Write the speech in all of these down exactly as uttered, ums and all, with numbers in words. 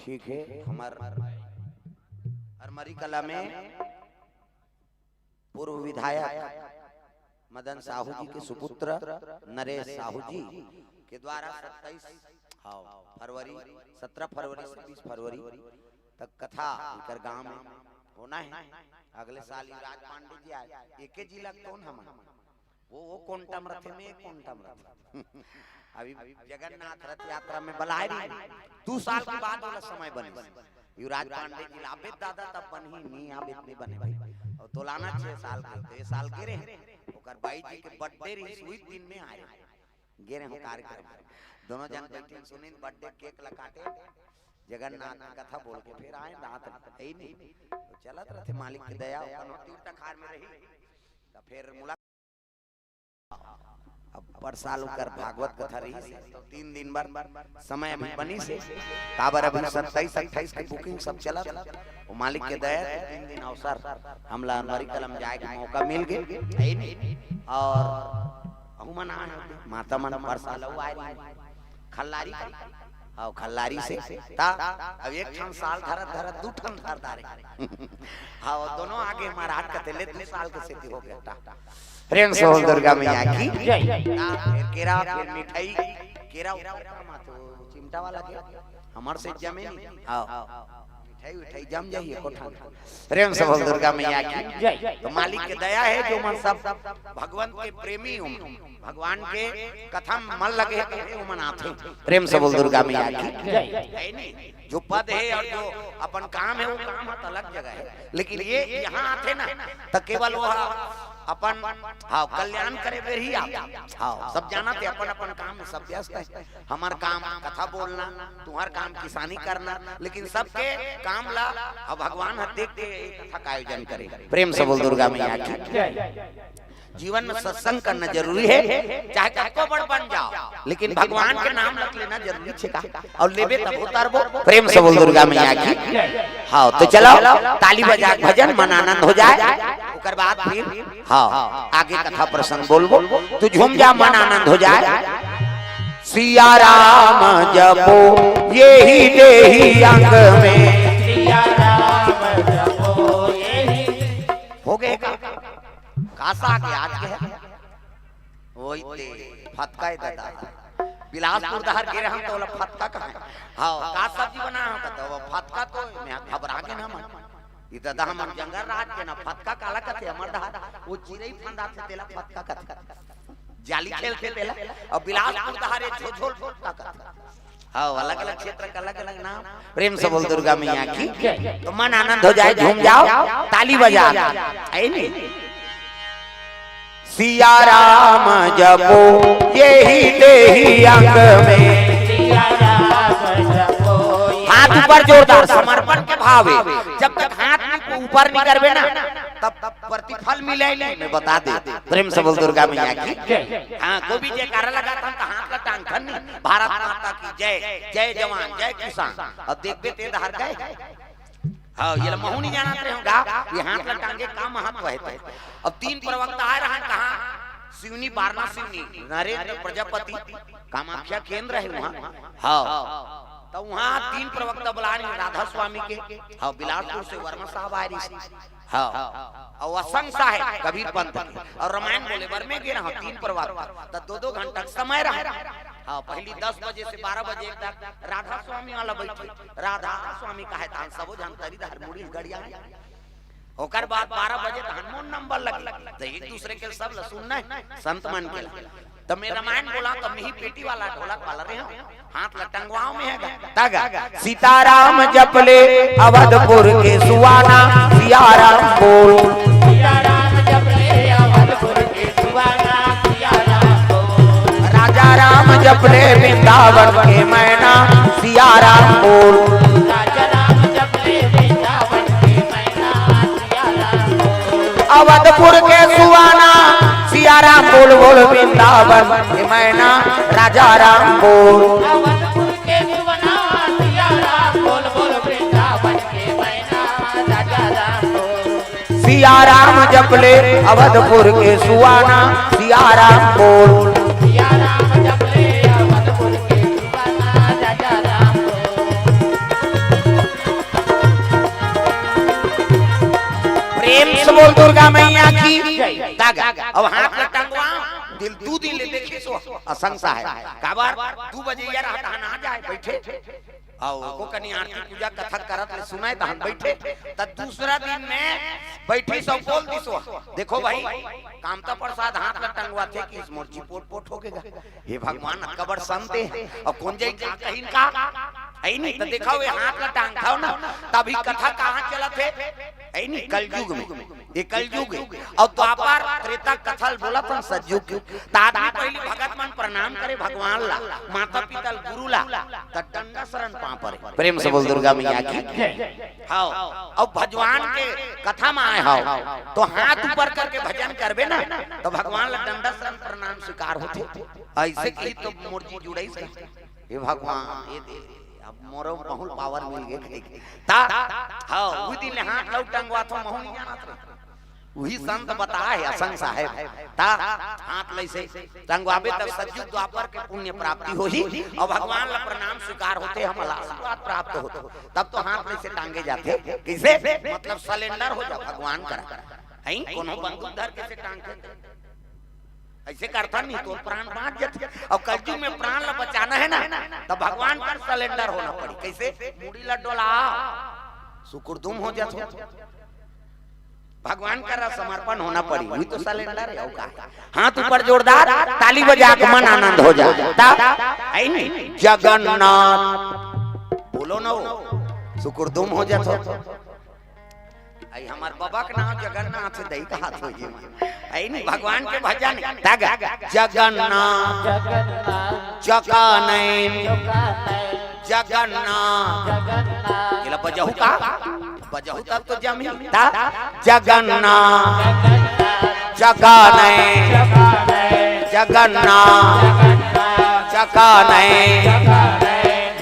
ठीक है, हमर अरमरी कला में पूर्व विधायक मदन साहू जी के सुपुत्र नरेश साहू जी के द्वारा सत्ताईस, हाँ, फरवरी, सत्रह फरवरी से बीस फरवरी तक कथा इकर गांव में होना है। अगले साल युवराज पांडे जी आए, एके जिला कौन हमन, वो, वो कोंटम रथे, में कोंटम रथे। अभी जगन्नाथ रथ यात्रा में बलाए रही, दू साल के बाद वाला समय बने। युवराज पांडे जी ला आबे दादा तब बनही, नी आबे नी बने भाई। और तोलाना छह साल के, तो ये साल के रहे, ओकर बाई जी के बर्थडे रही, उही दिन में आए रहे, गे रहे हो कार्यक्रम। दोनों जन बैठे सुनिन, बर्थडे केक ला काटे, जगन्नाथ की कथा बोल के फिर आए रात है ही नहीं। तो चलत रहते मालिक की दया, ओकर तीर्थ खार में रही, तो फिर मुलाकात। अब पर साल ओकर भागवत कथा रही, तो तीन दिन बर समय अभी बनी से, काबर अभी सत्ताईस अट्ठाईस के बुकिंग सब चलत, वो मालिक के दया, तो तीन दिन अवसर हमला अरमरी कला में जाए के मौका मिल गए, है नहीं? और अहू मन आए होते, माता मन पर साल अहू आए रही, खल्लारी, हाँ, खल्लारी से, ता अब एक ठन साल धरत धरत दू ठन धर डारे। हाँ, वो दोनों आगे महाराज कहते ले दू साल के सेती हो गया टा। प्रेम से बोल दुर्गा मैया की। जय। हाँ, फिर केरा, फिर मिठाई, केरा ऊपर का माथो, चिमटा वाला के, हमर से जमे नहीं। हाँ, मिठाई उठाई जम जाइए कोठा में। प्रेम से बोल दुर्गा मैया की। जय। तो मालिक के दया है जो मन सब भगवान के प्रेमी हो, भगवान के कथा में मन लगे तो हे मन आथे। प्रेम से बोल दुर्गा मैया की। जय। है नहीं? जो पद है और जो अपन काम है, वो काम है तो अलग जगह है, लेकिन ये यहाँ आथे ना, तो केवल वो अपन, हाँ, कल्याण करे बेर ही आथे। हाँ, सब जानत हे, अपन अपन काम में सब व्यस्त है। हमार काम कथा बोलना, तुम्हार काम किसानी करना, लेकिन सबके काम ला अब भगवान ह देख के ये कथा का आयोजन करे। प्रेम से बोल दुर्गा मैया की। जय। जीवन में सत्संग करना जरूरी है, चाहे कतको बड़ बन जाओ, लेकिन भगवान के नाम रख लेना जरूरी छे का। और लेबे तब उतारबो। प्रेम से बोल दुर्गा मैया की। हाँ, तो चलो, ताली बजा के भजन, मन आनंद हो जाए। ओकर बाद फिर, हाँ, आगे कथा प्रसंग बोलबो, तू झूम जा, मन आनंद हो जाए। सिया राम जपो यही देही अंग में। सिया राम जपो यही। हो गए का? कासा के आज के है? वही ते फतका है दादा। बिलासपुर डहर गे रहन तो ओला फतका कहे। हाँ, का सब्जी बना हो? कहता, "वो फतका तो मैं घबरा के ना मन।" ये दादा हमन जंगल राज के ना, फतका काला कथे हमर डहर? वो चिरई फंदा थे तेला फतका कथे। जाली खेलथे तेला। और बिलासपुर डहर ये झोझोल फतका कथे। हाँ, अलग-अलग क्षेत्र का अलग-अलग नाम। प्रेम से बोल दुर्गा मैया की। तो मन आनंद हो जाए, झूम जाओ, ताली बजा। है नहीं? सिया राम जपो यही देही अंग में। सिया राम जपो। हाथ ऊपर जोरदार, समर्पण के भाव है। जब तक हाथ ऊपर नहीं करबे ना, तब प्रतिफल मिले नहीं, मैं बता दे। प्रेम से बोल दुर्गा मैया की। हाँ, कोई भी जयकारा लगाथन तो हाथ ला टांगथन नहीं, भारत माता की जय, जय जवान, जय किसान। और देखबे ते डहर गए। हाँ, ये ला महू नहीं जानत रहे होगा, ये हाथ ला टांगे का महत्व है ते। अब तीन प्रवक्ता आए रहन कहाँ? सिवनी, बारना सिवनी, नरेंद्र प्रजापति, कामाख्या केंद्र है वहाँ। हाँ, तो वहाँ तीन प्रवक्ता बुलाए रहे राधा स्वामी के। हाँ, बिलासपुर से वर्मा साहब आए रही। हाँ, और असंग साहेब कबीर पंथ के, और रामायण बोले बर में गे रहा तीन प्रवक्ता, तो दो दो घंटा के समय रहा। हाँ, पहली दस बजे से बारह बजे तक राधा स्वामी वाला बैठे, राधा स्वामी कहे तान सबो झन तरी डहर मुड़ी गड़िया है। ओकर बाद बारह बजे तहन मोर नंबर लगे, तो एक दूसरे के सब ला सुनना है, संत मन के ला। तो मैं रामायण बोला तो मैं ही पेटी वाला, ढोलक वाला रहे हूँ, हाथ ला टंगवाओ में है गा। तगा, सीताराम जप ले अवधपुर के सुवाना, सियाराम बोल। सीताराम जप ले अवधपुर के सुवाना, सियाराम बोल। राजा राम जप ले वृंदावन के मैना, सियाराम बोल। राजा राम जप ले वृंदावन के मैना, सियाराम बोल। अवधपुर के सुवाना, सियाराम बोल बोल वृंदावन के मैना, राजा राम बोल। अवधपुर के सुवाना, सियाराम बोल बोल वृंदावन के मैना, राजा राम बोल। सियाराम जप ले अवधपुर के सुवाना, सियाराम बोल। सियाराम जप ले अवधपुर के सुवाना, राजा राम बोल। बोल दुर्गा मैया की। तब अब हाथ ल टंगवा, दिन दू दिन ले देखिस ओ असंग साहेब। काबर? दू बजे ये रहत हन आ जाए, बइठे। अउ ओको कनी आरती पूजा कथा करत ले सुनय तहन बइठे। त दूसरा दिन में बइठिस अउ बोल दिस ओ, देखो भाई, कामता प्रसाद हाथ ल टंगवाथे कि मोर जी पोट पोट हो गे गा। हे भगवान, अतका बड़ संत हे, अउ कोन जई का कहिन का? हइ नी, त देखव, ये हाथ ल टांगथव ना, तभी कथा कहाँ चलत हे? हइ नी, कलयुग में। ये कलयुग हे। अउ द्वापर, त्रेता, कथा ल बोलत हन सतयुग के। त आदमी पहिली भगत मन प्रणाम करे भगवान ला, माता पिता ल, गुरु ला, त डंडा शरण पाँव परे। प्रेम से बोल दुर्गा मैया की। हव, अउ भगवान के कथा म आए हव, त हाथ ऊपर करके भजन करबे ना, त भगवान ला डंडा शरण प्रणाम स्वीकार होथे। अइसे कही त मोर जी जुड़ाइस का? हे भगवान, ये दे, अब मोरो महूँ ल पावर मिल गे कहिके। त, हव, उही दिन ले हाथ ल अउ टंगवाथों, महूँ नइ जानत रहेंव। उही संत बताए हे, असंग साहेब। त हाथ ल अइसे टंगवाबे, त सतयुग द्वापर के पुण्य प्राप्ति होही, अउ भगवान ला प्रणाम स्वीकार होथे, हमला आशीर्वाद प्राप्त होथे। तब तो हाथ ल अइसे टांगे जाथे, कइसे? मतलब surrender हो जा भगवान करा। हइ, कोनो बंदूक धर के अइसे टांगथे। अइसे करथन नहीं, तोर प्राण बाँच जाथे। अउ कलयुग में प्राण ला बचाना हे ना, त भगवान कर surrender होना पड़ही। कइसे? मुड़ी ला डोला, सुकुरदुम हो जाथो। भगवान करा समर्पण होना पड़ही, उही तो surrender हे, अउ का? हाथ ऊपर जोरदार, ताली बजा के मन आनंद हो जा। त, हइ नी, जगन्नाथ, बोलो ना ओ, सुकुरदुम हो जाथो। अइ हमर बबा के नाम जगन्नाथ हे, दई कहाथों जी। अइ नी, भगवान के भजन, तब जगन्नाथ, जगन्नाथ, जगन्नाथ, जगन्नाथ। एला बजहू का? बजहू तब तो जमही। त जगन्नाथ, जगन्नाथ, जगन्नाथ, जगन्नाथ।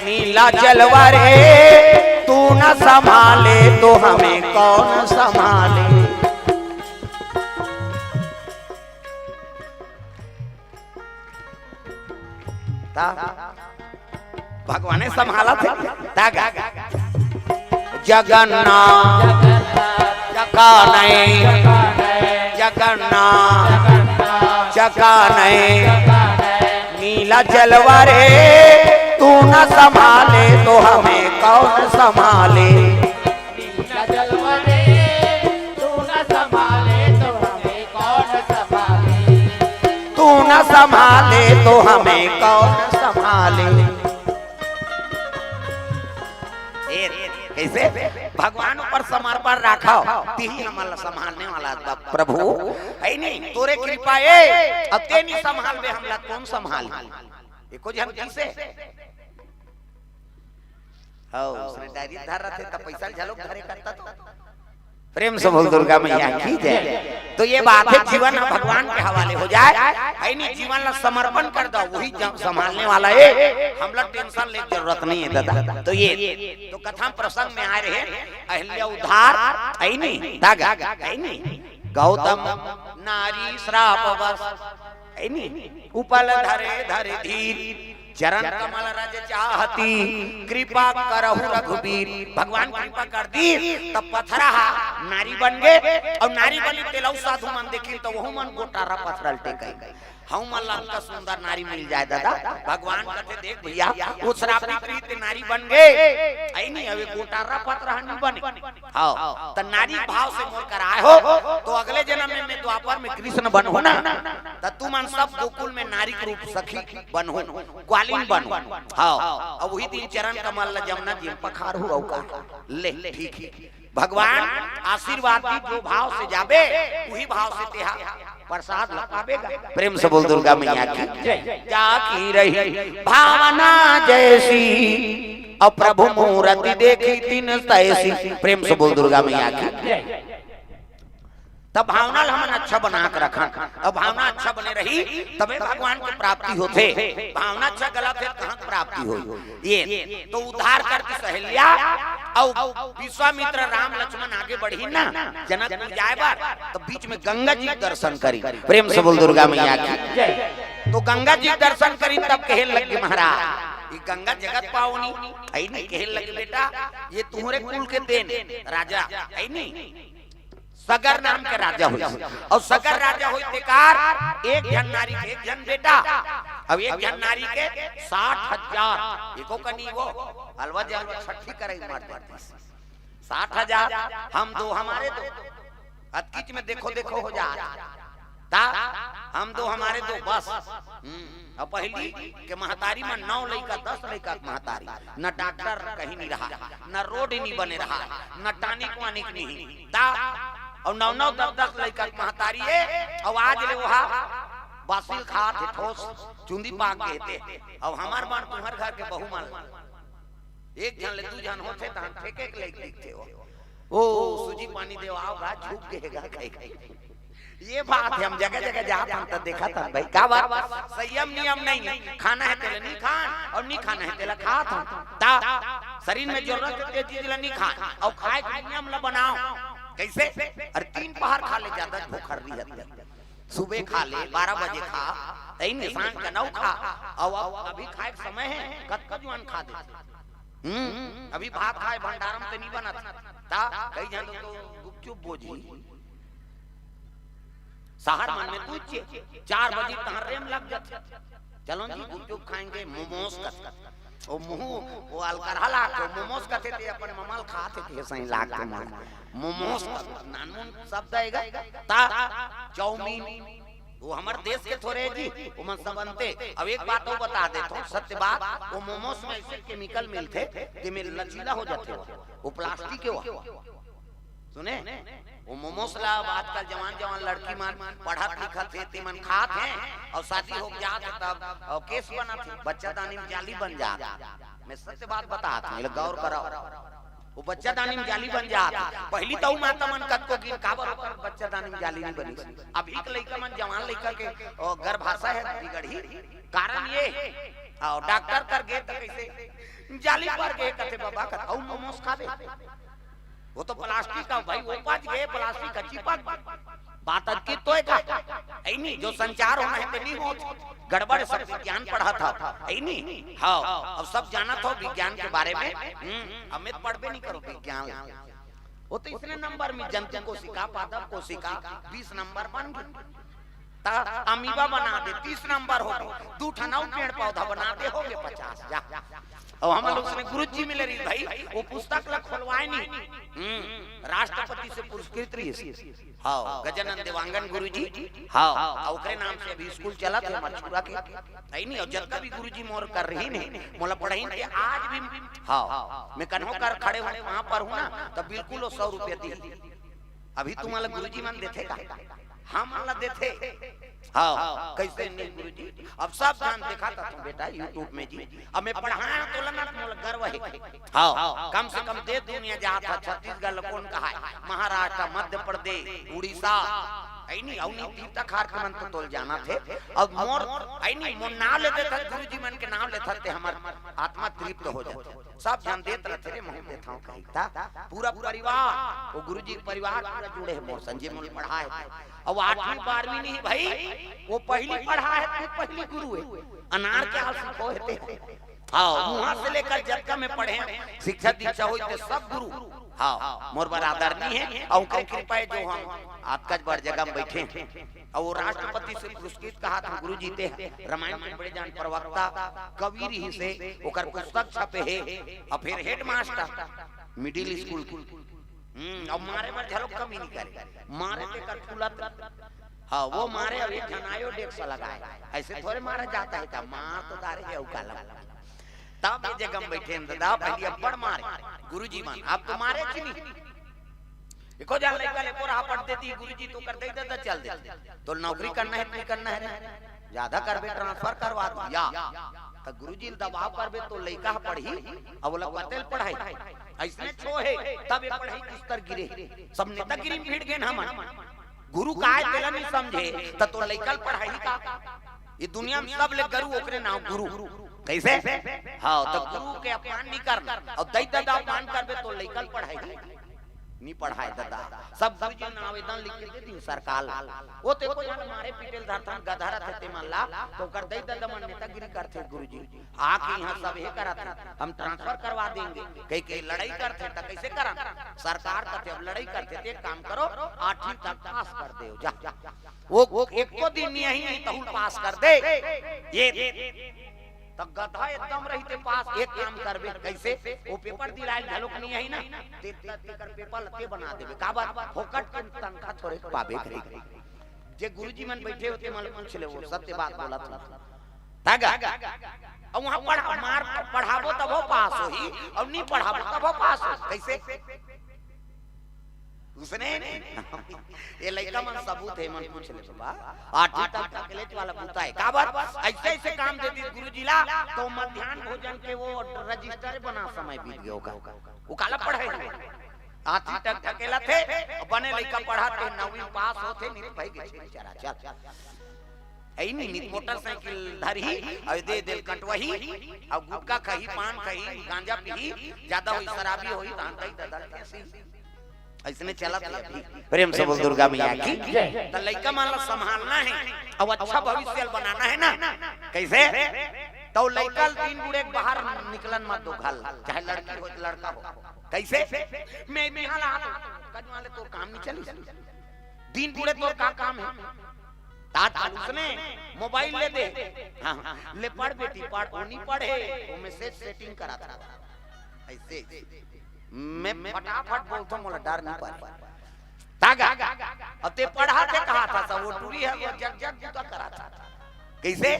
नीला जलवा रे, तू न संभाले तो हमें कौन संभाले? त भगवाने संभालथे। त गा, जगन्नाथ, जगन्नाथ, जगन्नाथ, जगन्नाथ। नीला जलवा रे, तू न संभाले तो हमें कौन संभाले? नीला जलवा रे, तू न संभाले तो हमें कौन संभाले? तू न संभाले तो हमें कौन संभाले? ए, कइसे? भगवान ऊपर समर्पण राखव, तिही हमन ला संभालने वाला हे प्रभु। हइ नी, तोरे कृपा ए, अब तें नइ संभालबे हमला, कोन संभालही? एको झन कइसे? हव, उसने डायरी धर रथे त पइसा ल घलो धरे करता तो। प्रेम से बोल दुर्गा मैया की जय। तो ये बात हे, जीवन ह भगवान के हवाले हो जाए, हइ नी, जीवन ला समर्पण कर दव, उही ज-, संभालने वाला हे, हमला tension ले के जरूरत नइ हे दादा। तो ये, तो कथा प्रसंग में आए रहे, अहिल्या उद्धार, हइ नी, तब गा, हइ नी, गौतम नारी श्राप बस, हइ नी, उपल धरे धरि धीर, चरण कमल रज चाहती, कृपा करहु रघुबीर। भगवान कृपा कर दिस, त पथरा ह नारी बन गे, अउ नारी बनिस तेला साधु मन देखिन, त ओहू मन गोटारा पथरा ल टेकइस। हमन ला अतका सुंदर नारी मिल जाए दादा। भगवान कथे, देख भइया, ओ श्रापित रहिस ते नारी बन गे, हइ नी, अब ए गोटारा पथरा ह नइ बने। हव, त नारी भाव से मोर करा आए हो, त अगले जनम में मैं द्वापर में कृष्ण बनहूँ ना, त तुमन सब गोकुल में नारी के रूप सखी बनहू, ग्वालिन बनहू। हव, अब उही दिन चरण कमल ल जमुना जी में पखारहू, अउ का? ले, ठीक हे। भगवान आशीर्वाद दिस, जो भाव से जाबे, उही भाव से तेहा प्रसाद ल पाबे गा। प्रेम से बोल दुर्गा मैया की जय। जा की रही भावना जैसी, अउ प्रभु मूरति देखी तिन तैसी। प्रेम से बोल दुर्गा मैया की। त भावना ल हमन अच्छा बना के रखन, अउ भावना अच्छा बने रही, तभे भगवान के प्राप्ति होथे। भावना अच्छा गलत हे, कहाँ के प्राप्ति होही? ये तो उद्धार कर दिस अहिल्या, अउ विश्वामित्र, राम, लक्ष्मण आगे बढ़िन ना जनकपुर जाए बर, त बीच में गंगा जी के दर्शन करिन। प्रेम से बोल दुर्गा मैया की। तो गंगा जी के दर्शन करिन, तब कहे लगे महाराज, ये गंगा जगत पावनी, हइ नी, कहे लगे बेटा, ये तुम्हरे कुल के देन राजा, हइ नी, सगर नाम के राजा होइस, अउ सगर राजा होइस तेकर एक झन नारी के एक झन बेटा, अउ एक झन नारी के साठ हजार। एको कनी वो अलवा जलवा छट्ठी करई मर जातिस। साठ हजार, हम दो हमारे दो, अतकिच में देखो देखो हो जात। ता हम दो हमारे दो बस। हम्म, अउ पहिली के महतारी मन नौ लइका, दस लइका के महतारी, न डॉक्टर कहीं नहीं रहा, न रोड नहीं बने रहा, न टॉनिक वानिक नहीं। ता अउ नौ नौ दस दस लइका के महतारी ए, अउ आज ले ओहा बासिल खात हे, ठोस चुंदी पाक के हेते। अउ हमर मन तुम्हर घर के बहू मन एक झन ले दू झन होथे, तहन ठेके के लइक दिखथे हो। ओ, सूजी पानी देवाव गा, झुक गे गा, कहि, कहि। ये बात हे, हम जगह जगह जात हन त देखत हन भाई, का बात? संयम नियम नहीं हे, खाना हे तेला नहीं खान, अउ नहीं खाना हे तेला खात हन। ता शरीर में जरूरत हे ते चीज ला नहीं खान, अउ खाए के नियम ला बनाव। कइसे? अरे तीन पहर खा ले, जादा भूख हर रही है। सुबह खा ले, बारह बजे खा, तई ने सांझ के नौ खा, अउ, अउ अभी खाए के समय हे, कतका जुआन खा दे। हम्म, अभी भात खाए भंडारम ते नहीं बनत। ता कई झन तो गुपचुप बोजी। शहर मन में दूचे, चार बजे तहन रेम लग जाथे। चलो जी, गुपचुप खाएंगे, मोमोज कथे। ओ मुंह, ओ अलकरहा लागथे, मोमोज कथे ते अपन ममल खाथे ते सही लागथे मन। मोमोज कथे, नानमुन शब्द आएगा। ता चाउमीन, वो हमर देश के थोरे जी, ओमन सब बनथे। अब एक बात अउ बता देथों, सत्य बात, वो मोमोज में ऐसे केमिकल मिलथे, जेमे लचीला हो जाथे वो, वो प्लास्टिक के वो। सुने, वो मोमोज ला अब आजकल जवान जवान लड़की मन पढ़त लिखत हे, ते मन खात हे, अउ शादी हो जात हे तब, अउ केस बनत हे, बच्चादानी में जाली बन जात हे। मैं सत्य बात बतात हूँ, ये ला गौर कराव। वो बच्चादानी में जाली बन जात हे। पहिली तो माता मन कतको गिन, काबर ओकर बच्चादानी में जाली नहीं बनी। अभी के लइका मन, जवान लइका के, ओ, गर्भाशय हे बिगड़ही। कारण ये हे, अउ डॉक्टर कर गे त कइसे जाली पर गे कथे, बाबा कथे, अउ मोमोज खाबे। वो तो प्लास्टिक का भाई, वो पच गे, प्लास्टिक का चिपक। बात अतकी तो हे का? ऐ नहीं, जो संचार होना हे ते नहीं होत। गड़बड़ हे, सब विज्ञान पढ़त हव, ऐ नहीं? हाँ, अब सब जानत हव विज्ञान के बारे में। हम्म, अमित पढ़बे नहीं करो विज्ञान। वो तो इसने नंबर में जंतु कोशिका, पादप कोशिका बीस नंबर बन गे। ता अमीबा बना दे, तीस नंबर हो गे। दू ठन अउ पेड़ पौधा बना दे, हो गे पचास। जा। अउ हमन लोग उसने गुरुजी मिले रही भाई, वो पुस्तक ला खोलवाए नहीं। हम्म, राष्ट्रपति से पुरस्कृत रहिस। हाँ, गजानन देवांगन गुरुजी। हाँ, अउ ओकरे नाम से अभी स्कूल चलत हे मछुरा के। ऐ नहीं, अउ जतका भी गुरुजी मोर कर रहिन हे, मोला पढ़ाइन हे आज भी। हाँ, मैं कन्हो कर खड़े हूँ, वहाँ पर हूँ ना, तब बिल्कुल वो सौ रुपया दी। अभी तुम्हारा गुरुजी मन देथे का? हमन ला देथे। हाँ, कइसे नहीं गुरुजी? अब सब झन देखत हव बेटा YouTube में जी। अब मैं पढ़ाया तोला ना, मोला गर्व हे। हाँ, कम से कम देश दुनिया जात हव, छत्तीसगढ़ ला कोन कहाय? महाराष्ट्र, मध्य प्रदेश, उड़ीसा, ऐ नहीं, अउ नहीं तीर्थ खार के मन तो तोल जानथे। अब मोर, ऐ नहीं, मोर नाव ले देथस, गुरुजी मन के नाव लेथस ते हमर आत्मा तृप्त हो जाथे। सब झन देत रथे रे, महूं देथंव कहिके। ता पूरा परिवार, वो गुरुजी के परिवार पूरा जुड़े हे मोर संग, जे मोला पढ़ाए हे। अउ आठवीं बारहवीं नहीं भाई, वो पहिली पढ़ाए हे, तू पहिली गुरु हे। अनार के हाल सीखो हे ते। हाँ, उहाँ से लेकर जतका मैं पढ़े हंव, शिक्षा दीक्षा होइस ते सब गुरु। हाँ, मोर बर आदरणीय हे, अउ ओकर कृपा हे जो हम अतकच बड़ जगह में बइठे हन। अउ वो राष्ट्रपति से पुरस्कृत कहात हंव गुरुजी ते, रामायण के बड़े जान प्रवक्ता, कवि रहिस हे, ओकर पुस्तक छपे हे, अउ फिर हेडमास्टर, मिडिल स्कूल के। हम्म, अउ मारे बर घलो कमी नहीं करे, मारे ते कर फूलत। हाँ, वो मारे अउ एक झन आयो डेस्क लगाए, ऐसे थोरे मारा जाता हे का? मार तो डारे हे अउ काला। तब ये जगह में बइठे हन दादा, पहिली अब्बड़ मारे गुरुजी मन, अब तो मारे च नहीं। एको झन लइका ले एको राह पट देती, गुरुजी तो कर दे देता, चल देता। तोला नौकरी करना हे, नहीं करना हे रे? जादा करबे, ट्रांसफर करवा दूं या। त गुरुजी ल दबाव करबे तो लइका ह पढ़ही, अउ ओला कते ल पढ़ाही? अइसने छो हे, तब ये पढ़ाई के स्तर गिरे हे। सब नेतागिरी में भिड़ गेन हमन। गुरु काय तेला नहीं समझे, त तोर लइका ल पढ़ाही का? ये दुनिया में सबले गरु ओकरे नाव गुरु। कइसे? हाँ, त गुरु के अपमान नहीं करना, अउ दई ददा अपमान करबे तो लइका ल पढ़ाही। नी पढ़ाए ददा। सब गुरुजी मन आवेदन लिख के दे दिन सरकार ला। ओ ते कोई मारे पीटे ल धरथन, गधा रथे ते मन ला, तो ओकर दई ददा मन नेतागिरी करथे गुरुजी। आके इहाँ सब हे करत हे, हम ट्रांसफर करवा देंगे। कहि के लड़ाई करथे त कइसे करन? सरकार कथे अब लड़ाई करथे त एक काम करो, आठवीं तक पास कर देव जा। वो एको दिन नहीं, तहूँ पास कर दे। ये त गधा एकदम रहिथे पास, एक काम करबे, कइसे? ओ पेपर दिलाए घलोक नइ आही ना, ते, ते, तेकर पेपर ल ते बना देबे। काबर? फोकट के तनखा थोरे पाबे कहिके। जे गुरुजी मन बइठे होथे, मन पूछ ले, वो सत्य बात बोलत हों। तागा? अउ उहाँ पढ़ा-, मार पढ़ाबो तभो पास होही, अउ नी पढ़ाबो तभो पास होही। कइसे? उसने नहीं। ये लइका मन सबूत हे, मन पूछ ले बाबा। आठवीं तक ढकेलेच वाला बूता हे। काबर? अइसे अइसे काम दे दिस गुरुजी ला, तो मध्यान्ह भोजन के वो रजिस्टर बना समय बीत गे ओकर। वो काला पढ़े हे? आठवीं तक ढकेलत हे, बने लइका पढ़त हे, नवीं पास होथे, नित भई गे छेरी चरा। चल। अइ नी, नित मोटरसाइकिल धरही, अउ दे दे ल कटवही, अउ गुटखा खाही, पान खाही, गांजा पीही, जादा होही, शराबी होही, तहां कही ददा ल ठेसही। अइसने चलत हे अभी। प्रेम से बोल दुर्गा मैया की। जय। त लइका मन ला संभालना हे, अउ अच्छा भविष्य ल बनाना हे ना। कइसे? त लइका ल दिन बुड़े के बाहर निकलन मत दो घर ला, चाहे लड़की हो, लड़का हो। कइसे? मैं बिहान आ, कजवाले तोर काम नइ चलिस। दिन बुड़े तोर का काम हे? तात हाल उसने मोबाइल ले दे। हाँ, हाँ, ले पढ़ बेटी, पढ़। वो नइ पढ़े, वो मैसेज सेटिंग करात रहा। अइसे, मैं फटाफट बोलथों, मोला डर नइ परे। तागा, अब ते पढ़ाथे कहाथस, वो टूरी हे, वो जग जग बूता कराथे। कइसे?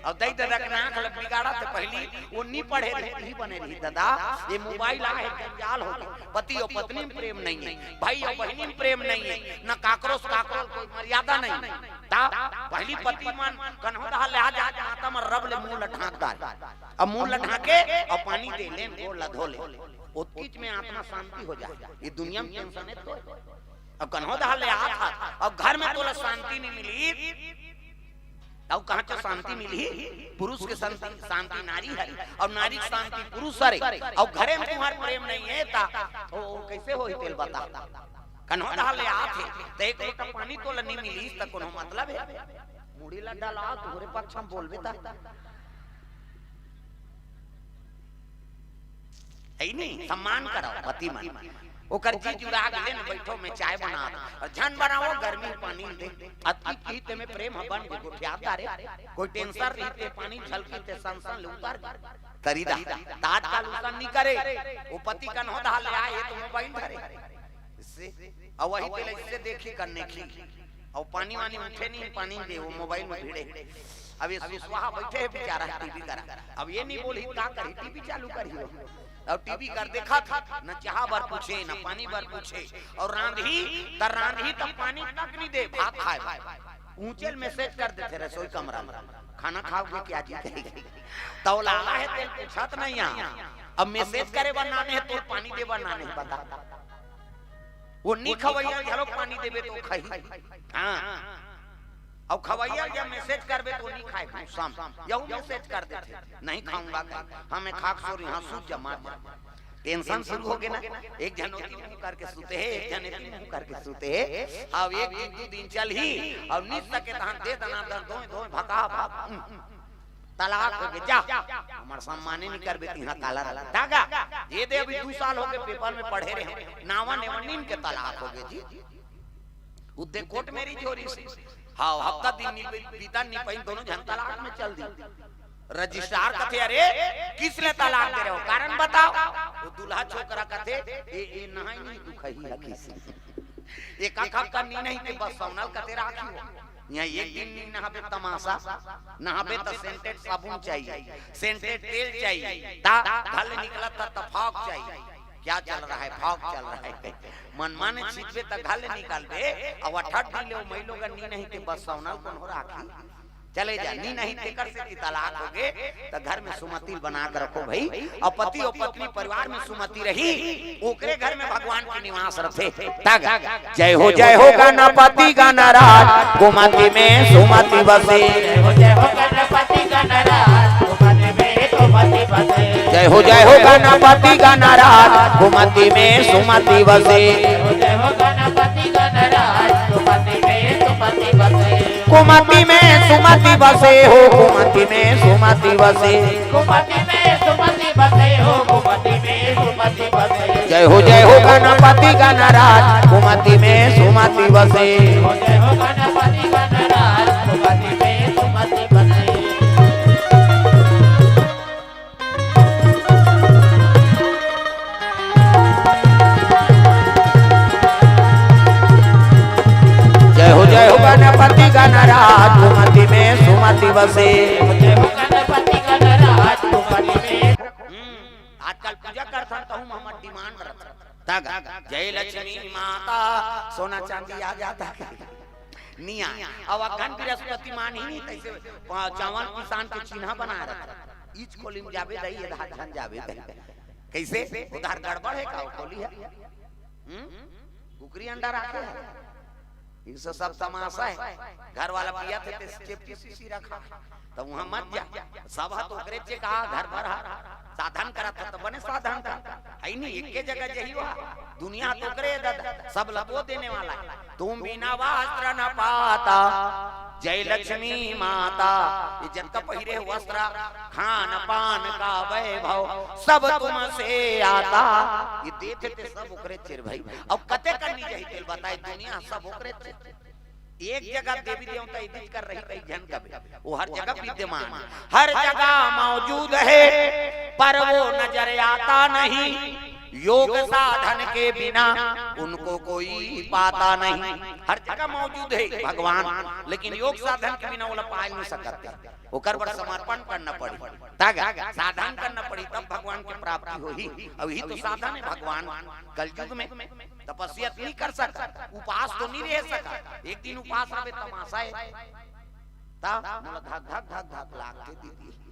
अउ दई ददा के नाक ल बिगाड़त हे, पहिली वो नइ पढ़े रही, नइ बने रही ददा, ये मोबाइल आहे, जंजाल होगे, पति अउ पत्नी म प्रेम नइ हे, भाई अउ बहिनी म प्रेम नइ हे, न काकरो से काकरो ल कोई मर्यादा नइ हे। त पहिली पति मन कन्हो दहा ले आ जात, माता मन रब ले मुंह ल ढांक डारे, अउ मुंह ल ढांके अउ पानी दे ले, गोड़ ल धो ले, ओतकीच में आत्मा शांति हो जाय। ये दुनिया म टेंशन हे तो, अउ कन्हो दहा ले आत हस, अउ घर में तोला शांति नइ मिली, अउ कहाँ से शांति मिलही? पुरुष के शांति, शांति नारी हरे, अउ नारी के शांति पुरुष हरे, अउ घरे में तुम्हार प्रेम नइ हे, त ओ, ओ कइसे होही तेला बता। कन्हो दहा ले आत हे, त एक लोटा पानी तोला नइ मिलिस, त कोनो मतलब हे? मुड़ी ला डला, तोहरे पक्ष में बोलबे त। हे नी, सम्मान करव पति मन। ओकर जी जुड़ा गे, "ले न बइठो, मैं चाय बनात हंव।" अउ झन बनावव, गर्मी पानी दे। अतकी कही ते में प्रेम ह बन गे, गोठियात डारे। कोई टेंशन रही ते पानी झलकी ते सन सन ले उतर गे। करी दा, त आजकल उसन नइ करे। वो पति कन्हो दहा ले आय, ये तो मोबाइल धरे। अउ वही तेला अइसे देखही कन्ने खी। अउ पानी वानी उठे नइ, पानी दे, वो मोबाइल में भिड़े। अब ये सुसवाहा बइठे हे बेचारा टीवी करा। अब ये नइ बोलही का करही, टीवी चालू करही वो। अउ टीवी कर देखत हे, न चाहा बर पूछे, न पानी बर पूछे। अउ रांधही, त रांधही त पानी तक नइ दे, भात खाय बर। ऊंचे ल मैसेज कर देथे रसोई कमरा में, "खाना खाओगे क्या जी?" कहिके। त वो लाला हे तेला पूछत नइ हे। अब मैसेज करे बर नाने हे, तोला पानी दे बर नाने हे, बता। वो नइ खवइया ल घलो पानी देबे त खाही। हाँ। अउ खवइया ल जब मैसेज करबे त नइ खाय, गुस्सा म। यहू मैसेज कर देथे, "नहीं खाऊंगा" कहिके। हाँ, मैं खा के सो रही हूँ, हाँ, सूत जा, मार जा। टेंशन शुरू होगे ना। एक झन ओती मुंह करके सुते हे, एक झन एती मुंह करके सुते हे। अब एक दिन, दू दिन चलही, अउ नइ सके तहां दे दना दन, दोय, दोय, भका, भक। तलाक होगे, जा। हमर सम्माने नइ करबे, तिहां काला रह। तागा, ये दे अभी दू साल होगे, पेपर में पढ़े रहे हंव। नावा नेवा नीन के तलाक होगे जी। उद्दे कोर्ट मैरिज होरिस। हाँ, हफ्ता दिन नइ बी-, बीतन नइ पाइन, दोनों झन तलाक में चल दिन। रजिस्ट्रार कथे, "अरे, किस ले तलाक दे रहे हो? कारण बताओ।" वो दूल्हा छोकरा कथे, "ए, ए, नहाय नहीं, दुखही हकिस। एक आध हफ्ता नइ नहाय ते बस सौनल कथे राखी हो।" इहां एक दिन नइ नहाबे तमाशा, नहाबे त सेंटेड साबुन चाहिए, सेंटेड तेल चाहिए, ता घर ले निकलत हस त फॉग चाहिए। क्या चल रहा है? फॉग चल रहा है। मनमाने छिटबे त घर ले निकालबे, अउ अठठ दिन ले ओ मइलोगन नइ नहाय ते बस सौनल कोनो राखी। चले जा, नइ नहाय तेकर सेती तलाक होगे, त घर में सुमति ल बना के रखो भई। अउ पति अउ पत्नी परिवार में सुमति रही, ओकरे घर में भगवान के निवास रथे। तागा, जय हो, जय हो गणपति गणराज, गुमति में सुमति बसे। जय हो, जय हो गणपति गणराज, गुमति में सुमति जय हो जय हो गणपति गणराज, कुमति में सुमति बसे। कुमति में सुमति बसे हो, कुमति में सुमति बसे। जय हो जय हो गणपति गणराज, कुमति में सुमति बसे। जय हो जय हो गणपति गणराज, कुमति में सुमति बसे। हम्म, आजकल पूजा करथन तहू म हमर डिमांड रथे। तग जय लक्ष्मी माता, सोना चांदी आ जाता है। निया, अब अखन बृहस्पति मान ही नहीं, तैसे पा-, चावल किसान के चिन्हा बना रहे। इच कोली में जाबे दई, ये धार झन जाबे दई। कैसे? उधार गड़बड़ है का? वो कोली है? हम्म? कुकरी अंडा राखे है? इनसे सब तमाशा है। घर वाला पिया थे, ते चेपटी शीशी रखा। तो वहां मत जा। सब हाथ ओकरे चे कहा, घर भर हा। साधन करत ह, तो बने साधन कर। है नहीं, एके जगह जही हुआ। दुनिया तो ओकरे दादा, सब लबो देने वाला है। तुम बिना वस्त्र न पाता, जय लक्ष्मी माता। ये जतका पहिरे वस्त्र, खान पान का वैभव, सब तुमसे आता। ये देते ते सब ओकरे चेर भाई। अब कते करनी चाहिए तेल बताए, दुनिया सब ओकरे चेर। एक जगह देवी देवता इदित कर रही, कई झन कबे, वो हर जगह विद्यमान, हर जगह मौजूद है, पर वो नजर आता नहीं। योग साधन के बिना उनको कोई पाता नहीं। हर जगह मौजूद है भगवान, लेकिन योग साधन के बिना ओला पाए नहीं सकते। ओकर बर समर्पण करना पड़ी, तग साधन करना पड़ी, तब भगवान के प्राप्ति होही। अब यही तो साधन है भगवान। कलयुग में तपस्या तो नहीं कर सकता, उपास तो नहीं रह सकता। एक दिन उपास रहे तमाशा है, ता मोला धक धक धक धक लाग के दीदी।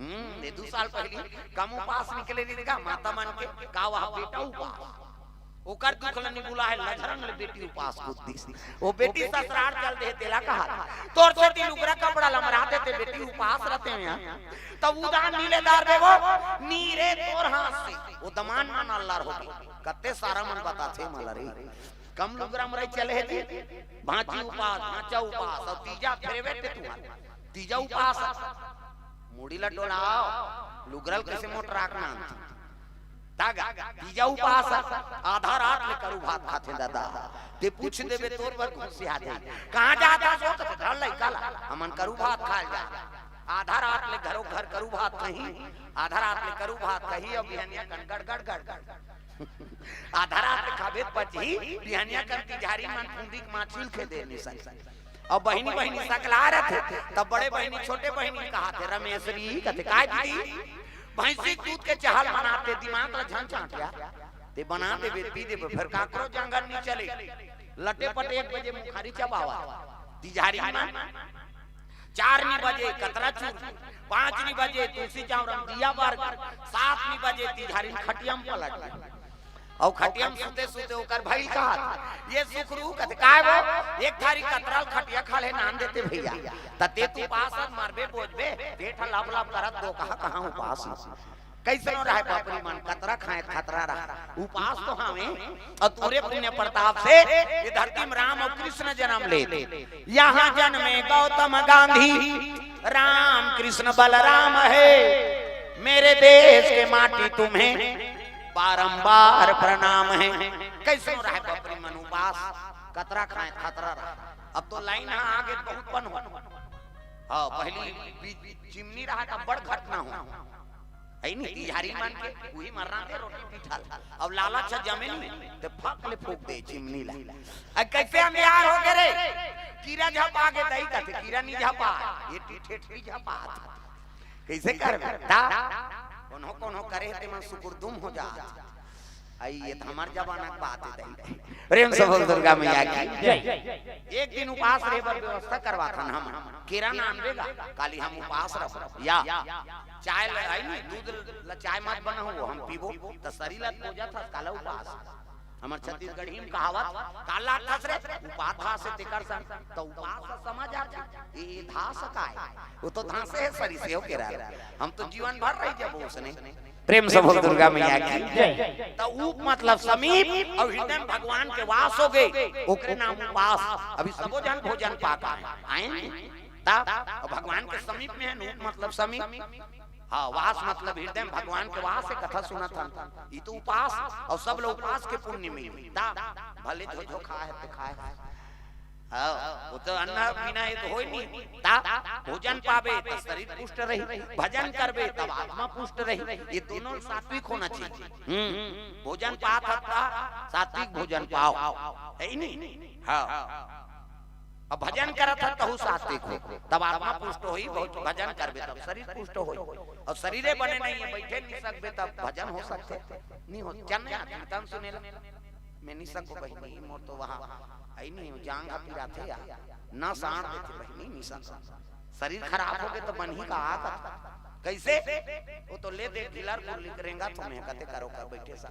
हम्म, ये दू साल पहली कम उपास निकले नहीं देखा, माता मन के का वह बेटा उपास। ओकर दुख ल निबुला है, लझरंग ले बेटी उपास कूद दिस। वो बेटी ससुराल चल दे, तेला कहा, "तोर से ती लुगरा कपड़ा लमरा देते, बेटी उपास रहते हैं यहाँ।" तब उदान नीले दार देवो, नीरे तोर हाथ से। वो दमान मन अल्लार हो गए। कत्ते सारा मन बताथे मला रे। कम लुगरा मरई चले है जी, भांची उपास, भांचा उपास, और तीजा फेरे बैठे तुम्हारे। तीजा उपास, मुड़ी ला डोलाओ, लुगरल कैसे मोटराक नाम थी। तागा, तीजा उपास, आधा रात ले करू भात खाथे दादा। ते पूछ देबे तोर बर घुसिया दे। कहाँ जाता सो? तो घर लइका ला, हमन करू भात खाए जा। आधा रात ले घरो घर करू भात नहीं, आधा रात ले करू भात कही, और बिहनिया कन गड़ गड़ गड़ गड़। आधा रात ले खाबे पचही, बिहनिया कन तिजहारी मन फुंदी के माछिल खे दे निसन। अब बहिनी, बहिनी सकला रथे, तब बड़े बहिनी छोटे बहिनी कहाथे, "रमेशरी," कथे, "काय दीदी?" "भैंसी के दूध के चहल बनाते, दिमाग ला झन चांटिया, ते बना देबे, पी देबे, फिर काकरो जंगल नहीं चले।" लटे पटे एक बजे मुखारी चबावा, तिजहारी मन। चार नी बजे कतरा चूर, पाँच नी बजे तुलसी चावरम दिया बार, सात नी बजे तिजहारी खटियम पलट। अउ खटियम सुते सुते ओकर भइल कहा, "ये सुखरू," कथे, "काय वो?" "एक थारी कतरल खटिया खाले नान देते भैया।" त ते तू पास मरबे बोझबे, पेट ह लप लप करत दो कहा, कहाँ उपास। कैसनो रहे बापरी मन, कतरा खाए खतरा रहा, उपास तो हावे। और तोरे पुण्य प्रताप से ये धरती में राम और कृष्ण जन्म ले। यहाँ जन्मे गौतम गांधी, राम कृष्ण बलराम है। मेरे देश के माटी तुम्हें बारंबार प्रणाम है। कैसे हो रहा है बपरी मन उपास, कतरा खाए खतरा रहा। अब तो लाइन हाँ आगे बहुत बन हो। हाँ, पहली बी-, चिमनी रहा था, बड़ घटना हो। है नी, तिहारी मन के, उही मरना दे रोटी पीठल। अब लालच जमे नी, ते फक ले फूक दे चिमनी ला। अब कैसे अंधियार हो गए रे? कीरा झपा के दई कथे, कीरा नी झपा, ये टी-, ठेठरी झपा। कैसे करबे? ता? कोनो, कोनो करे ते मन सुकुरदुम हो जात। आई ये तो हमार जमाना के बात है दई। प्रेम से बोल दुर्गा मैया की। जय। एक दिन उपास रहे बर व्यवस्था करवाथन हम। कीरा ना आनबे गा, काली हम उपास रहो। या। चाय ल-, आई नी, दूध ल-, चाय मत बनाओ, हम पीबो, त शरीर ल पूजा था, काला उपास। हमर छत्तीसगढ़ी में कहावत, "काला धस रे, उपास धास हे तेकर संग।" त उपास ह समझ आथे, ये धास काय? वो तो धासे हे सरी से, हो के रहा। हम तो जीवन भर रह जबो उसने। प्रेम से बोल दुर्गा मैया की। जय। त उप मतलब समीप, अउ हृदय में भगवान के वास हो गे, ओकरे नाम उपास। अभी सबो झन भोजन पा के आए, आए नहीं? त अउ भगवान के समीप में हे, उप मतलब समीप। हाँ, वास मतलब हृदय में भगवान के वास हे, कथा सुनत हन। ई तो उपास, अउ सब लोग उपास के पुण्य मिली। त भले जो जो खाए हे, ते खाए हे। हाँ, वो तो अन्न बिना ये तो होय नहीं। त भोजन पाबे त शरीर पुष्ट रही, भजन करबे तब आत्मा पुष्ट रही। ये दोनों सात्विक होना चाहिए। हम्म, भोजन पात हस त सात्विक भोजन पाव, हे नहीं? हाँ। अब भजन करत हस तहू सात्विक हो, तब आत्मा पुष्ट होही, बहुत भजन करबे तब शरीर पुष्ट होही। अउ शरीरे बने नहीं हे, बैठे नहीं सकबे तब भजन हो सकथे? नहीं हो। चल नहीं आदमी तन सुने ला। मैं नहीं सकूं बहिनी, मोर तो वहाँ आई नहीं हूँ, जांग हा पिराथे या, न साण देथे बहिनी, नहीं सकूं। शरीर खराब हो गे त बनही का आदत। कैसे? वो तो ले दे ढिलर गुल्ली करेंगा, तुम्हें कते करो कर बैठे सा।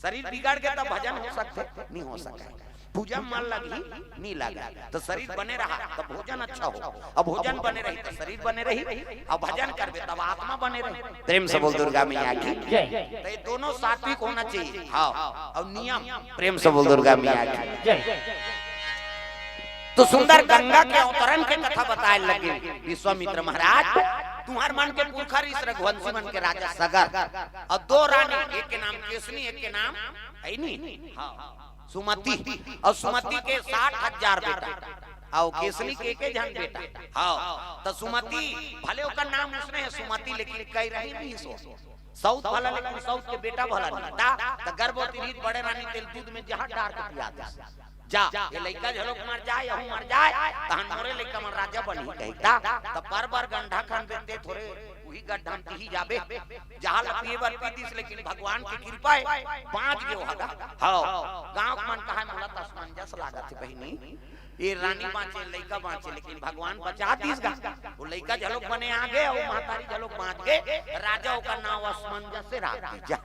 शरीर बिगड़ गे तब भजन हो सकथे? नहीं हो सकय। पूजा मन लगही, नहीं लगय। त शरीर बने रहा, तब भोजन अच्छा हो। अब भोजन बने रही, त शरीर बने रही। अब भजन करबे, तब आत्मा बने रही। प्रेम से बोल दुर्गा मैया की। जय। त ये दोनों सात्विक होना चाहिए। हाँ, अउ नियम। प्रेम से बोल दुर्गा मैया की। जय। तो सुंदर गंगा के अवतरण के कथा बताए लगे विश्वामित्र महाराज, तुम्हर मन के पुरखा रिहिस रघुवंशी मन के राजा सगर, अउ दो रानी, एक के नाम केसनी, एक के नाम, हे नहीं? हाँ। सुमति, अउ सुमति के साठ हजार बेटा, अउ केसनी के एके झन बेटा। हाँ, त सुमति, भले ओकर नाम उसने हे सुमति, लेकिन कई रही नहीं सो। सौत भला, लेकिन सौत के बेटा भला नहीं। त, त गर्भवती रहिस बड़े रानी तेला दूध में जहर डार के पिया दिस। जा, ये लइका झलोक मर जाए, यहू मर जाए, तहन मोरे लइका मन राजा बनही कही। त, त पर बर गंडा खन बेटे थोरे, उही गड्ढा में तिही जाबे। जहर ल पिए बर पी दिस, लेकिन भगवान के कृपा हे, बाँच गे ओ ह गा। हव, गाँव के मन कहे, "मोला त असमंजस लागत हे बहिनी, ये रानी बाँचे, लइका बाँचे, लेकिन भगवान बचा दिस गा।" वो लइका झलोक बने आ गे, अउ महतारी झलोक बाँच गे, राजा ओकर नाम असमंजस से राख दिस। जा,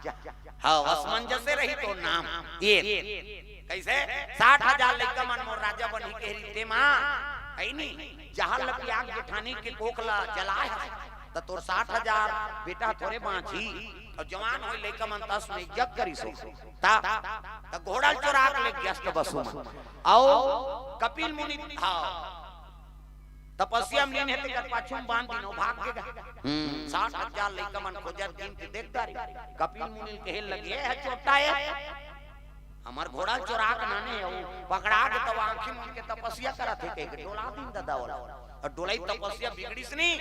हव, असमंजस से रही तो नाम ये। कैसे? साठ हजार लइका मन मोर राजा बनही कहे रहिस ते मा, हे नहीं? जहर ल पिया के जेठानी के कोख ल जलाए हस, त तोर साठ हजार बेटा थोरे बाँचही। अउ जवान होय लइका मन तस में इज्जत करिस हो। त, त घोड़ा ल चोरा के ले गे अष्ट वसु मन। अउ कपिल मुनि, हाँ, तपस्या में लीन हे, तेकर पाछू में बांध दीन, ओ भाग गे गा। हम्म। साठ हजार लइका मन खोजत दिन के देख डारे। कपिल मुनि ल कहे लगे, "ए ह चोट्टा ए, हमर घोड़ा ल चोरा के लाने हे, अउ पकड़ा गे त आँखी मूंद के तपस्या करत हे," कहिके डोला दीन ददा ओला। अउ डोलई तपस्या बिगड़िस नहीं,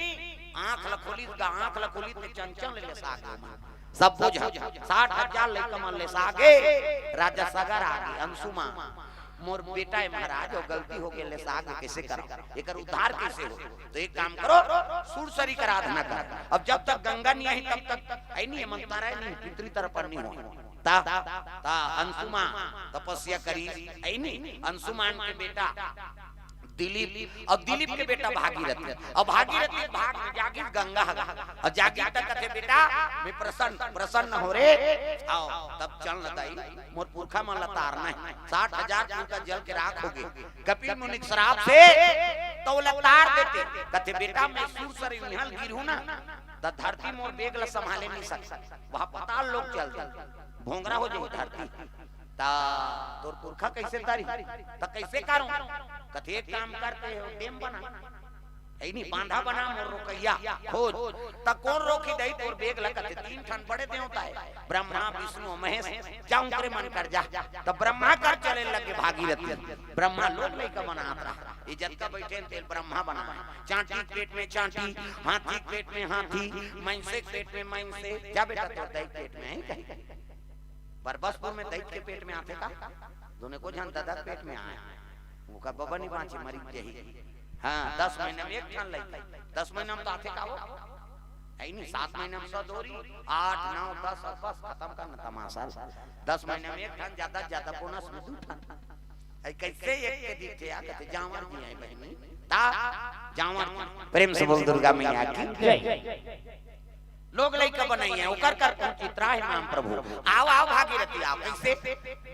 आँख ल खोलिस गा, आँख ल खोलिस त चंचल ले लेसा गे। सब बुझ, साठ हजार लइका मन लेसा गे, राजा सगर आ गे, अंशुमान, "मोर बेटा हे महाराज, अउ गलती हो गे, लेसा गे, कइसे करव? एकर उद्धार कइसे हो?" त एक काम करो, सूरसरी कर आराधना कर। अब जब तक गंगा नहीं आही, तब तक, हे नहीं, मन तरय नहीं, पितृ तर्पण नहीं होय। त, त अंशुमान तपस्या करिस, हे नहीं, अंशुमान के बेटा दिलीप, अउ दिलीप के बेटा भागीरथी, अउ भागीरथी भाग जागिस गंगा ह गा, अउ जागिस त कथे, "बेटा, मैं प्रसन्न, प्रसन्न हों रे, अउ तब चल न दाई, मोर पुरखा मन ल तारना हे।" साठ हजार कुल का जल के राख हो गे। कपिल मुनि के श्राप से त ओला तार देते। कथे, "बेटा, मैं सूरसरी इहाँ ल गिरहूँ ना, त धरती मोर बेग ल संभाले नहीं सकय, वहाँ पाताल लोक चल दे, भोंगरा हो जाही धरती।" त तोर पुरखा कइसे तारही? त कइसे करहूँ? कथे, "एक काम कर, तें हो डेम बना, हे नहीं, बांधा बना, मोर रोकइया खोज।" त कोन रोकही दाई तोर बेग ल? कथे, "तीन ठन बड़े देवता हे, ब्रह्मा, विष्णु अउ महेश, जा उंकरे मन कर जा।" त ब्रह्मा कर चले लगे भागीरथी। ब्रह्मा लोग लइका बनात रहा, ये जतका बइठे हे तेला ब्रह्मा बनाए। चांटी के पेट में चांटी, हाथी के पेट में हाथी, मइनसे के पेट में मइनसे। जा बेटा, तोर दाई के पेट में हे कहीं। बरबसपुर में दई के पेट में आथे का? दुने को झन ददा के पेट में आय। ओकर बबा नहीं बाँचे, मरी जाही। हाँ, दस महीना में एक ठन लइका। दस महीना में तो आथे का वो? हे नहीं, सात महीना में सौ दोरी, आठ, नौ, दस, अब बस खतम कर ना तमाशा। दस महीना में एक ठन, ज्यादा से ज्यादा बोनस में दू ठन। अरे कैसे एक के दिखे यार, कहते जांवर जी आए बहिनी। ता जांवर जी। प्रेम से बोल दुर्गा मैया की। जय। लोग लइका बनइया, ओकर कर पहुंची, त्राहि माम प्रभु। आव, आव भागीरथी, आव। कइसे?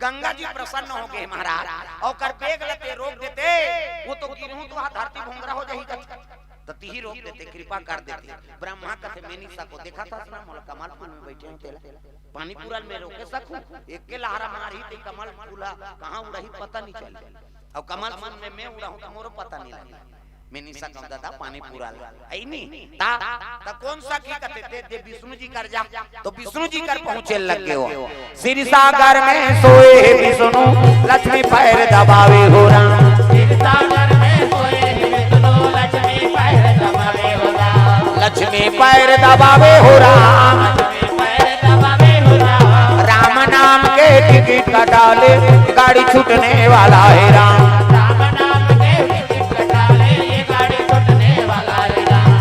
गंगा जी प्रसन्न हो गे महाराज, अउ ओकर बेग ल ते रोक देते, ओ तो गिरहूं तो हा धरती भोंगरा हो जाही कथे। त तिही रोक देते, कृपा कर देते। ब्रह्मा कथे, "मैं नइ सकों, देखत हस ना, मोला कमल फूल में बइठे हंव तेला पानी पूरल में रोके सकहूं? एके लहरा मारही ते कमल फूल ह कहां उड़ही पता नइ चले।" अउ कमल फूल में मैं उड़हूं त मोरो पता नइ लगे। मैं नइ सकों ददा पानी पूरल। अइ नी? ता, ता कोन सकही कथे, ते, ते विष्णु जी कर जा। तो विष्णु जी कर पहुंचे लग गे हो। क्षीर सागर में सोए हे विष्णु, लक्ष्मी पैर दबावे हो राम। क्षीर सागर में सोए हे विष्णु, लक्ष्मी पैर दबावे हो राम। लक्ष्मी पैर दबावे हो राम। लक्ष्मी पैर दबावे हो राम। राम नाम के टिकट कटा ले, गाड़ी छूटने वाला है राम। राम नाम के टिकट कटा ले, ये गाड़ी छूटने वाला है राम।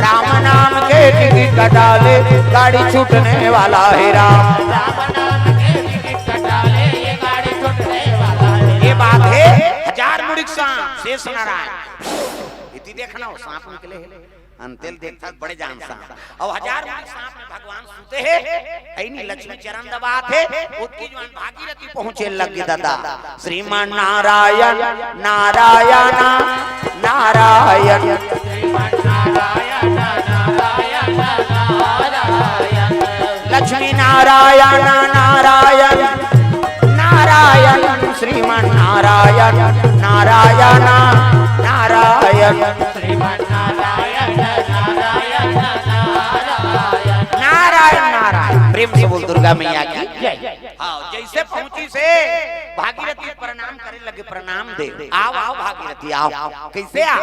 राम नाम के टिकट कटा ले, गाड़ी छूटने वाला है राम। राम नाम के टिकट कटा ले, ये गाड़ी छूटने वाला है। ये बात है हजार मुड़ी के सांप, शेष नारायण। इति देखना हो, सांप निकले हे। अंतेल देखत बड़े जान सांप। अउ हजार मुड़ी सांप में भगवान सुते हे। अइ नी, लक्ष्मी चरण दबात हे। ओतकी जुवार भागीरथी पहुंचे लग गे ददा। श्रीमन नारायण, नारायण, नारायण। श्रीमन नारायण, नारायण, नारायण, नारायण। लक्ष्मी नारायण, नारायण, नारायण। श्रीमन नारायण, नारायण, नारायण। श्रीमन नारायण, नारायण, नारायण। नारायण, नारायण। प्रेम से बोल दुर्गा मैया की जय। हां, जइसे पहुंचिस हे भागीरथी प्रणाम करे लगे, प्रणाम दे। आव, आव भागीरथी, आव। कइसे आव?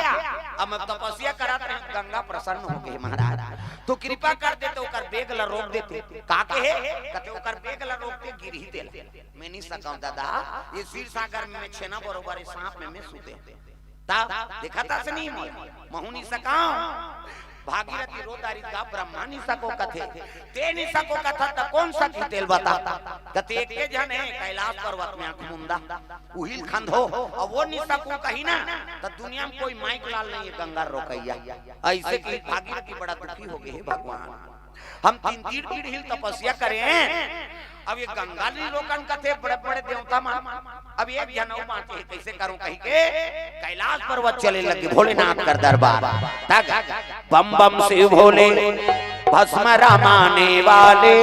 अब मैं तपस्या करत रहेंव, गंगा प्रसन्न हो गे महाराज, तो कृपा कर देते, ओकर बेग ल रोक देते। का कहे? कथे, "ओकर बेग ल रोकते, गिरही तेला।" मैं नइ सकों ददा, ये क्षीर सागर में मैं छेना बरोबर, ये सांप में मैं सुते हंव। ता देखत हस नहीं मोला, महूं नइ सकों। भागीरथी रो डारिस गा, ब्रह्मा नइ सकों कथे, ते नइ सकों कथस त कोन सकही तेला बता। कथे, "एके झन हे कैलाश पर्वत में आंख मुंदा, उही ल खंधो, अउ ओ नइ सकों कही ना, त दुनिया में कोई माइक लाल नइ हे गंगा ल रोकइया।" अइसे कहिके भागीरथी बड़ा दुखी हो गे, "हे भगवान, हम तीन तीन पीढ़ी ले तपस्या करेन, अब ये गंगा ल नइ रोकन कथे बड़े बड़े देवता मन, अब एक झन अउ बांचे हे, कइसे करों?" कहिके कैलाश पर्वत चले लगे, भोलेनाथ कर दरबार। तक बम बम शिव भोले, भस्म रमाने वाले,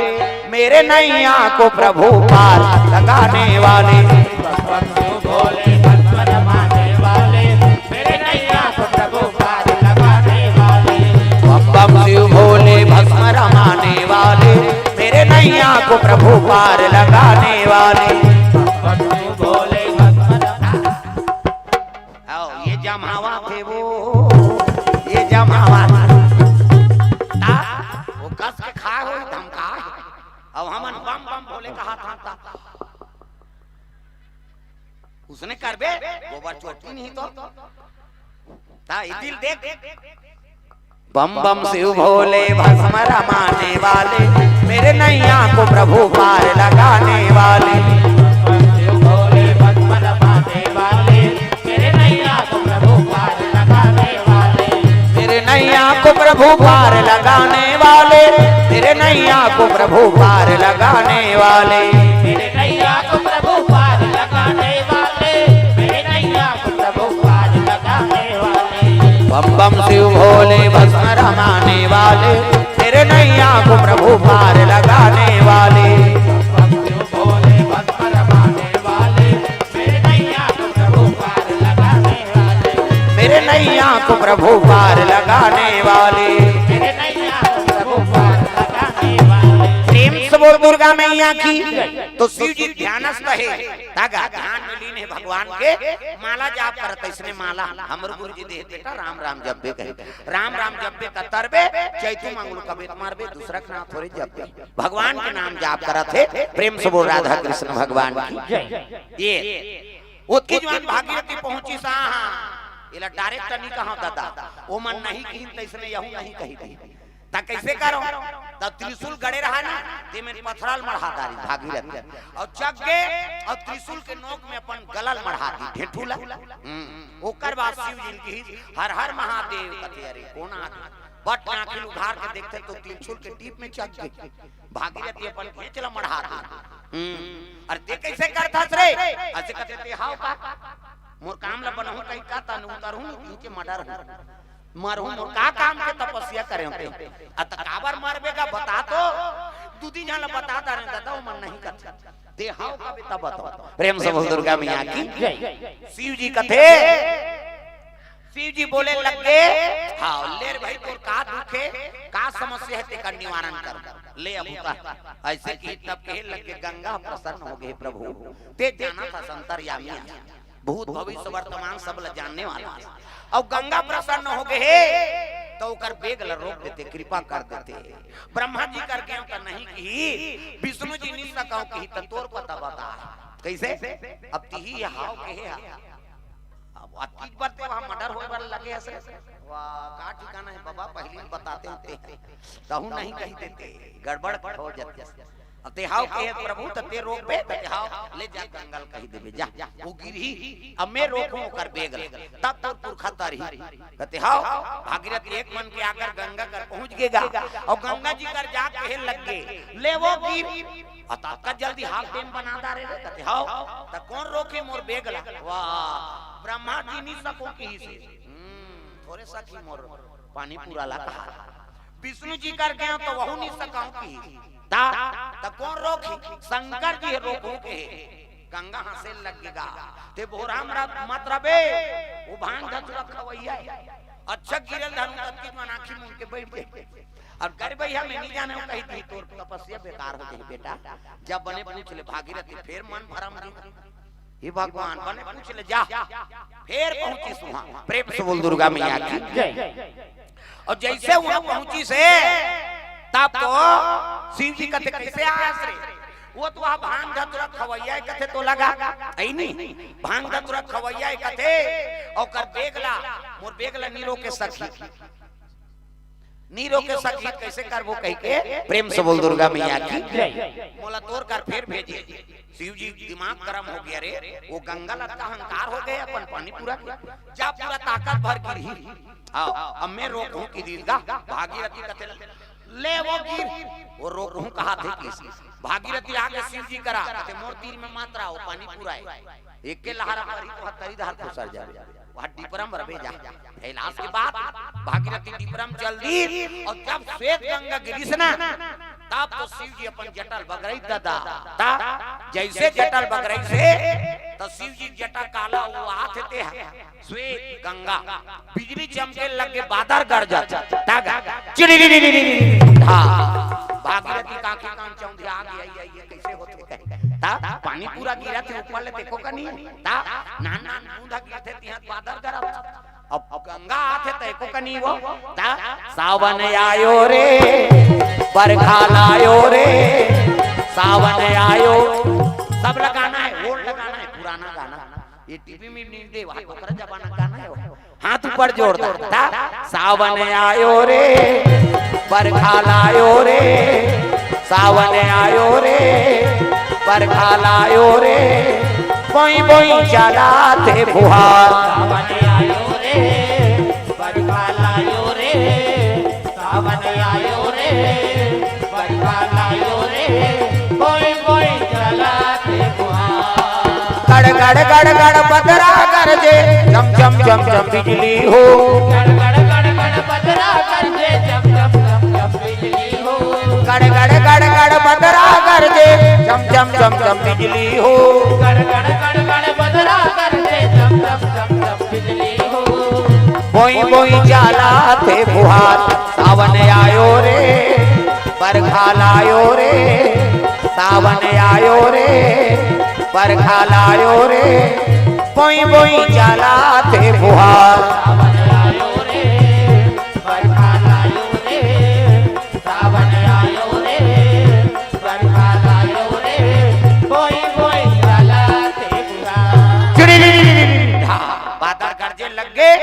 मेरे नैया को प्रभु पार लगाने वाले। बम बम शिव भोले, भस्म रमाने वाले, मेरे नैया को प्रभु पार लगाने वाले। बम बम शिव भोले, भस्म रमाने वाले, मेरे नैया को प्रभु पार लगाने वाले। बम बम शिव भोले, भस्म रमाने आओ, ये जमावत हे वो, ये जमावत। ता, वो कस के खाए होही धमकाए। अब हमन बम बम भोले कहत हन ता। उसने करबे, गोबर चोटी नहीं तो। ता, ये दिल देख। बम बम शिव भोले भस्म रमाने वाले, मेरे नैया को प्रभु पार लगाने वाले। बम बम शिव भोले भस्म रमाने वाले, मेरे नैया को प्रभु पार लगाने वाले। मेरे नैया को प्रभु पार लगाने वाले, मेरे नैया को प्रभु पार लगाने वाले। मेरे नैया को प्रभु पार लगाने वाले, मेरे नैया को प्रभु पार लगाने वाले। बम बम शिव भोले भस्म रमाने वाले, मेरे नैया को प्रभु पार लगाने वाले। बम बम शिव भोले भस्म रमाने वाले, मेरे नैया को प्रभु पार लगाने वाले। मेरे नैया को प्रभु पार लगाने वाले। मेरे नैया को प्रभु पार लगाने वाले। प्रेम से बोल दुर्गा मैया की। तो शिव जी ध्यानस्थ हे, तागा ध्यान में लीन हे भगवान के, माला जाप करत हे, इसने माला हमरो गुरु जी दे हे, बेटा राम राम जपबे कहे, राम राम जपबे कतरबे, चैतू मंगलू कबे मारबे, दूसरा के नाम थोड़े जपबे, भगवान के नाम जाप करत हे। प्रेम से बोल राधा कृष्ण भगवान की। ये ओतकी जुवार भागीरथी पहुंचिस हा, एला direct नइ कहंव ददा, ओमन नहीं कहिन तइसने यहू नहीं कही दी। त कइसे करो? त त्रिशूल गड़े रहा ना, तेमें पथरा ल मढ़ा डारिस भागीरथी। अउ चघ गे, अउ त्रिशूल के नोक में अपन गला ल मढ़ा दिस, ढेंठू ला। हम्म, ओकर बाद शिव जी ल किहिस, "हर हर महादेव।" कथे, "अरे, कोन आगे?" बट आँखी ल उघार के देखथे त त्रिशूल के टीप में चघ गे। भागीरथी अपन घेंच ला मढ़ा दिस। हम्म, "अरे, तें कइसे करथस रे?" अइसे कथे, "तें हव का? मोर काम ला बनहूँ कहिके त उतरहूँ नीचे मर्डर हूँ।" मरहूँ, मोर का काम के तपस्या करे होते? अ त काबर मरबे गा, बता तो। दू तीन झन ला बता डारेंव दादा, ओमन नहीं करथे। तें हव का बे, तब बताओ। प्रेम से बोल दुर्गा मैया की जय। शिव जी कथे, शिव जी बोले लगे, "हाँ, ले रे भाई, तोर का दुख हे, का समस्या हे, तेकर निवारण कर। ले अब उतर।" अइसे किहिस तब कहे लगे, "गंगा प्रसन्न हो गे प्रभु, तें जानथस अंतर्यामी आय।" भूत, भविष्य, वर्तमान सब ल जानने वाला हे। अउ गंगा प्रसन्न हो गे हे, त ओकर बेग ल रोक देते, कृपा कर देते। ब्रह्मा जी कर गेंव त नहीं किहिस, विष्णु जी नि सकंव किहिस, त तोर पता बता। कइसे? अब तिही हव कहे हा। अब अतकी बर तें वहाँ मर्डर होय बर लगे हस रे। वाह, का ठिकाना हे बाबा, पहिली बताते होते। तहूँ नहीं कहि देते, गड़बड़ हो जाते। अब तें हव कहे प्रभु, त तें रोकबे, त तें हव, ले जा गंगा ल कहि देबे, जा, ओ गिरही, अब मैं रोकहूँ ओकर बेग ल, तब तोर पुरखा तरही। कथे, "हव।" भागीरथी एक मन के आकर गंगा कर पहुँच गे गा, अउ गंगा जी कर जा कहे लगे, "ले वो गिर।" अउ ततका जल्दी हाफ डैम बना डारे रे, कथे, "हव।" त कोन रोकही मोर बेग ला? वाह, ब्रह्मा जी नि सकंव किहिस हे। हम्म, थोरे सकही मोर पानी पूरा ला कहा। विष्णु जी कर गेंव त वहू नि सकंव किहिस। त, त कोन रोकही? शंकर जी हे रोकहूँ कहे। गंगा हँसे लगे गा, "तें भोरहा म मत रबे, ओ भांग धतूरा खवइया हे।" अच्छा गिरे ल धरहूँ, ततकी मन आँखी मूंद के बइठ गे। अउ गरीबइया में नि जानंव कहि दिही, "तोर तपस्या बेकार हो जाही बेटा, जा बने पूछ ले।" भागीरथी फेर मन भरम गे। हे भगवान, बने पूछ ले जा। फेर पहुँचिस उहाँ। प्रेम से बोल दुर्गा मैया की जय। अउ जइसे उहाँ पहुँचिस हे, तब तो शिव जी कथे, "कइसे आयस रे?" ओ तो वहाँ भांग धतूरा खवइया हे कथे, तो लगा, अइ नी, भांग धतूरा खवइया हे कथे, ओकर बेग ला, मोर बेग ला नि रोके सकही। नि रोके सकही, कइसे करबो कहिके, प्रेम से बोल दुर्गा मैया की जय। मोला तोर कर फेर भेजे। शिव जी दिमाग गरम हो गे रे, ओ गंगा ल अतका अहंकार हो गे अपन पानी पूरा के। जा पूरा ताकत भर गिरही। हव, अब मैं रोकहूँ किहिस गा, भागीरथी कथे, "ले वो गिर।" ओ रोकहूँ कहत हे किहिस। भागीरथी आगे शिव जी करा, कथे, "मोर तीर में मत रहा, ओ पानी पूरा हे।" एके लहरा परही त तरी डहर खुसर जाबे। वहाँ डिपरा म रबे जा। फैलास के बाद भागीरथी डिपरा म चल दिस, अउ जब श्वेत गंगा गिरिस ना, तब तो शिव जी अपन जटा ल बगरइस दादा। त जइसे जटा ल बगरइस हे, त शिव जी जटा काला वो आथे ते ह। श्वेत गंगा, बिजली चमके लगे, बादर गरजत, तग, चिड़िड़िड़िड़िड़िड़, हाँ, भागीरथी काकी कान चौंधिया गे, "अई, अई, ये कइसे होथे?" ता पानी पूरा गिरत हे ऊपर ले, देखो कनी, ता नान नान बूंद गिरथे, तिहां बादर गरजत। अब गंगा आथे त एको कनी वो, ता सावन आयो रे, बरखा लायो रे, सावन आयो। सब ला गाना हे, ओल्ड गाना हे, पुराना गाना। ये टीवी में नहीं दे, वहाँ ओकरा जमाना गाना हे वो। हाथ ऊपर जोर दा, ता सावन आयो रे, बरखा लायो रे, सावन आयो रे, बरखा लायो रे, बोई बोई चलाथे फुहार। सावन आयो रे, बरखा लायो रे, सावन आयो रे, बरखा लायो रे, बोई बोई चलाथे फुहार। गड़ गड़ गड़ गड़ बदरा गरजे, चम चम चम चम बिजली हो। गड़ गड़ गड़ गड़ बदरा गरजे, चम चम चम चम बिजली हो। गड़ गड़ गड़ गड़ बदरा गरजे, चम चम चम चम बिजली हो। गड़ गड़ गड़ गड़ बदरा गरजे, चम चम चम चम बिजली हो। बोई बोई चलाथे फुहार, सावन आयो रे, बरखा लायो रे, सावन आयो रे, बरखा लायो रे, बोई बोई चलाथे फुहार। सावन आयो रे, बरखा लायो रे, सावन आयो रे, बरखा लायो रे, बोई बोई चलाथे फुहार। चिड़िड़िड़िड़िड़, हाँ, बादर गरजे लगे,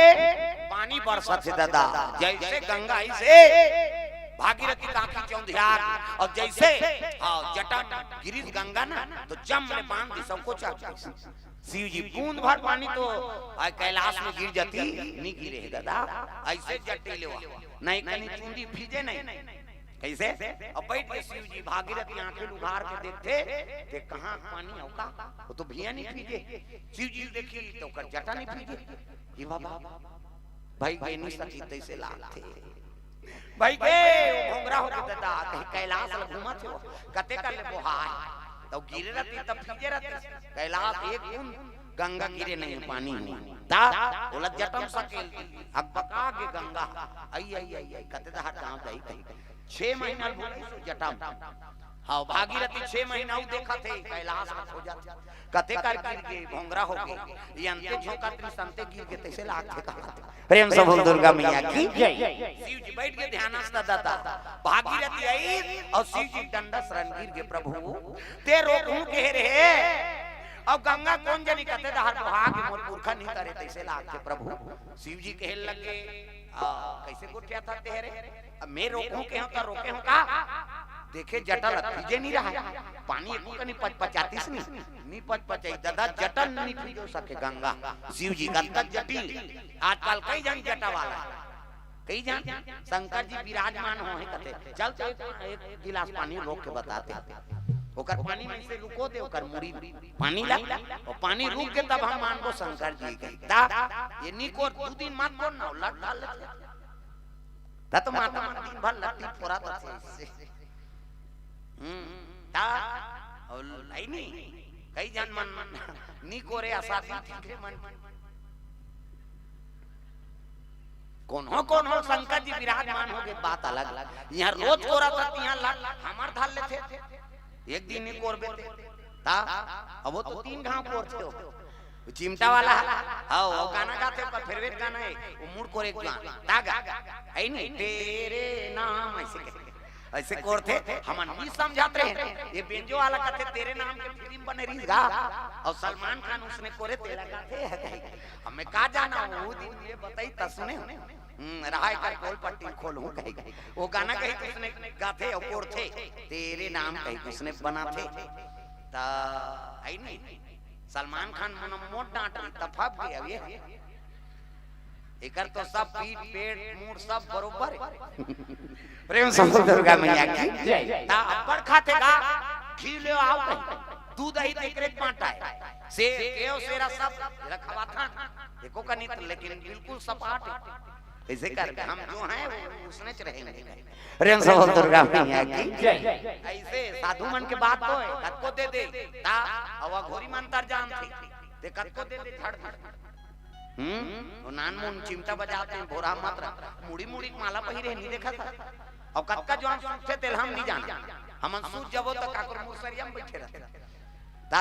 पानी बरसत हे दादा, जइसे गंगा अइसे। भागीरथी के आँखी चौंधिया गे, अउ जइसे, हाँ, जटा म गिरिस गंगा ना, त जम ले बांध दिस सबको चाप दिस। शिव जी बूंद भर पानी तो, आ, कैलाश में गिर जाती, नी गिरे हे ददा, अइसे जटी ले वा, नहीं कनी चुंदी भीजे नहीं। कइसे? अब बइठ के शिव जी भागीरथी आँखी ल उघार के देखथे, ते कहाँ पानी हव का? वो तो भुइयां नी भीजे। शिव जी देखिस त ओकर जटा नी भीजे। हे बाबा, भई गे नी सकिस तइसे लागथे। भई गे, वो भोंगरा होगे ददा, कहीं कैलाश ल घूमत हे वो, कते कर ले बोहाय। त गिरे रहतिस त भीजे रहतिस। कैलाश एक बूंद गंगा गिरे नहीं पानी में। ता ओला जटा म सकेल दिस, अकबका गे गंगा। अई, अई, अई, अई, कते डहर जांव दाई कहीं। छह महीना ल भुलाइस जटा म। हाँ, भागीरथी छह महीना अउ देखत हे, कैलाश म खोजत हे। कते कर गिर गे, भोंगरा होगे, ये अंते झोंकत रिहिस अंते गिर गे, तइसे लागथे कहा। प्रेम से बोल दुर्गा मैया की जय। शिव जी बइठ गे ध्यानस्थ ददा। भागीरथी आइस अउ शिव जी डंडा शरण गिर गे, प्रभु, ते रोकहूं कहे रहे, अउ गंगा कोन जनी कते डहर बोहा गे, मोर पुरखा नी तरे, तइसे लागथे प्रभु। शिव जी कहे लगे, आ, कइसे गोठियाथस तें रे? अब मैं रोकहूं कहे हंव त रोके हंव का? देखे जटा ल भीजे नी रहय, पानी एको कनी पचपचातिस नी, नी पचपचाइस ददा, जटा ल नी भीजो सके गंगा। शिव जी कतका जटिल, आजकल कई झन जटा वाला हे, कई झन शंकर जी विराजमान होहे कथे, चल तो एक, एक गिलास पानी रोक के बताते। ओकर पानी में से रुको दे, ओकर मुड़ी पानी ला, अउ पानी रुक गे तब हम मानबो शंकर जी कही। ता ये नी कोर, दू दिन मत कोर ना, लट डाल लेथे। ता तो माता मन दिन भर लट्टी फोरत रथे। हम्म, ता, अउ अई नी, कई झन मन नी कोरे, असादी ठीक हे मन। कोनो कोनो शंकर जी विराजमान होगे, बात अलग। इहां रोज कोरत हे, इहां लट हमर धर लेथे। एक दिन नी कोरबे ते। ता, अब वो तो तीन घांव कोरथे हो। वो चिमटा वाला, हाँ, वो गाना गाथे, ओकर favourite गाना हे, वो मुड़ कोरे के गाना। ता गा, अई नी, तेरे नाम अइसे कहे। अइसे कोरथे, हमन नी समझत रहे। ये बेंजो वाला कथे, तेरे नाम के फिल्म बने रिहिस गा, अउ सलमान खान उसने कोरे तेला गाथे, हे कहे। अब मैं का जानंव, वो दिन ये बताइस त सुने। हम्म, रहा एकर पोल पट्टी खोलहूं कहे। वो गाना कहिके उसने गाथे अउ कोरथे, तेरे नाम कहिके उसने बनाथे। त अई नी, सलमान खान मन मोर डांट रही, त फंस गे अब ये। एकर तो सब पीठ, पेट, मूड़ सब बरोबर हे। प्रेम से बोल दुर्गा मैया की जय। ता अब्बड़ खाथे गा, घी ले आव कहीं, दूध दही तेकरे बांटा हे, सेव, केव, सेरा सब एला खवाथन, एको कनित, लेकिन बिल्कुल सपाट हे। अइसे करके हम जो हैं, वो उसने च रहेंगे। प्रेम से बोल दुर्गा मैया की जय। अइसे साधु मन के बात होय, कतको दे दे, ता अउ अघोरी मंतर जानथे, ते कतको दे दे, झड़ दे। हम्म, वो नानमुन चिमटा बजाथे, भोरा मत रह, मुड़ी मुड़ी के माला पहिरे, नी देखत हस? अउ कतका जुवान सूतथे, तेला हम नी जानन। हमन सूत जाबो त काकरो मुसरिया म बइठे रहिथे। ता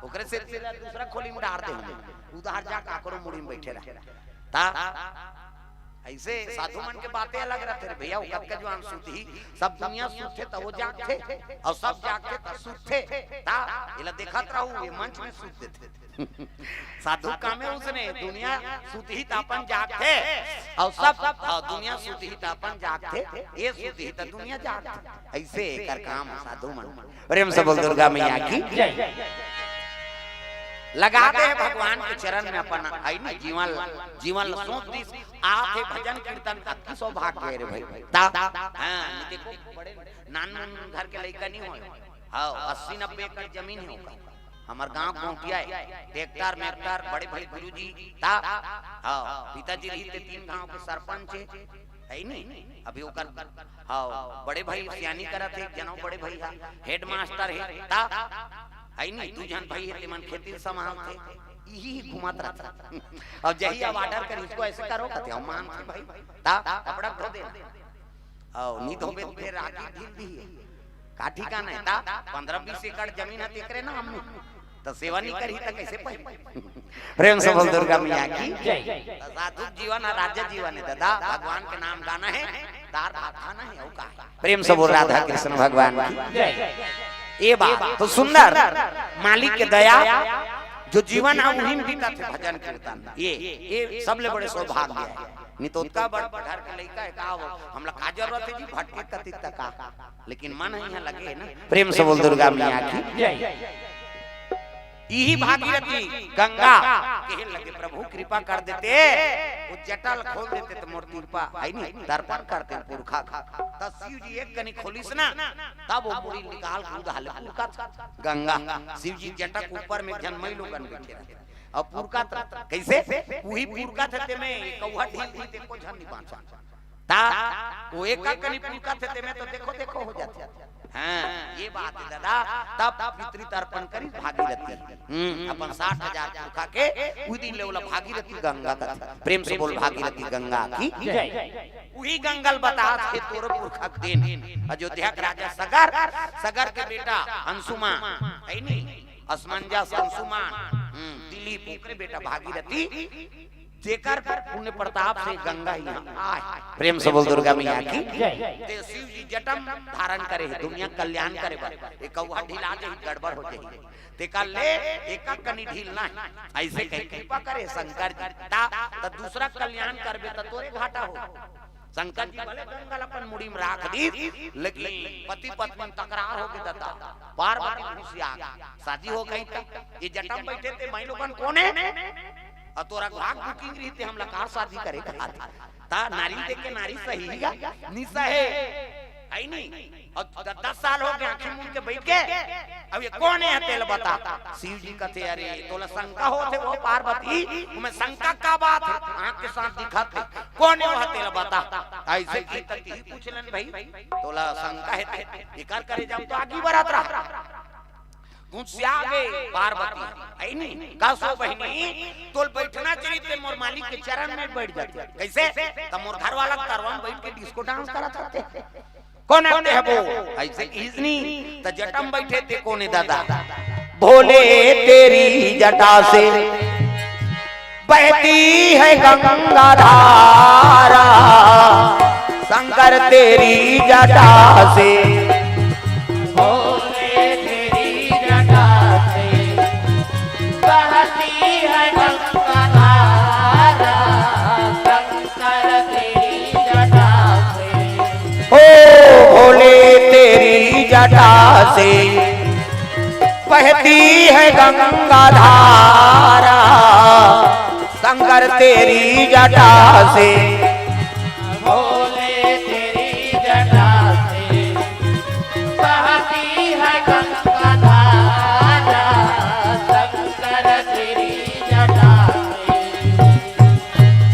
ओकरे से तेला दूसरा खोली म डार दे हमें। उधार जा काकरो मुड़ी म बइठे रह। ता अइसे साधु मन के बातें अलग रहिथे रे भइया, वो कतका जुवान सूतही, सब दुनिया सूतथे त वो जागथे, अउ सब जागथे त सूतथे। ता एला देखत रहू, ये मंच में सूत देथे। साधु कामे उसने, दुनिया सूतही त अपन जागथे, अउ सब, अउ दुनिया सूतही त अपन जागथे, ये सूतही त दुनिया जागथे। अइसे एकर काम साधु मन। प्रेम से बोल दुर्गा मैया की जय। लगा दे हे भगवान के चरण में अपन, अई नी, जीवन, जीवन ल सौंप दिस, आथे भजन कीर्तन, अति सौभाग्य हे रे भई। ता, हाँ, नी देखो, बड़े नानमुन घर के लइका नी होय। हाँ, अस्सी नब्बे एकड़ जमीन हे ओकर। हमर गांव गोंटिया हे, ट्रैक्टर मैक्टर, बड़े भाई गुरुजी, ता, हाँ, पिताजी रहिथे तीन गांव के सरपंच हे, अई नी? अभी ओकर, हाँ, बड़े भाई सियानी करत हे, जनऊ बड़े भाई हा, हेडमास्टर हे, ता, अई नी? दू झन भाई हे, तेमन खेती ल संभालथे, इही घुमत रहिथे। अउ जहिया अब order करिस, इसको ऐसे करो, कथे, हम मानथे भाई, ता, कपड़ा धो देना। अउ नी धोबे त फेर राखी ढील दिही। का ठिकाना हे? ता पंद्रह बीस एकड़ जमीन हे तेकरे नाम में। त सेवा नी करही त कइसे पाही? प्रेम से बोल दुर्गा मैया की जय। त साधु जीवन हे, राज्य जीवन हे ददा, भगवान के नाम गाना हे, दार भात खाना हे, अउ का हे? प्रेम से बोल राधा कृष्ण भगवान की जय। ये बात तो सुंदर, मालिक के दया, जो जीवन हे उही म बीतत हे भजन कीर्तन, ये, ये सबले बड़े सौभाग्य हे। नहीं तो ओतका बड़ घर के लइका हे का वो? हमला का जरूरत हे जी भटके कति तक का? लेकिन मन हे इहाँ लगे हे ना। प्रेम से बोल दुर्गा मैया की। इही भागीरथी गंगा कहे लगे, "प्रभु कृपा कर देते, वो जटा ल खोल देते त मोर कृपा, हे नी, तर्पण करते पुरखा का।" त शिव जी एक कनी खोलिस ना, तब वो मुड़ी निकाल के उधाले पुरखा गंगा। शिव जी जटा के ऊपर में एक झन मई लोगन बइठे रहे। अउ पुरखा त कइसे? उही पुरखा थे तेमे कौहा ढील दी ते को झन नी बाँचा। ता वो एका कनी पुरखा थे तेमे तो देखो देखो हो जाथे। हाँ, ये बात हे दादा। तब पितृ तर्पण करी भागीरथी। हम्म, अपन साठ हजार पुरखा के उही दिन ले ओला भागीरथी गंगा कथे। प्रेम से बोल भागीरथी गंगा की। जय। उही गंगा ल बतात हे तोरो पुरखा के दिन। अयोध्या के राजा सगर, सगर के बेटा अंशुमान, हे नी? असमंजस अंशुमान, हम्म, दिलीप ओकरे बेटा भागीरथी, जेकर पुण्य प्रताप से गंगा इहाँ आए। प्रेम से बोल दुर्गा मैया की। जय। ते शिव जी जटा म धारण करे हे, दुनिया के कल्याण करे बर। ए कौहा ढिला जाही, गड़बड़ हो जाही। तेकर ले एका कनी ढील ना हे। अइसे कही कृपा करे शंकर जी। ता, त दूसरा कल्याण करबे त तोरे घाटा हो। शंकर जी भले गंगा ल अपन मुड़ी म राख दीस, लेकिन पति पत्नी म तकरार होगे दादा। पार्वती घुसिया गे। शादी हो गई त ये जटा म बइठे ते मई लोगन कोन हे? अउ तोरा भाग बुकिंग रहिते हमला कार शादी करे का? ता नारी देख के नारी सही गा? नी सहे। हे नी? अउ द-, दस साल होगे आँखी मूंद के बइठ गे। अब ये कोन हे तेला बता? शिव जी कथे, "अरे, तोला शंका होत हे वो पार्वती, ओमे शंका का बात हे? आँख के साथ दिखत हे। कोन हे वो तेला बता?" अइसे की तक ही पूछ लेन भाई, तोला शंका हे ते, एकर करे जाम तो आगी बरत रहा। गुस्सिया गे पार्वती, हे नी? कस ओ बहिनी, तोला बइठना चाहिए ते मोर मालिक के चरण में बइठ जाते। कइसे? त मोर घर वाला करवा म बइठ के डिस्को डांस करत रहते। कोन आते हे वो? अइसे किहिस नी, त जटा म बइठे ते कोन हे दादा? भोले तेरी जटा से बहती है गंगा धारा, शंकर तेरी जटा से। भोले तेरी जटा से बहती है गंगा धारा, शंकर तेरी जटा से। ओ भोले तेरी जटा से बहती है गंगा धारा, शंकर तेरी जटा से। भोले तेरी जटा से बहती है गंगा धारा, शंकर तेरी जटा से।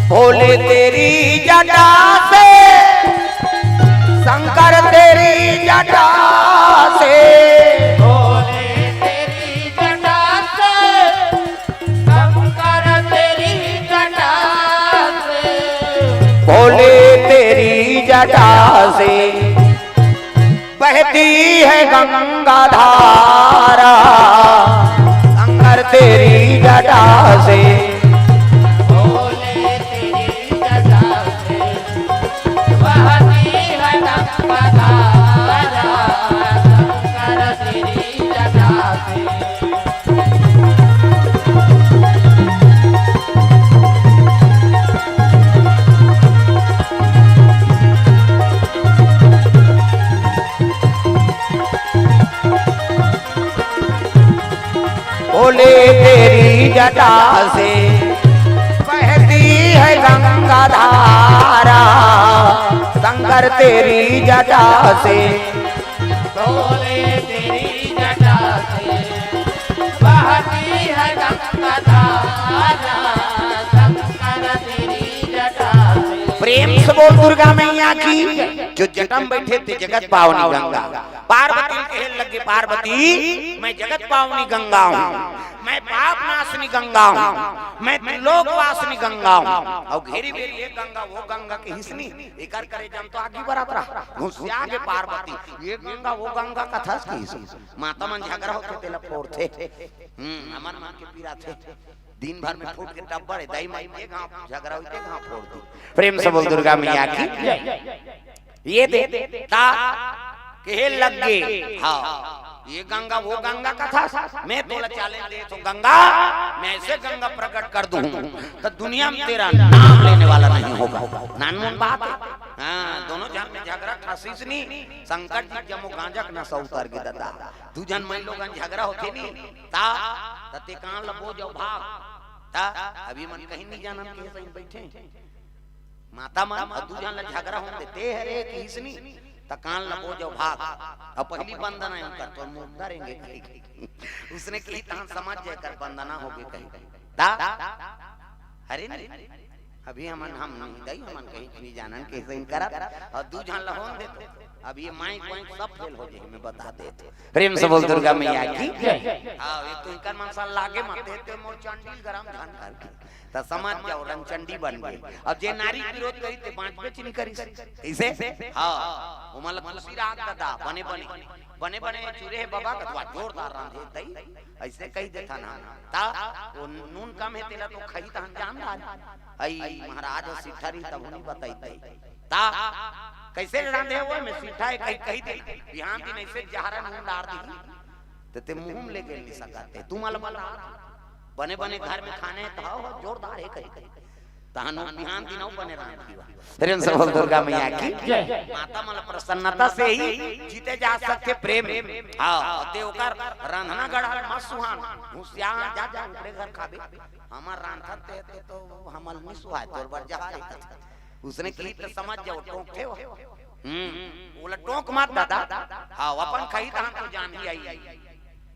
भोले तेरी जटा से, शंकर तेरी जटा से। भोले तेरी जटा से, शंकर तेरी जटा से। भोले तेरी जटा से बहती है गंगा धारा, शंकर तेरी जटा से। भोले तेरी जटा से बहती है गंगा धारा, शंकर तेरी जटा से। भोले तेरी जटा से बहती है गंगा धारा, शंकर तेरी जटा से। भोले तेरी जटा से बहती है गंगा धारा, शंकर तेरी जटा से। प्रेम से बोल दुर्गा मैया की। जो जटा म बइठे ते जगत पावनी गंगा। पार्वती ल कहे लगे, "पार्वती, मैं जगत पावनी गंगा हूँ, मैं पाप नाशनी गंगा हूँ, मैं त्रिलोक वासिनी गंगा हूँ।" अउ घेरी बेरी ये गंगा वो गंगा किहिस नी, एकर करे जाम तो आगी बरत रहा। गुस्सिया गे पार्वती, "ये गंगा वो गंगा कथस किहिस।" माता मन झगरा होथे तेला फोड़थे। हम्म, हमर मन के पीरा थे। दिन भर में फूट के टब्बर हे, दाई माई के घाव झगरा होथे, घाव फोड़ दी। प्रेम से बोल दुर्गा मैया की। ये दे ता कहे लगे। हाँ, ये गंगा, वो गंगा कथस, मैं तोला challenge देत हंव गंगा, मैं ऐसे गंगा प्रकट कर दूं तो दुनिया में तेरा नाम लेने वाला नहीं होगा। नानमुन बात हे। हाँ, दोनों झन में झगरा ठासिस नी, शंकर जी के जम्मो गांजा के नशा उतर गे ददा। दू झन माईलोगन झगरा होथे नी, ता, त ते कान ल बोज अउ भाग। ता, अभी मन कहीं नहीं जानन के सही बैठे। माता मन अउ दू झन ल झगरा होन दे, ते हरे किहिस नी, त कान ल बोज अउ भाग। अउ पहिली बंदना एम कर, तोर मुंह धरेंगे कही। उसने कही, तहन समझ जाए कर बंदना होगे कही। ता, हरे नी, अभी हमन, हम नहीं दई, हमन कहीं नहीं जानन के सही करत, अउ दू झन ल होन दे तो, अब ये माइक वाइक सब फेल हो जाही, मैं बता देत हंव। प्रेम से बोल दुर्गा मैया की। हाँ, ये तो इनकर मन सन लागे मत, ते मोर चंडील गरम झन कर। त समझ जाओ, रंगचंडी बन गे। अब जे नारी के विरोध करी, ते बांचबेच नहीं करिस। कइसे? हाँ, ओमन ल खुशी राख ददा, बने बने, बने बने चूरे हे बबा, कथवा जोरदार रांधे दई, अइसे कहि देथन। ता, वो नून कम हे, तेला तो खही तहन जान डार। अई महाराज सिट्ठा रही तब नहीं बताई दई। ता, कइसे रांधे हे वो, मैं सिट्ठा हे कहि, कहि दे। बिहान दिन अइसे जहरा नून डार दी। त ते मुंह में लेगे नहीं सकत हे। तुमन ल बता, बने बने घर में खाने हे त हव, हव, जोरदार हे कहि, कहि। तहन वो बिहान दिन अउ बने रांध दिही। प्रेम से बोल दुर्गा मैया की। जय। माता मन ल प्रसन्नता से ही जीते जा सकथे प्रेम। हाँ, ते ओकर रांधना गढ़ा मत सुहान। हुसियार जा, जा, ओकरे घर खाबे। हमर रांधत ते, ते तो हमल नहीं सुहाय, तोर बर जहर हे। उसने कही त समझ जाओ, टोंकथे हो। हम्म, ओला टोंक मत ददा। हाँ, अपन खही तहन तो जानही आई।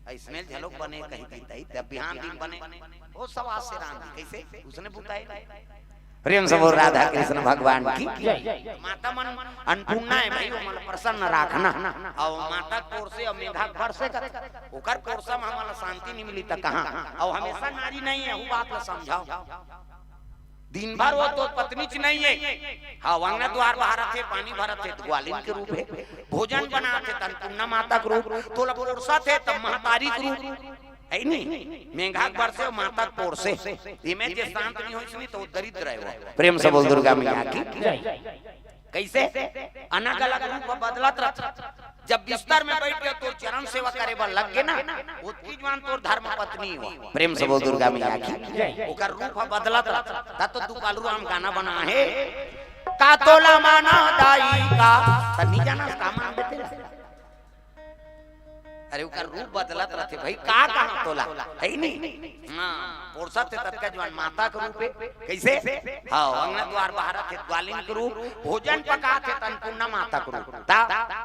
अइसने झलक बने कहि दीतई, तब बिहान दिन बने। वो सवाद से रांधी, कइसे? उसने बुताई। प्रेम से बोल राधा कृष्ण भगवान की। जय। माता मन अन्नपूर्णा हे भाई, ओमन ल प्रसन्न राखना। अउ माता के पोर से अउ मेघा के बर से कर, ओकर पोर से हमन ल शांति नहीं मिली त कहाँ? अउ हमेशा नारी नहीं हे, वो बात ल समझाओ। दिन भर वो तो पत्नीच नहीं हे। हाँ, अंगना दुवार बहारत हे, पानी भरत हे, त ग्वालिन के रूप हे। भोजन बनात हे, त अन्नपूर्णा माता के रूप। तोला पोरसत हे, त महतारी के रूप। हे नी? मेघा के बर से अउ माता के पोर से। एमे जे शांत नहीं होइस नी, त वो दरिद्र हे वो। प्रेम से बोल दुर्गा मैया की। जय। कइसे? अलग-अलग रूप बदलत रहिथे। जब बिस्तर में बइठ के तोर चरण सेवा करे बर लग गे ना, ओतकी जुवान तोर धर्म पत्नी हो। प्रेम से बोल दुर्गा मैया की। जय। ओकर रूप ह बदलत रहिथे। त तो दुकालू राम गाना बना हे, "का तोला माना दाई का।" त नहीं जानस का मान देथे। अरे ओकर रूप बदलत रहिथे भाई, का कहा तोला, हे नी? हाँ, पोरसत हे ततका जुवान माता के रूप हे। कइसे? हाँ, अंगना दुवार बहारत हे, ग्वालिन के रूप, भोजन पकात हे, त अन्नपूर्णा माता के रूप। त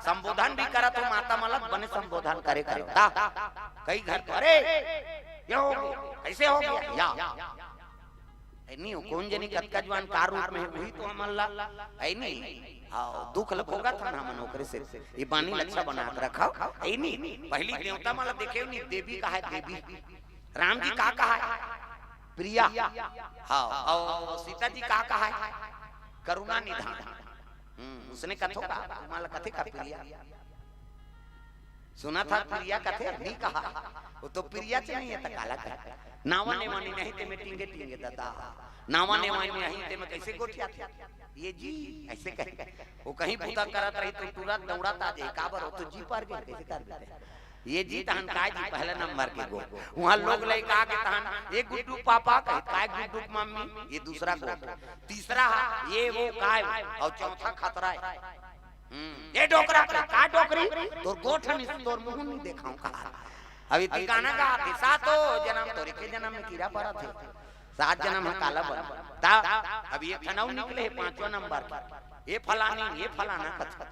संबोधन भी करत हो माता मन ल, बने संबोधन करे करो। त कई घर तो, "अरे, ये हो गया, कइसे हो गया?" या। हे नी, वो कोन जनी कतका जुवान का रूप में हे, वही तो हमन ला, हे नी? हाँ, दुख ल भोगत हन हमन ओकरे से। ये बानी ल अच्छा बना के रखव, हे नी? पहिली देवता मन ला देखे नी, देवी कहाय, देवी। राम जी का कहाय? प्रिया। हाँ, अउ सीता जी का कहाय? करुणा निधान। हम्म, उसने कथो का, तुमन ला कथे का प्रिया? सुनत हस प्रिया कथे, नहीं कहा। वो तो प्रियाच नहीं हे, त काला कहे? नावा नेवानी नहीं, तेमे टींगे टींगे ददा। नावा नेवानी नहीं, तेमे कइसे गोठियाथे? ये जी, अइसे कहे। वो कहीं बूता करत रही त टूरत दौड़त आ जाही, काबर वो तो जी पर गे, कइसे कर देथे? ये जी तहन काय जी, पहले नंबर के गो। उहाँ लोग लइका आगे तहन, "ए गुड्डू पापा," कहे, "काय गुड्डू के मम्मी?" ये दूसरा गो। तीसरा हा, "ये वो काय वो?" अउ चौथा खतरा हे। हम्म, ए डोकरा के, का डोकरी? तोर गोठ नी, तोर मुंह नी देखाव का। अभी ती गाना गाथे, सातो जनम तोर एके जनम में कीरा परत हे। सात जनम ह काला बन। त अभी एक ठन अउ निकले हे पांचवा नंबर के। ए फलानी, ए फलाना कथे।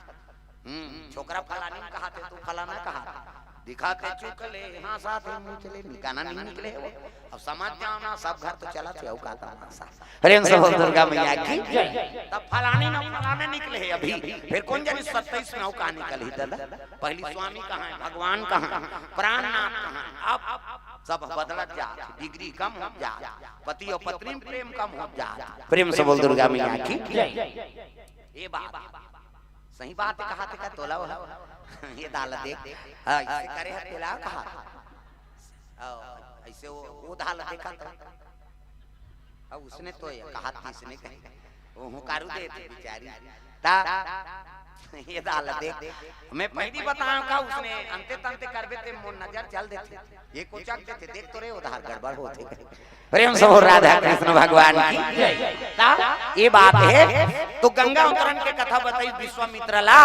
हम्म, छोकरा फलानी कहाथे, तू फलाना कहाथे। दिखाथे चुकले, हाँ साथे मुचले, निकाना नहीं निकले हे वो। अब समझ जाव ना, सब घर तो चलत हे, अउ का तमाशा। प्रेम से बोल दुर्गा मैया की। जय। तब फलानी न फलाने निकले हे अभी, फेर कोन जनी सत्ताईस में अउ का निकलही ददा? पहिली स्वामी कहाय, भगवान कहाय, प्राणनाथ कहाय, अब सब बदलत जात, डिग्री कम होत जात, पति अउ पत्नी में प्रेम कम होत जात। प्रेम से बोल दुर्गा मैया की। जय। ये बात सही बात हे, कहाथे का तोला हो? ये दाल देख, हाँ, अइसे करे हे तोला कहा। हाँ, अइसे वो, वो दाल देखा तो, अब उसने तो ये कहा, तीसने कहे, वो हुंकारू दे थी बेचारी। त ये दाल देख, मैं पहिली बतावं का, उसने अंते तंते करबे ते मोर नजर चल देथे, ये कोचक देथे, देख तो रे उधार गड़बड़ होथे। प्रेम से बोल राधा कृष्ण भगवान की। ता ये बात हे। तो गंगा अवतरण के कथा बताई विश्वामित्र ला।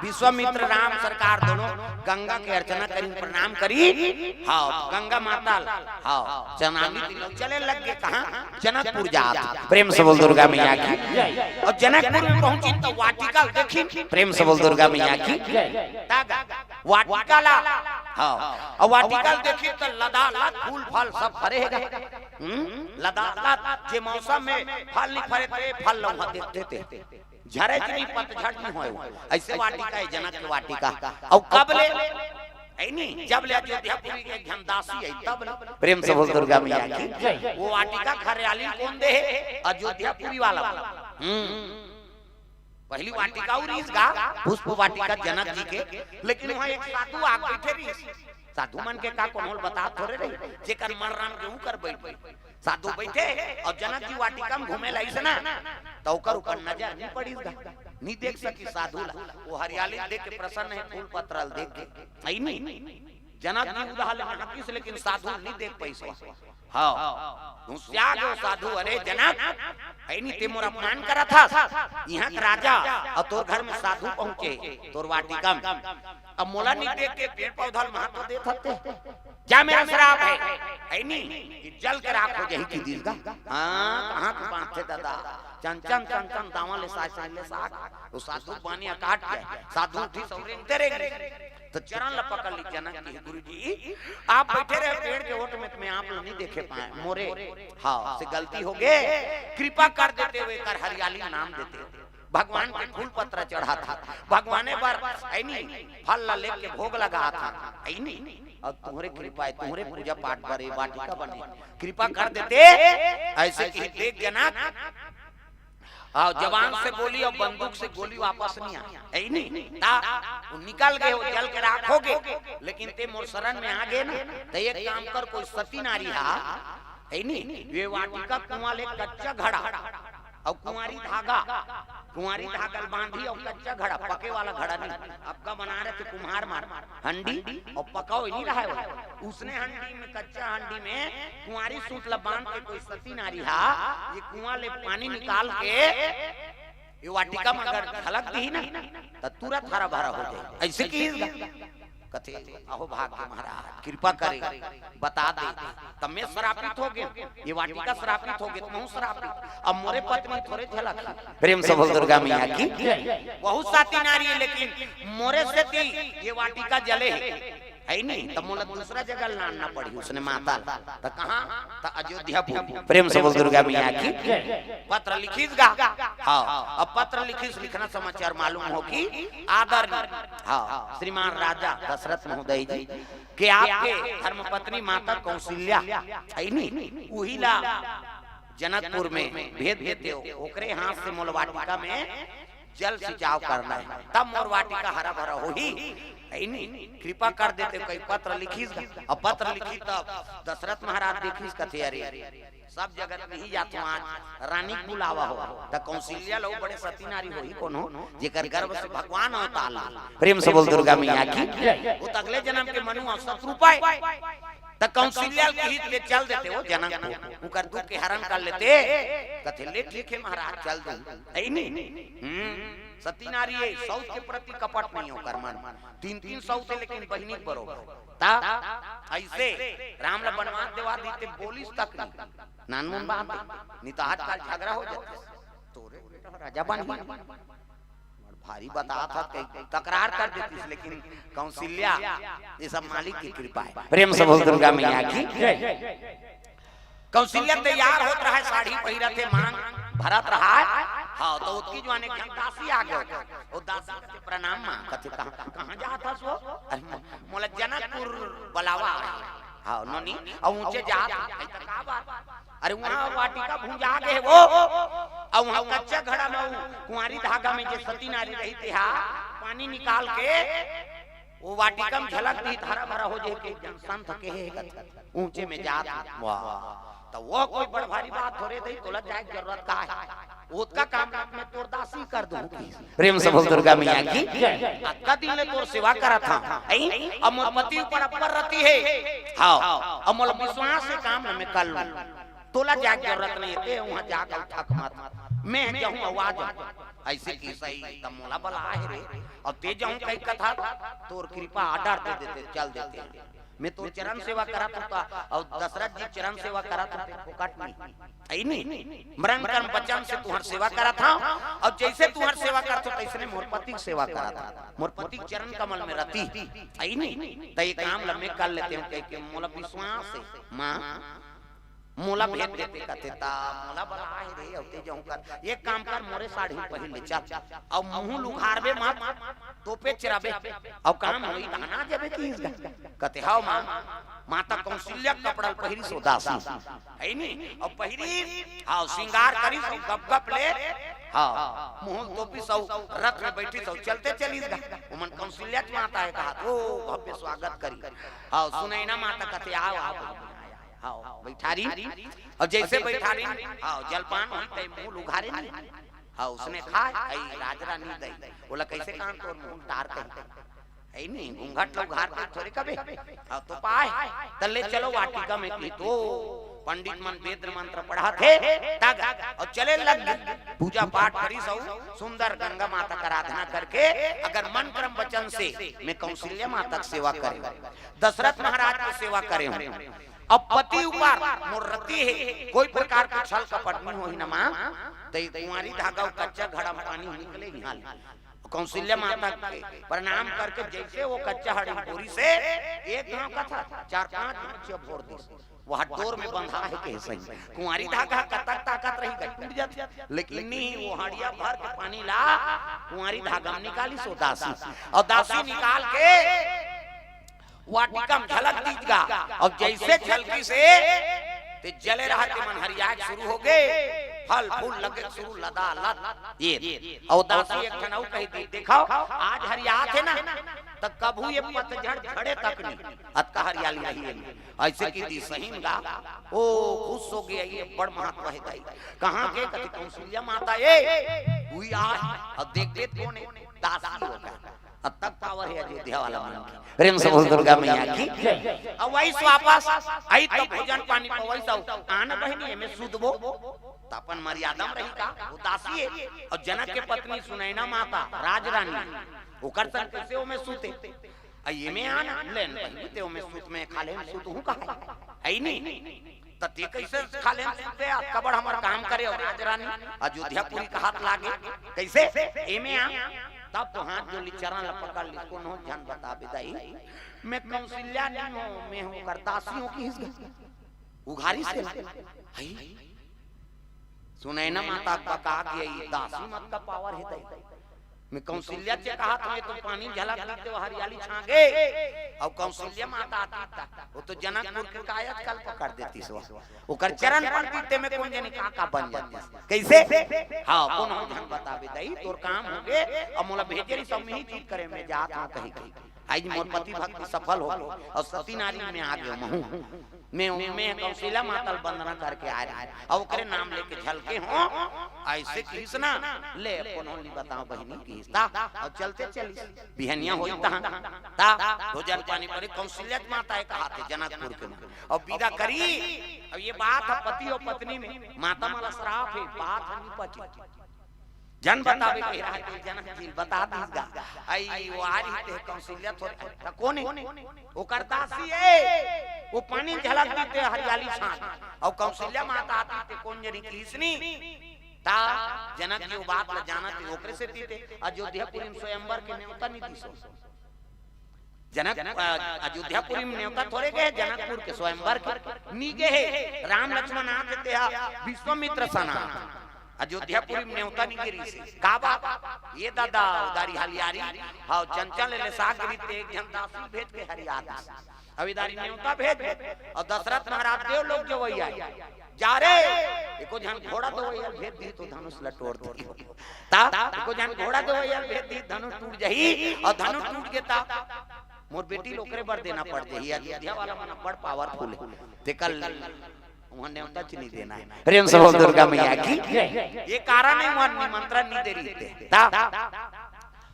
विश्वामित्र राम सरकार दोनों गंगा के अर्चना करी, प्रणाम करी। हाँ, गंगा माता ला, हाँ, चरणामृत पिलाय, चले लग गे कहाँ? जनकपुर जात। प्रेम से बोल दुर्गा मैया की। अउ जनकपुर में पहुंची त वाटिका देखी। प्रेम से बोल दुर्गा मैया की। ता गा, वाटिका ला, हाँ, अउ वाटिका ला देखी त लदालद फूल फल सब फरे हे गा। हम्म, लदालद जे मौसम में फल नहीं फरे ते फल लउहा देखथे ते। झरे च नहीं, पतझड़ नहीं होय। अइसे वाटिका हे जनक के वाटिका। अउ कब ले? हे नी, जब ले अयोध्यापुरी के एक झन दासी हे, तब ले। प्रेम से बोल दुर्गा मैया की। वो वाटिका हरियाली कोन दे हे? अयोध्यापुरी वाला। हम्म। पहिली वाटिका अउ रिहिस गा, पुष्प वाटिका जनक जी के, लेकिन वहाँ एक साधु आ बइठे रिहिस। साधु मन के का कोनो ल बता थोरे रही, जेकर मन राम के ऊकर बइठ गई। साधु बइठे अउ जनक जी वाटिका में घूमे लाइस ना, त ओकर ऊपर नजर नहीं पड़िस गा, नहीं देख सकी साधु ला। वो हरियाली देख के प्रसन्न हे, फूल पत्र ल देख के। हे नी, जनक जी उदाह ले महकिस, लेकिन साधु नहीं देख पाइस। हाँ, घुसिया गे साधु, "अरे जनक, हे नी, ते मोर अपमान करत हस, इहाँ के राजा अउ तोर घर में साधु पहुंचे, तोर वाटिका में। अब मोला नहीं देख के पेड़ पौधा ल महत्व देत हस ते। जा, मेरा श्राप हे, हे नी, कि जल के राख हो जाही," कहि दिस गा। हाँ, कहाँ के बात हे दादा, चंचन चंचन दावा ले साग, साग ले साग। वो साधु बानी अकाट के, साधु उठी सौरे उतरे गे। त चरण ल पकड़ ली जनक के, "गुरु जी, आप बइठे रहे पेड़ के ओट में, त मैं आप ल नहीं देखे पाएंव, मोरे, हाँ, से गलती हो गे, कृपा कर देते हो, एकर हरियाली नाम देते हो।" भगवान के फूल पत्र चढ़ात हंव, भगवाने बर, हे नी, फल ला लेके भोग लगात हंव, हे नी, अउ तुम्हरे कृपा हे, तुम्हरे पूजा पाठ बर ये वाटिका बने, कृपा कर देते, अइसे कहि देख जनक। हाँ, जबान से बोली अउ बंदूक से गोली वापस नहीं आय, हे नी? ता, वो निकल गे, वो जल के राख हो गे, लेकिन ते मोर शरण में आ गे ना, त एक काम कर, कोई सती नारी हा, हे नी? ये वाटिका कुआं ले कच्चा घड़ा अउ कुंवारी धागा, कुंवारी धागा ल बांधी अउ कच्चा घड़ा, पके वाला घड़ा नहीं, अबका बना रहे थे कुम्हार मन, हंडी अउ पका नहीं रहा हे वो। उसने हंडी में, कच्चा हंडी में कुंवारी सूत ला बांध के कोई सती नारी हा, ये कुआं ले पानी निकाल के ये वाटिका में अगर झलक दिही ना, त तुरंत हरा भरा हो जाही। अइसे कहिस गा। कथे, "अहो भाग्य महाराज, कृपा करे, बता दे, त मैं श्रापित हो गेंव, ये वाटिका श्रापित हो गे, त महूं श्रापित, अब मोरे पत्नी थोरे झलकही।" प्रेम से बोल दुर्गा मैया की। बहुत सती नारी हे, लेकिन मोरे सेती ये वाटिका जले हे, हे नी? त मोला दूसरा जगह लानना पड़ही उसने माता ला। त कहाँ? त अयोध्यापुरी। प्रेम से बोल दुर्गा मैया की। पत्र लिखिस गा। हाँ, अब पत्र लिखिस, लिखना समाचार मालूम हो कि आदरणीय, हाँ, श्रीमान राजा दशरथ महोदय जी के आपके धर्मपत्नी माता कौशल्या, हे नी, उही ला जनकपुर में भेज देते हो, ओकरे हाथ से मोला वाटिका में जल सिंचाव करना हे, तब मोर वाटिका हरा भरा होही, हे नी? कृपा कर देते हो, कहि पत्र लिखिस गा। अब पत्र लिखिस तब दशरथ महाराज देखिस, कथे, "अरे, सब जगत नहीं जात हो, आज रानी के बुलावा हो।" त कौशल्या ल बड़े सती नारी होही कोनो, जेकर गर्भ से भगवान अवतार ले। प्रेम से बोल दुर्गा मैया की। वो त अगले जनम के मनु अउ शत्रु पाय। त कौशल्या ल कहिस, "ले चल देते हो जनक को, उकर दुख के हरण कर लेते।" कथे, "ले ठीक हे महाराज, चल दूं।" हे नी? हम्म, सती नारी हे, सौत के प्रति कपट नहीं हे ओकर मन। तीन तीन सौत हे, लेकिन बहिनी के बरोबर। त अइसे राम ला बनवास देवा दी, ते बोलिस तक नहीं। नानमुन बात हे, नहीं त आजकल झगड़ा हो जातिस। तोरे बेटा राजा बनही। भारी बतात हस, कहीं तकरार कर देतिस, लेकिन कौशल्या, ये सब मालिक की कृपा हे। प्रेम से बोल दुर्गा मैया की। कौशल्या तैयार होत रहय, साड़ी पहिरत हे, मांग भरत रहय। हाँ, त ओतकी जुवार एक झन दासी आ गे। वो दासी कथे, "प्रणाम माँ।" कथे, "कहाँ, कहाँ जात हस वो?" "अरे, मो-, मोला जनकपुर बलावा हे।" हाँ, नोनी, अउ ऊंचे जात, "अरे, त का बात?" "अरे, उहाँ वाटिका भुंजा गे हे वो, अउ उहाँ कच्चा घड़ा में वो कुंवारी धागा में जे सती नारी रही, तेहा पानी निकाल के वो वाटिका म झलक दिही त हरा भरा हो जाही, के जन संत के हे कथे, ऊंचे में जात हे। वाह। त वो कोई बड़ भारी बात थोरे दई, तोला जाए के जरूरत का हे? ओतका काम में तोर दासी कर दूं कि। प्रेम से बोल दुर्गा मैया की। अतका दिन ले तोर सेवा करत हंव, अई? अब मोर पति ऊपर अब्बर रति हे। हाव, अब मोला विश्वास हे, काम ल मैं कर लूं। तोला जाए के जरूरत नहीं हे, ते उहां जाके थक मत, मैं जाहूं, आवाज। अइसे कहिस, त मोला बलाय हे रे, अब ते जाहूं कहि कथा, तोर कृपा order दे देते, चल देते। मैं तोर चरण सेवा करत हंव, अउ दशरथ जी चरण सेवा करत हंव, ते फोकट नहीं। अई नहीं, मन कर्म वचन से तुंहर सेवा करत हंव, अउ जइसे तुंहर सेवा करत हंव, तइसने मोर पति के सेवा करत हंव। मोर पति के चरण कमल में रति, अई नहीं, त ये काम ल मैं कर लेते हंव, कहिके मोला विश्वास हे, मां, मोला भेज देते कथे, त मोला बलाय हे रे, अउ ते जाहूं कर, एक काम कर, मोरे साड़ी पहिर ले, चल, अउ मुंह ल उघारबे मत, तोपेच रहिबे, अउ काम होही, तहां न जाबे कहिस गा। कथे, हाव मां, माता कौशल्या के कपड़ा ल पहिरिस हे दासी, अई नहीं? अउ पहिरिस, हाव, श्रृंगार करिस, अउ गप गप ले, हाव, मुंह ल तोपिस, अउ रथ में बइठिस, अउ चलते चलिस गा। ओमन कौशल्या के माता हे कहा, ओ, भव्य स्वागत करिस। हाव, सुनैना माता कथे, आव, आव, हाव, बइठारिन। अउ जइसे बइठारिन, हाव, जलपान होही, तइसे मुंह ल उघारे नहीं। हाव, ओइसने खाय, अई राजरानी दई। ओला कइसे कहां तोर मुंह ल टार कहिथे? अई नहीं, घूंघट ल उघार के थोरे कबे। हाव, त पाय, त ले चलो वाटिका में कहिथे, पंडित मन वेद मंत्र पढ़त हे, त गा, अउ चले लग गे। पूजा पाठ करिस, अउ सुंदर गंगा माता के आराधना करके, अगर मन कर्म वचन से मैं कौशल्या माता के सेवा करेंव, दशरथ महाराज के सेवा करेंव, अब पति ऊपर मोर रति हे, कोई प्रकार के छल कपट नहीं होही न मां, त कुंवारी धागा अउ कच्चा घड़ा म पानी निकले इहां ले। कौशल्या माता के प्रणाम करके जइसे वो कच्चा हड़ी बोरिस हे, एक घांव कथा, चार पांच घांव चिया बोर दिस। वो हड्डोर में बंधा हे कहे सही। कुंवारी धागा कतक ताकत रही गा, टूट जाथे। लेकिन नहीं, वो हड़िया भर के पानी ला कुंवारी धागा में निकालिस ओ दासी। अउ दासी निकाल के वाटिका म झलक दिस गा। अउ जइसे झलकिस हे, ते जले रहय ते मन हरियाय के शुरू होगे, फल फूल लगे के शुरू लदालद। ये, अउ दासी एक ठन अउ कहि दिस, देखव, आज हरियात हे ना, त कभू ये पतझड़ झड़े तक नहीं, अतका हरियाली रही हे। अइसे कहि दिस सही म गा, ओ खुश होगे, ये बड़ महत्व हे दाई। कहां के? कथे कौशल्या माता, ए, उही आय, अउ देखबे त कोन हे? दासी हो गा। अतक power हे अयोध्या वाला मन के। प्रेम से बोल दुर्गा मैया की। अउ वही से वापस अइस त भोजन पानी पवइस, अउ आन बहिनी एमे सूतबो, त अपन मर्यादा म रही का, वो दासी हे। अउ जनक के पत्नी सुनैना माता, राजरानी, ओकर संग कइसे ओमे सूते? अ एमे आन, ले न बहिनी, ते ओमे सूत, मैं खाल्हे म सूतहूं कहाय। अई नहीं? त ते कइसे खाल्हे म सूतबे? अतका बड़ हमर काम करे, अउ राजरानी अयोध्यापुरी कहात लागे, कइसे? एमे आ। तब तो हाथ जोर लिस, चरण ल पकड़ लिस, कोनो झन बताबे दाई, मैं कौशल्या नहीं हों, मैं हों ओकर दासी हों कहिस गा। उघारिस हे। हई, सुनैना माता के बका गे, ये दासी म अतका power हे दाई। मैं कौशल्या से कहात हों, ये तो पानी झलक दिस ते हरियाली छा गे, अउ कौशल्या माता आतिस त, वो तो जनकपुर के कायाकल्प कर देतिस वो। ओकर चरण पड़तिस ते में कोन जनी का का बन जातिस। कइसे? हां, कोनो झन बताबे दाई, तोर काम होगे, अउ मोला भेजे रिहिस, अउ मैं ही चीज करे, मैं जात हों कहिके। आज मोर पति भक्ति सफल होगे, अउ सती नारी में आ गेंव महूं। मैं, मैं कौशल्या माता ल वंदना करके आय रहेंव, अउ ओकरे नाम लेके झलके हों, अइसे कहिस ना, ले कोनो ल नइ बतावंव बहिनी कहिस त, अउ चलते चलिस। बिहनिया होइस तहां, त भोजन पानी करे, कौशल्या माता हे कहाथे जनकपुर के मां, अउ बिदा करिस। अब ये बात ह पति अउ पत्नी में, माता मन ला श्राप हे, बात ह नइ पचे। झन बताबे कहे रहय, जनक जी ल बता दिस गा। अई, वो आ रिहिस ते कौशल्या थोरे, त कोन हे? ओकर दासी हे। वो पानी झलक दिस ते हरियाली छा गे, अउ कौशल्या माता आतिस ते कोन जनी कहिस नहीं। त जनक जी वो बात ल जानत हे, ओकरे सेती ते अयोध्यापुरी म स्वयंवर के नेवता नइ दिस। जनक, अ, अयोध्यापुरी म नेवता थोरे गे हे, जनकपुर के स्वयंवर के नइ गे हे। राम लक्ष्मण आथे, तेहा विश्वामित्र सन आथे। अयोध्यापुरी म नेवता नइ गे रिहिस हे। का बात? ये दादा, ओ दारी हरियारी, हां, चंचल ले साग गिरी ते एक झन दासी भेज के हरिया दिस। अब ए दारी नेवता भेज दे, अउ दशरथ महाराज देवलोक जवइया हे। जा रे, एको झन घोड़ा दवइया ल भेज दिही त धनुष ल टोर दिही। त एको झन घोड़ा दवइया ल भेज दिही, धनुष टूट जाही, अउ धनुष टूट गे त मोर बेटी ल ओकरे बर देना पड़ जाही। अयोध्या वाला मन बड़ पावरफुल हे, तेकर उहाँ नेवता च नहीं देना हे। प्रेम से बोल दुर्गा मैया की। ये कारण हे उहाँ निमंत्रण नहीं दे रहिथे। ता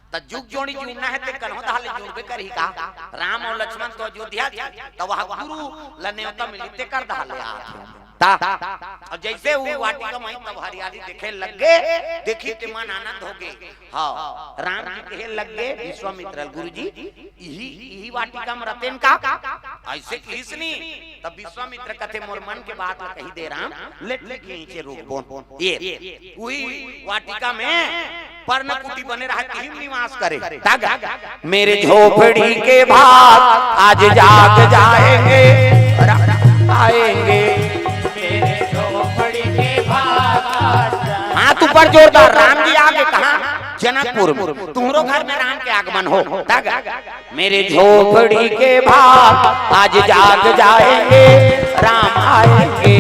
त जुग जोड़ी जुड़ना हे ते कन्हो दहा ले जुड़बे करही का? राम अउ लक्ष्मण तो अयोध्या च, त वहाँ गुरु ल नेवता मिली, तेकर दहा ले आत हे। ता, अउ जइसे वो वाटिका में तब हरियाली देखे लग गे, देखी ते मन आनंद हो गे। हाँ, राम जी कहे लग गे विश्वामित्र ल, गुरु जी, इही, इही वाटिका में रहितेन का? अइसे कहिस नी। तब विश्वामित्र कथे, मोर मन के बात ल कही दे राम, ले ठीक हे, इहिंचे रोकबोन। ये, उही वाटिका में पर्णकुटी बने रहा, तिही म निवास करे। ता गा, मेरे झोपड़ी के भाग आज जाग जाएंगे, राम आएंगे। मेरे झोपड़ी के भाग आज जाग हाथ ऊपर जोरदार, राम जी आ गे कहाँ? जनकपुर में। तुम्हरो घर में राम के आगमन हो। ता गा, मेरे झोपड़ी के भाग आज जाग जाएंगे, राम आएंगे।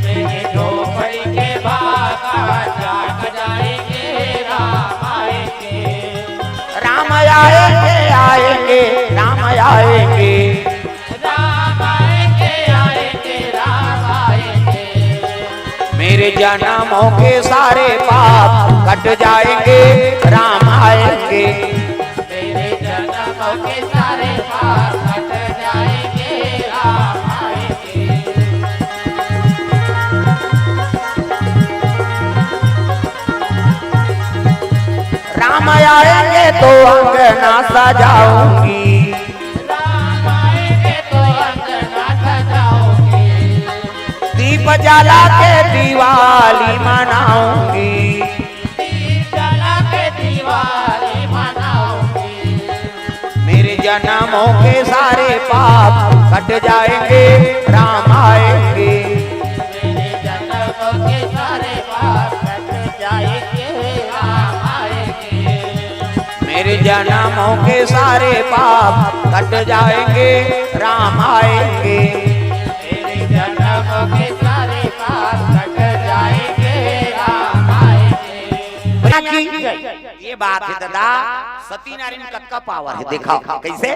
मेरे झोपड़ी के भाग आज जाग जाएंगे, राम आएंगे। राम आएंगे, आएंगे, राम आएंगे। राम आएंगे, आएंगे, राम आएंगे। मेरे जन्मों के सारे पाप कट जाएंगे, राम आएंगे। मेरे जन्मों के सारे पाप कट जाएंगे, राम आएंगे। राम आएंगे तो अंगना सजाऊंगी। राम आएंगे तो अंगना सजाऊंगी। दीप जला के दिवाली मनाऊंगी। दीप जला के दिवाली मनाऊंगी। मेरे जन्मों के सारे पाप कट जाएंगे, राम आएंगे। मेरे जन्मों के सारे पाप कट जाएंगे, राम आएंगे। मेरे जन्मों के सारे पाप कट जाएंगे, राम आएंगे। मेरे जन्मों के सारे पाप कट जाएंगे, राम आएंगे। ये बात हे दादा, सती नारी में कतका पावर हे, देखा कइसे?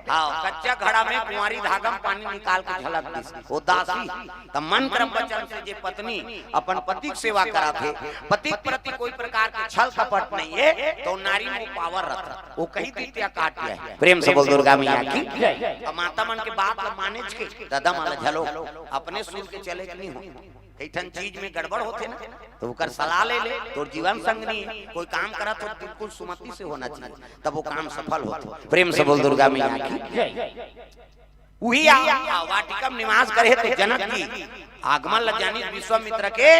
हाँ, कच्चा घड़ा में कुंवारी धागा में पानी निकाल के झलक दिस। वो दासी, त मन क्रम वचन से जे पत्नी अपन पति के सेवा करत हे, पति के प्रति कोई प्रकार के छल कपट नहीं हे, त नारी में वो पावर रहिथे। वो कही दिस ते काट लिया हे। प्रेम से बोल दुर्गा मैया की। अब माता मन के बात ल मानेच के, दादा मन ल झलो, अपने सुर के चले के नहीं हो। कई ठन चीज में गड़बड़ होथे ना, त ओकर सलाह ले ले। तोर जीवन संगनी कोई काम करत हो, बिल्कुल सुमति से होना चाहिए, तब वो काम सफल होथे। प्रेम से बोल दुर्गा मैया की। उही आ, आ वाटिका में निवास करे हे त जनक जी आगमन ल जानिस विश्वामित्र के,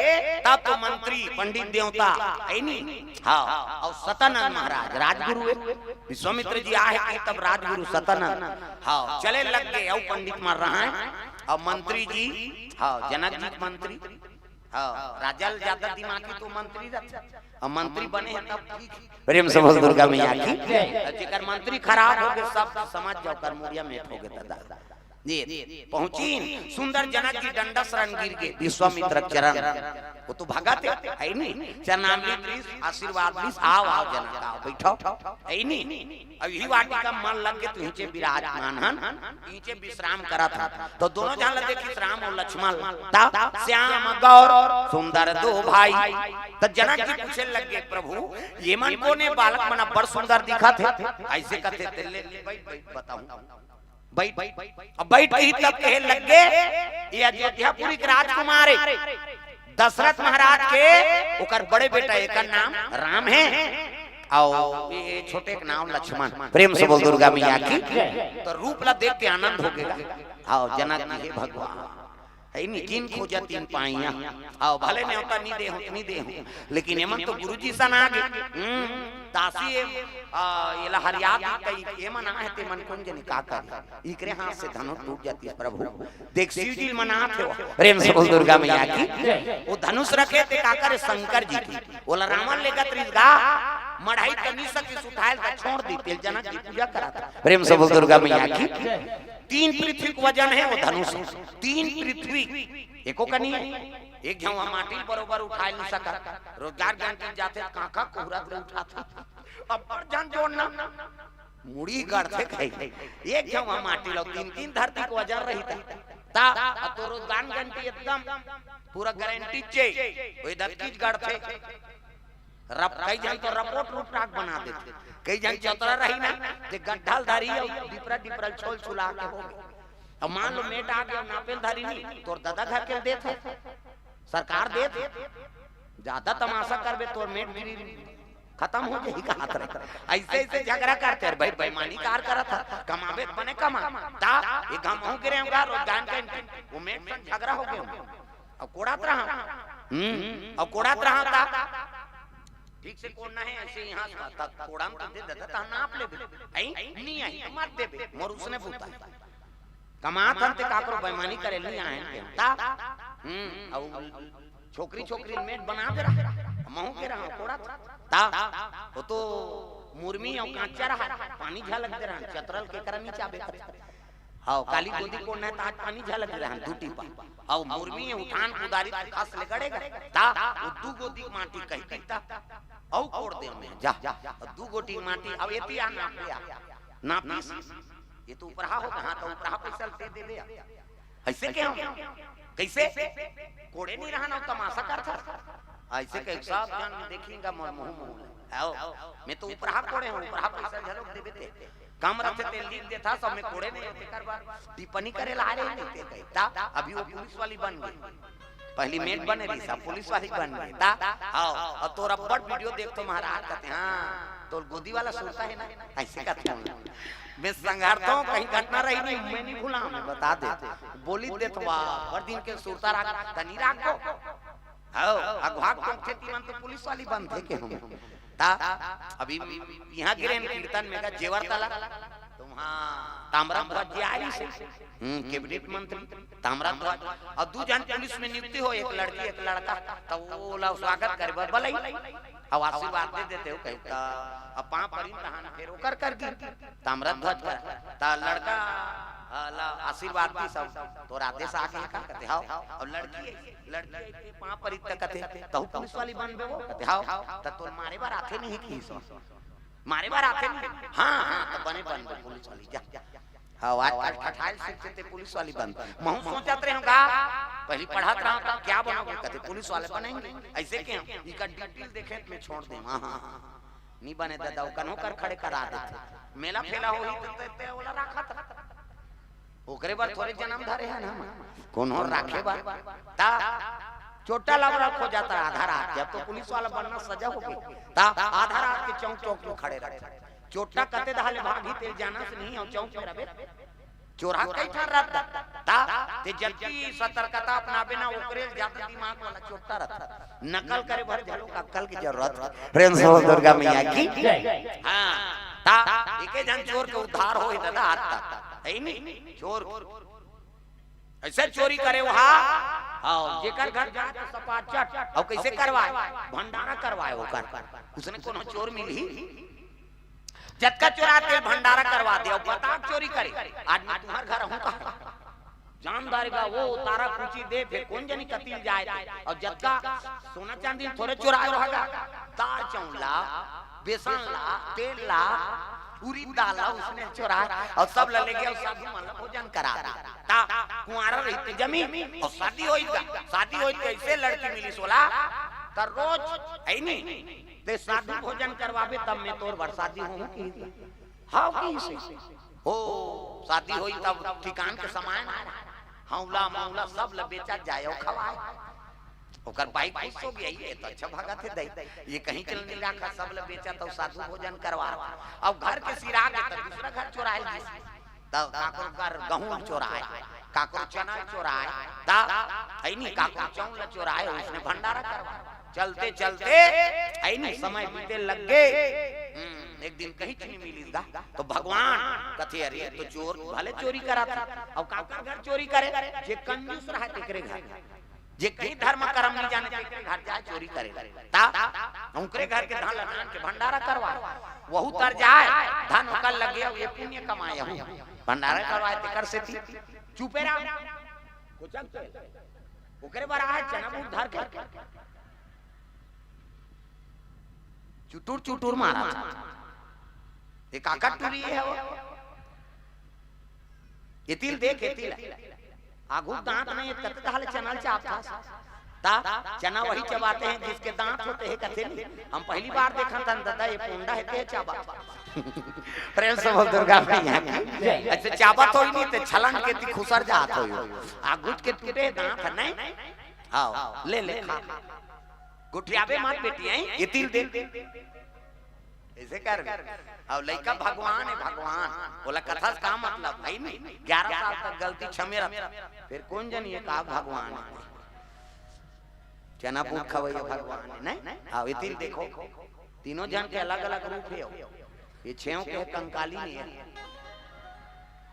तब तो मंत्री, पंडित, देवता, हे नी? हाँ, अउ सतानंद महाराज, राजगुरु हे। विश्वामित्र जी आहे कि तब राजगुरु सतानंद, हाँ, चले लग गे, अउ पंडित मन रहा हे, अउ मंत्री जी, हाँ, जनक जी के मंत्री, हाँ, राजा ल ज्यादा दिमागी तो मंत्री रहिथे। अब मंत्री बने हे तब ठीक हे। प्रेम से बोल दुर्गा मैया की। जेकर मंत्री खराब हो गे, सब समझ जाव, कर मुड़िया मेट हो गे दादा। ये पहुंचिन, सुंदर जनक जी डंडा शरण गिर गे, विश्वामित्र के चरण। वो तो भगत हे, हे नी? चरणामृत रिस, आशीर्वाद रिस, आव, आव जनक, आव, बइठव, हे नी? अब इही वाटिका मन लग गे, त इहिंचे विराजमान हन, इहिंचे विश्राम करत हन। त दोनों झन ल देखिस राम अउ लक्ष्मण, त श्याम गौर सुंदर दो भाई। त जनक जी पूछे लग गे, प्रभु, ये मन कोन हे? बालक मन अब्बड़ सुंदर दिखत हे। अइसे कथे, त ले, ले, बइठ, बइठ, बताहूं। बइठ, अब बइठ के ही तब कहे लग गे, ये अयोध्यापुरी के राजकुमार हे। दशरथ महाराज के ओकर बड़े बेटा, एकर नाम राम हे, अउ ये छोटे के नाम लक्ष्मण। प्रेम से बोल दुर्गा मैया की। त रूप ला देख के आनंद हो गे। अउ जनक जी, हे भगवान, हे नी, जिन खोजा तिन पाइया। अउ भले नेवता नी दे हों, नी दे हों, लेकिन एमन तो गुरुजी सन आ गे। हम्म, दासी ए, आ, एला हरिया दी कही, एमन आहे तेमन कोन जनी का करे। इकरे हाथ से धनुष टूट जातिस प्रभु। देख शिव जी ल मनात हे वो। प्रेम से बोल दुर्गा मैया की। वो धनुष रखे ते का करे, शंकर जी के। ओला रावण लेगत रिस गा, मढ़ाई त नी सकिस उठाय ल, त छोड़ दिस, तेला जनक जी पूजा करत हे। प्रेम से बोल दुर्गा मैया की। तीन पृथ्वी के वजन हे वो धनुष, तीन पृथ्वी, एको कनी हे। एक झन ह माटी ल बरोबर उठाय ल नी सकय, रोजगार गांव के जाथे, कांखा कोहरा ले उठाथे। अब्बड़ झन जोड़ना, मुड़ी गड़थे कही। एक झन वहाँ माटी लो, तीन तीन धरती के वजन रही था। ता, अब तो रोजगार गारंटी एकदम पूरा गारंटी चे, वही धरती गड़थे। रप-, कई झन तो रपोट रूपटाक बना देथे, कई झन चतरा रही ना, ते गड्ढल धरी अउ डिपरा डिपरल छोल छुला के हो गए। अब मान लो मेट आ गया, नापेल धरी नहीं, तोर दादा घर के देत है, सरकार देत है। ज्यादा तमाशा करबे, तोर मेट गिरी खत्म हो जाही, कहात रहे। ऐसे ऐसे झगड़ा करते, अरे भाई, बेईमानी कार करत है, कमाबे त बने कमा। ता, ये घमहू गिरे होगा, रोजगार के, वो मेट संग झगड़ा हो गया। अब कोड़ात रहा। हम्म, अब कोड़ात रहा ता। ठीक से कोड़ना है, ऐसे यहाँ से तक कोड़न तो दे देता, ता नाप लेबे। आई? नहीं आई, मत देबे, मोर उसने पूता है। कमात हन ते काकरो बेईमानी करे नहीं आए हैं ता। हम्म, अउ छोकरी छोकरी मेट बना दे रहा, महू के रहा कोड़ा ता। वो तो मुर्मी अउ कांचा रहा, पानी झलक दे रहा, चतरल के करा नीचा बेकत। हाँ, काली गोदी कोड़ना है, ता आज पानी झलक दे रहा, दू टीपा। अउ मुर्मी उठान कुदारी तो खस ले गड़ेगा, ता वो दू गोदी माटी कही दी ता, अउ कोड़ दे में, जा, जा, दू गोटी माटी, अब एती आ नाप लिया, नाप लिया। ये तो उपरहा हो, हाँ, तो उपरहा पैसा दे देबे। ऐसे के हम? कैसे? कोड़े नहीं रहा ना, तमाशा करथा। ऐसे के सब जन देखेंगा मोर मुंह मुंह ले। आओ, मैं तो उपरहा कोड़े हूँ, उपरहा पैसा झलक देबे ते। काम रथे ते लिख देथा, सब में कोड़े नहीं होते कर बार। टिप्पणी करे ला रहे नहीं ते कही। ता, अभी वो पुलिस वाली बन गई। पहली मेट बने रही, सब पुलिस वाली बन गई। ता, आओ, अब तोर अब्बड़ वीडियो देख तो महाराज कहते, हाँ, तोर गोदी वाला सुरता है ना, ऐसे कहते हैं। मैं संघारता हूँ, कहीं घटना रही नहीं, मैं नहीं भूला, मैं बता दे। बोली देत बा, बड़ दिन के सुरता राख, तनी राखो। हाँ, अगवा के खेती मन तो पुलिस वाली बन थे के हम। ता, अभी यहाँ गिरे हैं कीर्तन में का जेवर तला, तो वहाँ ताम्रध्वज जी आ रही से, हम्म, कैबिनेट मंत्री ताम्रध्वज, और दू जन पुलिस में नियुक्ति हो, एक लड़की, एक लड़का, तो वो ला स्वागत करे बर बलई, अब आशीर्वाद दे देते हो कहीं, तो अब पाँव परी तहान फिर ओकर कर गिर, ताम्रध्वज कर, तो लड़का, आ, ला आशीर्वाद दी सब, तोर आदेश आगे है का कहते, हाव, अब लड़की है, लड़की है, पाँव परी त कहते, तहू पुलिस वाली बनबे वो कहते, हाव, त तोर मारे बर आथे नहीं की सो, मारे बर आथे नहीं, हाँ, हाँ, त बने बनबे पुलिस वाली, जा, जा। हाँ, आजकल ठठाइल सीखते थे पुलिस वाली बन। महू सोचत रहे होगा, पहली पढ़त रहा था, क्या बनोगे? कहते पुलिस वाले बनेंगे। ऐसे क्यों? इका डिटेल देखे तो मैं छोड़ दे। हाँ, हाँ, हाँ। नहीं बने दादा, वो कन्हो कर खड़े करा देते। मेला फेला होही तो ते, ते ओला रखा था। ओकरे बर थोरे जन्म धरे है ना, कोनो राखे बर। ता चोटा लबरा खो जाता आधा रात, जब तो पुलिस वाला बनना सजा हो गई। ता आधा रात के चौक चौक में खड़े रहते। चोटा कते दहाले भागी, तेल जाना से नहीं, और चौक में रबे। चोरा कई ठन रहता। ता, ते जबकि सतर्कता अपनाबे ना, ओकरे ले ज्यादा दिमाग वाला चोटा रहता। नकल करे भर झलो अक्कल की जरूरत। प्रेम से बोल दुर्गा मैया की। हाँ, ता, एके झन चोर के उद्धार होही दादा, आज तक। है नहीं? चोर। ऐसे चोरी करे वहा। हाँ, जेकर घर जाए तो सपाचट। और कैसे करवाए? भंडारा करवाए ओकर। उसने कोनो चोर मिली? जतका चोरा तेल भंडारा करवा दे, अउ पताक चोरी करे। आज मैं तुम्हार घर हूँ कहा? जान डारेगा वो तारा कुची दे, फिर कौन जनी कतील जाए। और जतका सोना चांदी थोरे चोराए रहेगा, तार चौला, बेसन ला, तेल ला, उरीद दाल ला उसने चोराए, और सब ला ले गया, और साधु मन ला भोजन करा दे। ता कुंवारा रही ते जमी, और शादी होई गा, शादी होई तो ऐसे लड़की मिली सोला, त रोज, ऐ नी, ते साधु भोजन करवाबे तब मैं तोर बर शादी होहूं की। हाव की से। हो, शादी होई तब ठिकान के सामान आए। हौला मौला सब ल बेचा जाए अउ खवाए। ओकर बाई खुश हो गई, ये तो अच्छा भगत है दई। ये कहीं चल नहीं रखा, सब ल बेचा तो साधु भोजन करवा। अब घर के सिरा के तो दूसरा घर चुराए जी। त काकरो कर गहूं चोराए, काकरो चना चोराए, ता, है नी, काकरो चाउर चोराए, उसने भंडारा करवा। चलते चलते, है नी, समय बीते लग गए। हम्म, एक दिन कहीं चीनी मिली गा, तो भगवान कथे, "अरे, ये तो चोर भले चोरी करा था, अब काकर घर चोरी करे, जे कंजूस रहा तेकरे घर।" जे कहीं धर्म कर्म नहीं जाने, तेकरे घर जाए चोरी करे। ता, उनकरे घर के धन लदान के भंडारा करवा। वहू तर जाए, धन ओकर लगे, ये पुण्य कमाए हूँ। भंडारा करवाए, तेकर सेती चुपे रहा। कोचक के, ओकरे बर आहे चना बूट धर के। चुटुर चुटुर मारा था। ये काकर टूरी हे वो? एती ल देख, एती ल। आगू दांत नहीं हे, कते तहाँ ले चना ल चाबथस। त चना वही चबाते हैं जिसके दांत होते हैं, कथे नहीं। हम पहली बार देखत हन दादा, ये पोंडा हे, के चाबा? प्रेम से बोल दुर्गा मैया की। अइसे चाबत होही नहीं त छलंग के एती खुसर जात होही। आगू के टूटे दांत हे नहीं। हाव, ले ले खा। गोठियाबे मत बेटी, हैं? एती ल दे। अइसे कर। अउ लइका भगवान हे, भगवान। ओला कथस का मतलब, हे नहीं? ग्यारह साल तक गलती छमे रथे। फेर कोन जनी हे का भगवान हे? चना बूट खवइया भगवान हे, नहीं? हाव, एती ल देखो। तीनों झन के अलग-अलग रूप हे। ये छेव के हे कंकाली नहीं हे।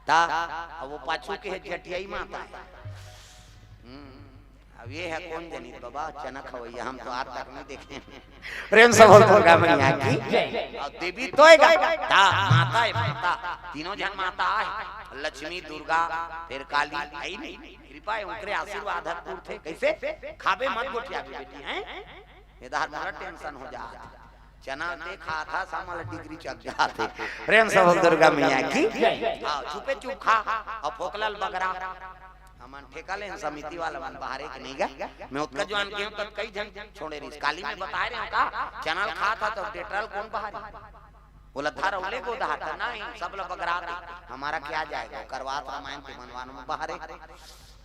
त अब वो पाछू के हे जटियाई माता हे। हम्म, अब ये हे कोन जनी बाबा, चना खवइया, हम तो आज तक नहीं देखे। प्रेम से बोल दुर्गा मैया की। अउ देवी तो हे गा। त माता हे, माता। तीनों झन माता हे। लक्ष्मी, दुर्गा, फेर काली, हे नहीं? कृपा हे, उनकरे आशीर्वाद हे पूरथे। कइसे? खाबे मत गोठियाबे बेटी, हैं? ये तो हर मोला tension हो जात हे। चना ल ते खाथस, हमला डिग्री चढ़ जात हे। प्रेम से बोल दुर्गा मैया की। हाव, चुपे चुप खा, अउ फोकला ल बगरा। हमन ठेका लेन समिति वाला मन बहारे के नहीं गा। मैं ओतका जुवान के हंव, तब कई झन छोड़े रहिस। काली मैं बताय रहेंव का, चना ल खाथस त डेटल कोन बहारे? ओला धर अउ ले गो दहार, नहीं, सब ल बगरा दे। हमारा क्या जाएगा, करवात रामायण के मनवान में बहारे।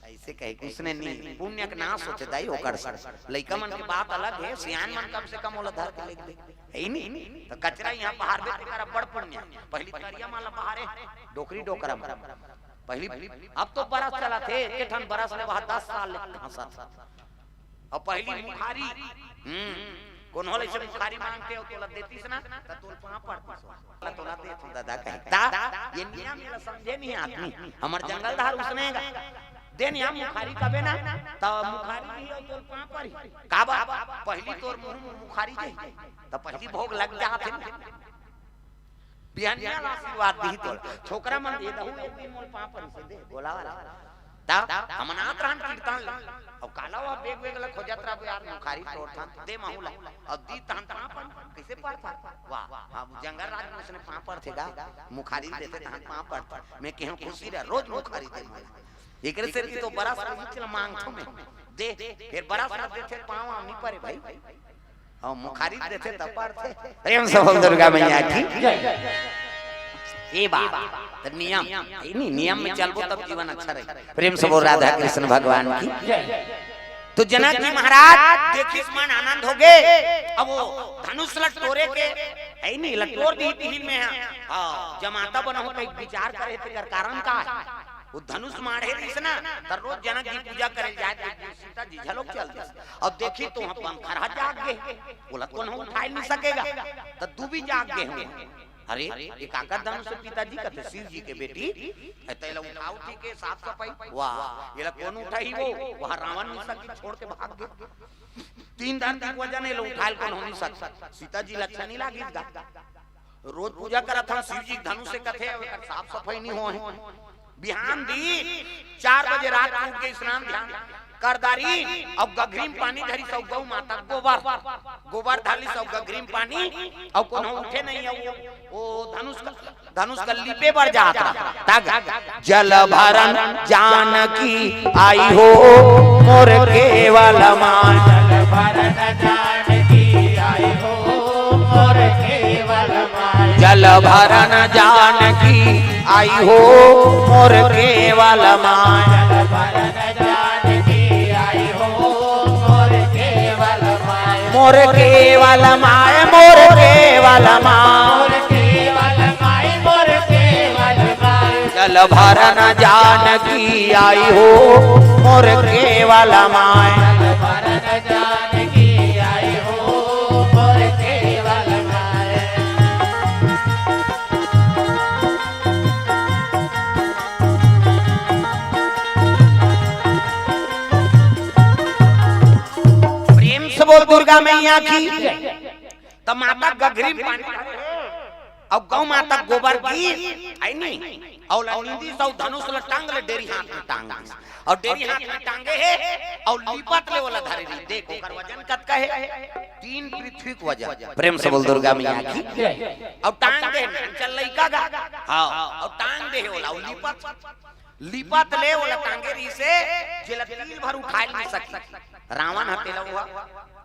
अइसे कहे कि उसने नहीं, पुण्य के नाश होथे दाई ओकर से। लइका मन के बात अलग हे, सियान मन कम से कम ओला धर के लेग दे। हे नहीं? त कचरा इहाँ बहारबे तेकर अब्बड़ पुण्य। पहिली तरिया म ला बहारे, डोकरी डोकरा म। पहिली, अब तो बरस चलत हे, एक ठन बरस ले वह दस साल ले घासत हे। अउ पहिली मुखारी, हम्म, कोनो ले अइसे मुखारी मांगते हो, तोला देतिस ना, त तोर पाँव पड़तिस हो। तोला देत हो दादा कहे। त ये नियम एला समझे नहीं आदमी। हमर जंगल धार उसने गा। दे नियम मुखारी कबे ना, त मुखारी दिही अउ तोर पाँव पड़ही। काबर? पहिली तोर मुंह म मुखारी जाही, त पहिली भोग लग जात हे ना। बिहनिया ल आशीर्वाद दिही तोला। छोकरा मन दे दहू एक दिन मोर पाँव पड़ही से दे, गोला वाला। त हमन आत रहन कीर्तन ले। अउ काला वह बेग वेग ल खोजत रहबो यार, मुखारी टोरथन, दे महू ला। अउ दी तहन पाँव पड़, कइसे पड़था? वाह, हाँ, जंगल राज में उसने पाँव पड़थे गा, मुखारी देथे तहन पाँव पड़थे। मैं केहेंव खुशी रह, रोज मुखारी दे मोला। एकरे सेती तो बरस में इच ल मांगथों मैं। दे, फेर बरस में देथे पाँव आव नहीं परे भाई। अउ मुखारी देथे तब पड़थे। प्रेम से बोल दुर्गा मैया की। ए बा, त नियम, ए नहीं, नियम में चलबो तब जीवन अच्छा रही। प्रेम से बोल राधा कृष्ण भगवान की। तो जनक जी महाराज देखिस मन आनंद होगे। अब वो धनुष ल टोरे के, हे नहीं, ल टोर दिही तिही में हे। हाँ, जमाता बनाहूं कहिके विचार करे, तेकर कारण का हे? वो धनुष माढ़े रहिस ना, त रोज जनक जी पूजा करे जाय, त एक दिन सीता जी घलोक चल दिस। अब देखिस त वहाँ पंखरहा जाग गे, ओला कोनो उठाय नहीं सकेगा, त दूबी जाग गे हों। अरे, ये काकर धनुष हे पिताजी? कथे शिव जी के बेटी, ए, तेला उठाव ठीक हे, साफ सफाई। वाह, एला कोन उठाही वो? वहाँ रावण नहीं सकी, छोड़ के भाग गे। तीन धरती के वजन एला उठाय ल कोनो नहीं सकी। सीता जी ल अच्छा नहीं लागिस गा। रोज पूजा करत हन शिव जी के धनुष से, कथे एकर साफ सफाई नहीं होय। बिहान दी चार बजे रात के उठ के स्नान ध्यान कर डारिस अउ गघरी म पानी धरिस अउ गौ माता गोबर, गोबर धर लिस अउ गघरी म पानी अउ कोनो उठे नहीं हे। वो, वो धनुष का, धनुष का लीपे बर जात रहा। तग जल भरन जानकी आई हो मोर केवल माय। जल भरन जानकी आई हो मोर केवल माय। जल भरन जानकी आई हो मोर केवल माय। जल भरन जानकी आई हो मोर केवल माय। मोर केवल माय, मोर केवल माय। मोर केवल माय, मोर केवल माय। जल भरन जानकी आई हो मोर केवल माय। जल भरन जानकी आई हो मोर केवल माय। प्रेम से बोल दुर्गा मैया की। त माता गघरी म पानी अउ गौ माता गोबर गिस, हे नहीं? अउ ओला नींदिस अउ धनुष ल टांग ले डेरी हाथ में टांग दिस। अउ डेरी हाथ में टांगे हे, अउ लीपत ले ओला धरे रही। देख, ओकर वजन कतका हे? तीन पृथ्वी के वजन। प्रेम से बोल दुर्गा मैया की। अउ टांग दे, चल लइका गा। हाँ, अउ टांग दे हे ओला, अउ लीपत, लीपत ले ओला टांगे रहिसे, जेला तीर भर उठाए नइ सकी। रावण ह तेला ओहा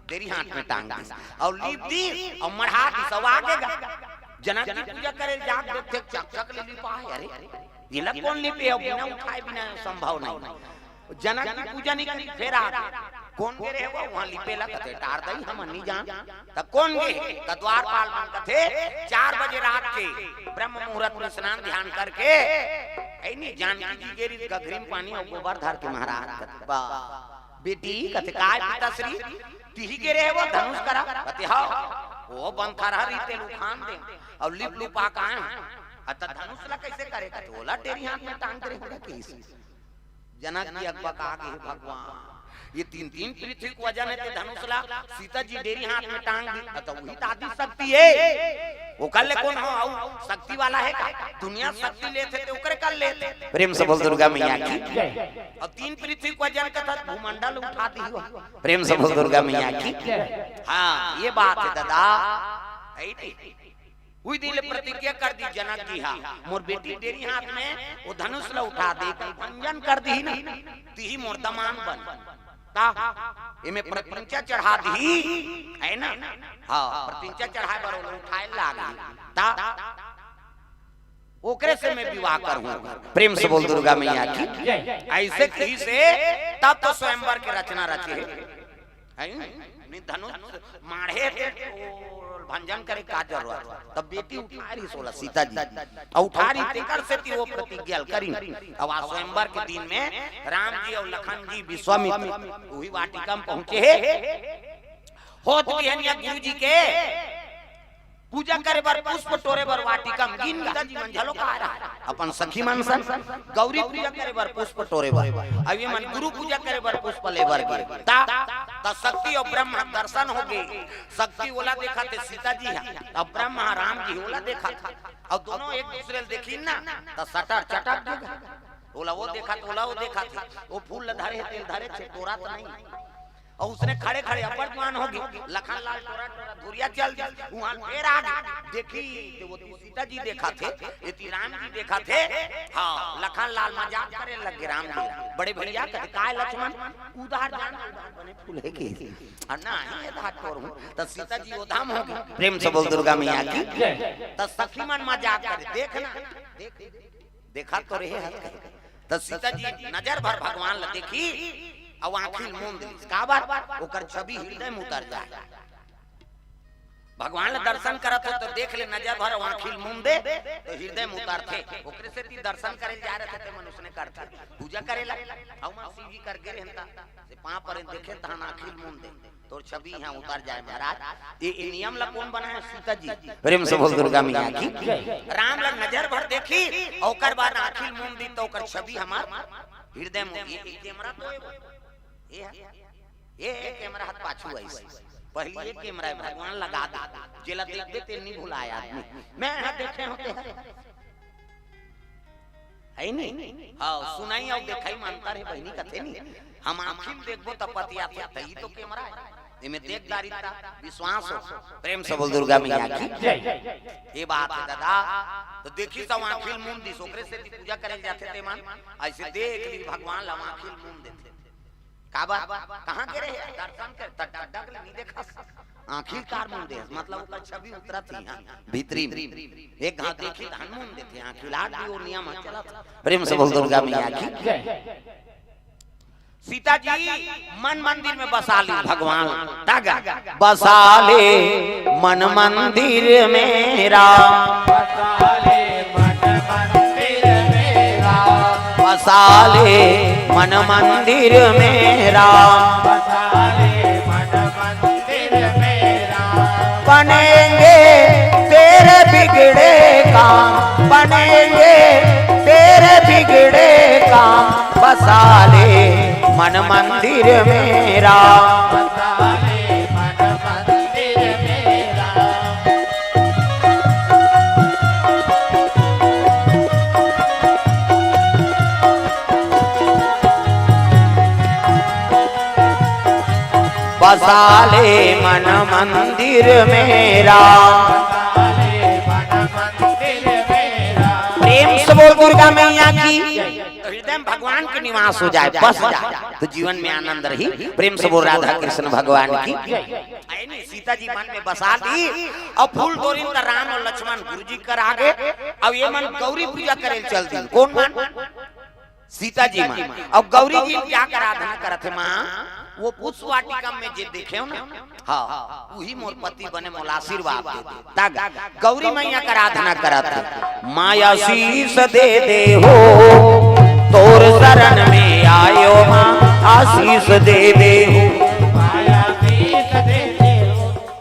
डेरी हाथ में टांग दिस, अउ लीप दिस, अउ मढ़ा दिस, अउ आगे गा। जनक जी पूजा करे जाके देखथे, चकचक ले लीपा हे, अरे, एला कोन लीपे? अउ बिना उठाए, बिना संभव नहीं। जनक जी पूजा नइ करी, फेर आ गे। कोन गे रहे वो? उहाँ लीपे ला कथे, टार दई, हम नइ जान। त कोन गे? त द्वारपाल मन कथे, चार बजे रात के ब्रह्म मुहूर्त में स्नान ध्यान करके, ऐ नी, जानकी जी गे रही गघरी में पानी अउ गोबर धर के महाराज कथे, बा, बेटी कथे, "काय पिताश्री, तिही गे रहे वो धनुष करा?" कथे, "हाँ, वो बंखरहा रही, तेल उखान दे, अउ लिप लुपा का आए हूँ।" "अ, त धनुष ला कैसे करे?" कथे, "ओला डेरी हाथ में टांग दे रहे होगा किस।" जनक जी अकबका गे, "हे भगवान, ये तीन तीन पृथ्वी के वजन हे, ते धनुष ला सीता जी डेरी हाथ में टांग दी, अ, त वही त आदि शक्ति हे, ओकर ले कोन हो, अउ शक्ति वाला हे का? दुनिया शक्ति लेथे ते ओकरे कर लेथे।" प्रेम से बोल दुर्गा मैया की। अउ तीन पृथ्वी के वजन कथा भूमंडल उठा दी हो। प्रेम से बोल दुर्गा मैया की। हाँ, ये बात हे दादा, है नहीं? उही दिन ले प्रतिज्ञा कर दी जनक जी हा, मोर बेटी डेरी हाथ में वो धनुष ला उठा दे, भंजन कर दी ना, तिही मोर दमान बन। ता एमे प्रत्यंचा चढ़ा दी, है ना? हाँ, प्रत्यंचा चढ़ाए बर ओला उठाए लागी। ता ओकरे से मैं विवाह करूँ। प्रेम से बोल दुर्गा मैया की। ऐसे कही से तब तो स्वयंवर के रचना रचे हे। हैं? नहीं, धनुष माढ़े थे, वो भंजन करे का जरूरत? तब बेटी उठा रही सोला सीता जी, अउ उठा रही, तेकर सेती वो प्रतिज्ञा करी। अब आज स्वयंवर के दिन में राम जी अउ लखन जी विश्वामित्र उही वाटिका में पहुंचे हे। होत बिहनिया गुरु जी के पूजा करे बर पुष्प टोरे बर वाटिका में गिन गा। सीता जी मन झलो का रहा अपन सखी मन संग गौरी पूजा करे बर पुष्प टोरे बर। अब ये मन गुरु पूजा करे बर पुष्प ले बर गे। ता, ता शक्ति अउ ब्रह्मा दर्शन हो गे। शक्ति ओला देखा थे सीता जी हा, अउ ब्रह्मा राम जी ओला देखा थे। अउ दोनों एक दूसरे ल देखिन ना, त सटर चटक गे गा। ओला वो देखा थे, ओला वो देखा थे। वो फूल ल धरे हे, तेल धरे थे, टोरा त नहीं। अउ उसने खड़े खड़े अब्बड़ जुआन हो गे। लखन लाल टोरा टोरा धुरिया चल दिस, उहाँ फेर आ गे। देखी, ते वो सीता जी देखा थे, एती राम जी देखा थे। हाँ, लखन लाल मजाक करे लग गे राम जी। बड़े भैया कथे, "काय लक्ष्मण, उधार जान, उधार बने फूले के।" अउ ना, ये धार तोर हूँ, त सीता जी ओधाम हो गे। प्रेम से बोल दुर्गा मैया की। त सखी मन मजाक करे, "देख ना, देख, देखा तो रहे हस।" त सीता जी नजर भर भगवान ला देखी, अउ आँखी ल मूंद लिस। काबर? ओकर छवि हृदय में उतर जाए। भगवान ला दर्शन करत हो त देख ले, नजर भर आँखी ल मूंद दे, त हृदय में उतरथे। ओकरे सेती दर्शन करे ल जाए रथे ते मन उसने करथे। पूजा करे ला, अउ मन शिव जी कर गे रहन ता, से पाँव परे देखे तहन आँखी ल मूंद दे, तोर छवि यहाँ उतर जाए महाराज। ये, ये नियम ला कोन बनाए? सीता जी। प्रेम से बोल दुर्गा मैया की। राम ला नजर भर देखी, ओकर बाद आँखी ल मूंद दी, त ओकर छवि हमार हृदय में। ये, ये कैमरा तो ये, ये, ये कैमरा हाथ पाछू आइस। पहली ये कैमरा हे, भगवान लगा दे, जेला देखबे ते नहीं भुलाए आदमी। मैं यहाँ देखे होते हैं, है नहीं? हाँ, सुनाई अउ देखाई में अंतर हे बहिनी, कथे नहीं। हम आँखी में देखबो त पतिया थे, त ई तो कैमरा हे, एमे देख दारी ता विश्वास हो। प्रेम से बोल दुर्गा मैया की। ये बात हे दादा, त देखी सब आँखी ल मूंद दिस, ओकरे सेती पूजा करे जाथे ते मन, ऐसे देख ली भगवान ला आँखी ल मूंद देथे। काबर? कहाँ गे रहे? दर्शन कर, त डग डग ले नहीं देखा। आँखी कार मूंद दे, मतलब ओकर छवि उतरत ही, हाँ, भीतरी में। एक घाव देखी त हन मूंद देथे, आँखी लाग भी वो नियम ह चलत। प्रेम से बोल दुर्गा मैया की। सीता जी मन मंदिर में बसा ली भगवान, तग बसा ले मन मंदिर में राम। बसा ले मन मंदिर में राम। बसा ले मन मंदिर में राम। बसा ले मन मंदिर में राम। बनेंगे तेरे बिगड़े काम, बनेंगे तेरे बिगड़े काम। बसा ले मन मंदिर में राम। बसा ले मन मंदिर में राम। बसा ले मन मंदिर में राम। प्रेम से बोल दुर्गा मैया की। तो हृदय में भगवान के निवास हो जाए, बस जाए, तो जीवन में आनंद रही। प्रेम से बोल राधा कृष्ण भगवान की। सीता जी मन में बसा ली अउ फूल तोरिन त राम अउ लक्ष्मण गुरु जी कर आगे, अउ ये मन गौरी पूजा करे चल दी। कौन मन? सीता जी मन। अउ गौरी जी क्या कर आराधना करत हे माँ? वो पुष्प वाटिका में जे देखे हो ना, हाँ, वही मोर पति बने, मोला आशीर्वाद दे दे। तग गौरी मैया कर आराधना करत हे, माँ आशीष दे दे हो, तोर शरण में आयो माँ, आशीष दे दे हो।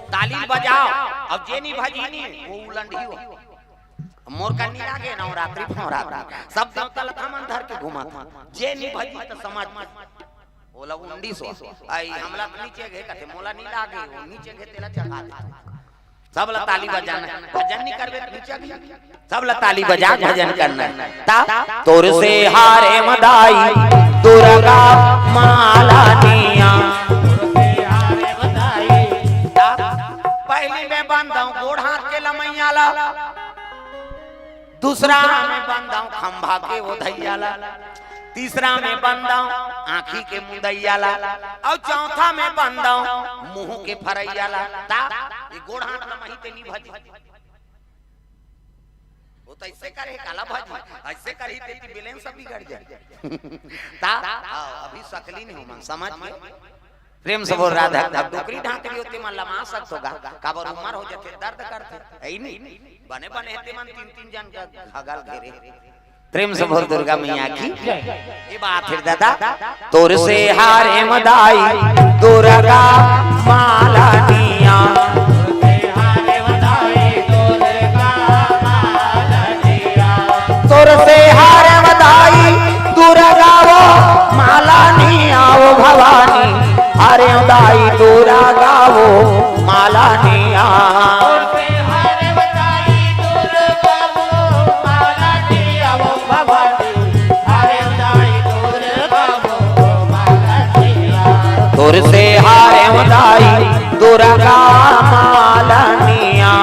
ताली बजाओ। अब जे नहीं भजी नहीं, वो उलंडी हो। मोर का नहीं लागे नवरात्रि फवरात्रि, सब देवता लता मन धर के घुमा था। जे नहीं भजी तो समझ में ओला उंडी सो। आई हमला तो नीचे घे कथे, मोला नहीं लागे, वो नीचे घे तेला चढ़ा दे। सब ला ताली बजाना, भजन नहीं करबे तो नीचे घे। सब ला ताली बजा के भजन करना। ता तोर से हारे मदाई दुर्गा माला निया। ता पहली में बंधव गोड़ हाथ के लमैया ला, दूसरा में बंधव खंभा के ओधैया ला, तीसरा में बंधव आँखी के मुदैया ला, अउ चौथा में बंधव मुंह के फरैया ला। ता ये गोड़ हाथ लमही ते नहीं भजी। वो तो ऐसे करे काला भजी, ऐसे करही ते ती balance सब बिगड़ जाए। ता हाँ, अभी सकली नहीं हो मन समझ में। प्रेम से बोल राधा। अब डोकरी ढांकरी होते मन लमा सकत होगा, काबर उमर हो जाते, दर्द करते, है ही नहीं। बने बने हेते मन तीन तीन जन का घगल घेरे। प्रेम से बोल दुर्गा मैया की। ये बात है दादा। तोर से हारे मदाई दुर्गा माला निया। तोर से हारे मदाई दुर्गा वो माला निया वो भवानी। हारे मदाई दुर्गा वो माला निया। तोर से हारे मदाई दुर्गा माला निया।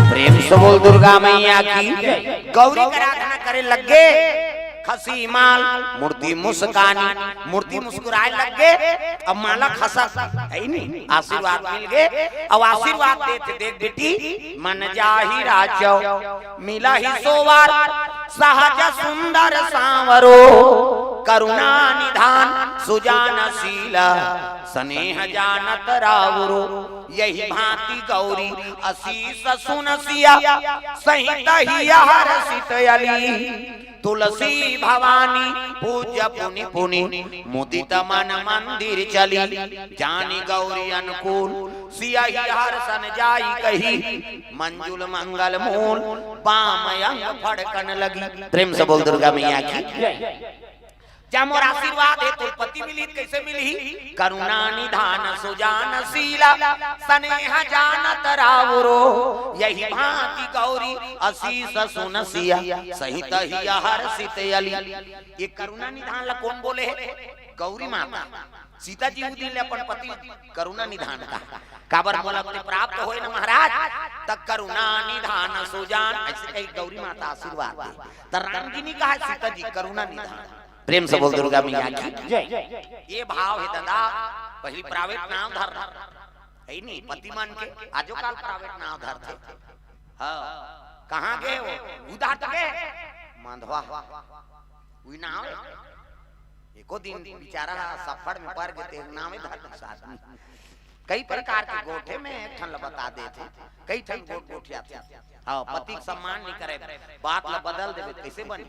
प्रेम से बोल दुर्गा मैया की। गौरी के आराधना करे लग गे। खसी माल, मूर्ति मुस्कानी, मूर्ति मुस्कुराए लग गे। अब माला खसक, है ही नहीं, आशीर्वाद मिल गे। अब आशीर्वाद देथे, देख बेटी, मन जाहि राचौ, मिलहि सोवर, सहज सुंदर सांवरो, करुणा निधान सुजान शील, स्नेह जानत रावरो। यही भांति गौरी असीस सुन सिया, सहित हिया हरषित अली। तुलसी भवानी पूज्य पुनि पुनि, मुदित मन मंदिर चली। जानि गौरी अनुकूल, सियहि हरषन जाई कही। मंजुल मंगल मूल, बाम अंग फड़कन लगी। प्रेम से बोल दुर्गा मैया की। जा मोर आशीर्वाद हे, तोर पति मिलही त कइसे मिलही? करुणा निधान सुजान शीला, स्नेह जानत रावरो। यही भांति गौरी असीस सुन सिया, सहित हिया हरषित अली। ये करुणा निधान ला कोन बोले हे? गौरी माता। सीता जी उ दिन ले अपन पति करुणा निधान कहा, काबर मोला ते प्राप्त होय न महाराज, त करुणा निधान सुजान, अइसे कही गौरी माता आशीर्वाद दे। त राम जी नी कहा सीता जी करुणा निधान। प्रेम से बोल दुर्गा मैया की। जय। ये भाव हे दादा, पहिली private नाव धर, है नी, पति मन के आजो काल private नाव धरथे। हाँ, कहाँ गे हो? उधार तो गे। मंधवा। उही नाव हे। एको दिन बिचारा हा सफड़ में पर गे ते नावे धर दे साथ में। कई प्रकार के गोठे में एक ठन ल बता देथे, कई ठन गोठ गोठियाथे। हाँ, पति के सम्मान नहीं करे, बात ला बदल देबे, कैसे बने?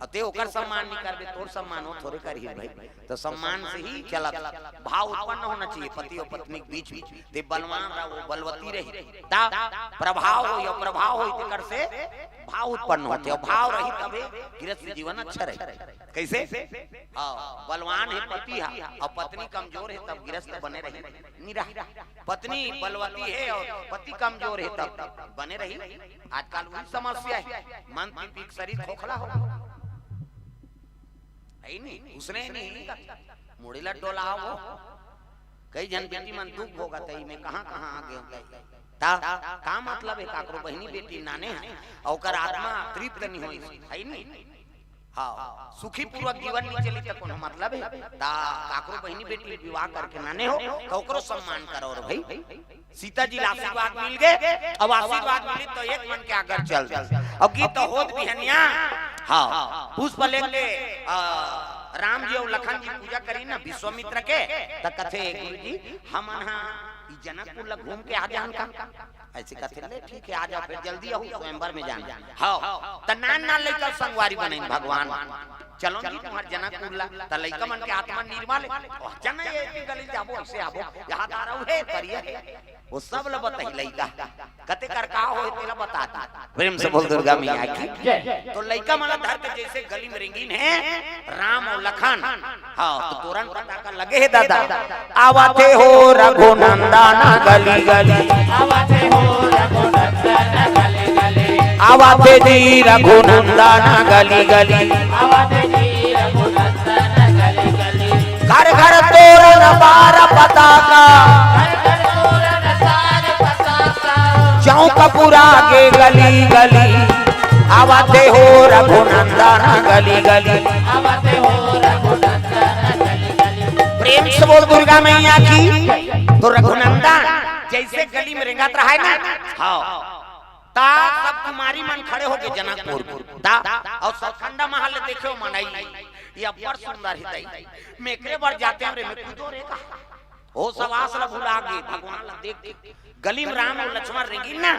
अउ ते ओकर सम्मान नहीं करबे, तोर सम्मान वो थोरे करही भाई। तो सम्मान से ही चलत, भाव उत्पन्न होना चाहिए पति और पत्नी के बीच में। ते बलवान रहा, वो बलवती रही, ता प्रभाव हो या प्रभाव हो, तेकर से भाव उत्पन्न होते, और भाव रही तबे गृहस्थ जीवन अच्छा रही। कैसे? हाँ, बलवान है पति हा और पत्नी कमजोर है, तब गृहस्थ बने रही? नहीं रहा। पत्नी बलवती है और पति कमजोर है, तब बने रही? आजकल वही समस्या है, मन पी पी के शरीर खोखला हो, है नहीं? उसने नहीं, मुड़ी ला डोलाओ। कई झन बेटी मन दुख भोगत हे, मैं कहाँ कहाँ आ गए हों। ता का मतलब है, काकरो बहिनी बेटी नाने है, और ओकर आत्मा तृप्त नहीं होई, है नहीं? हाँ, सुखी पूर्वक जीवन नहीं चली तो कोनो मतलब है? ता काकरो बहिनी बेटी विवाह करके नाने हो, तो ओकरो सम्मान करो रे भाई। सीता जी ला आशीर्वाद मिल गए, अब आशीर्वाद मिली तो एक मन के आगर चल दे। अब गीत तो होत बिहनिया, हाँ, पुष्प लेके, आ, राम जी और लखन जी पूजा करी ना विश्वामित्र के, त कथे, "गुरु जी, हमन हा ई जनकपुर ला घूम के आ जान का?" ऐसे कथे, "ले ठीक है, आ जाओ, फिर जल्दी आऊ, स्वयंवर में जाना।" हाँ, त नान नान लइका संगवारी बनइन भगवान, "चलो जी तुम्हार जनकपुर ला।" त लइका मन के आत्मा निर्मल है, "ओ, चल ना, ये इतनी गली जाबो, ऐसे आबो, यहाँ तारा है, करिए है।" वो सब ल बताही लइका, कते कर का होय, तेला बता दे। प्रेम से बोल दुर्गा मैया की। जय। तो लइका मन ला धर के जैसे गली में रेंगिन हे राम और लखन, हाँ, तो तोरन पता का लगे हे दादा, आवत हे हो रघुनंदन गली गली, आवत हे हो रघुनंदन गली गली, आवत हे जी रघुनंदन गली गली, आवत हे जी रघुनंदन गली गली। घर घर तोरन बार पताका, घर घर तोरन बार पताका। चौक पुरा के गली गली, आवत हे हो रघुनंदन गली गली, आवत हे हो रघुनंदन गली गली। प्रेम से बोल दुर्गा मैया की। तो रघुनंदन जैसे गली में रेंगत रहा है ना, हाँ, ता सब कुमारी मन खड़े होके जनकपुर ता, और सौखंडा महल देखे हो मनई, ये अब्बड़ सुंदर हे दई, मैं एकरे बर जातेंव रे, मैं कूदो रे का। हो सवास ला भुला गे, भगवान ला देख के। गली में राम और लक्ष्मण रेंगिन ना,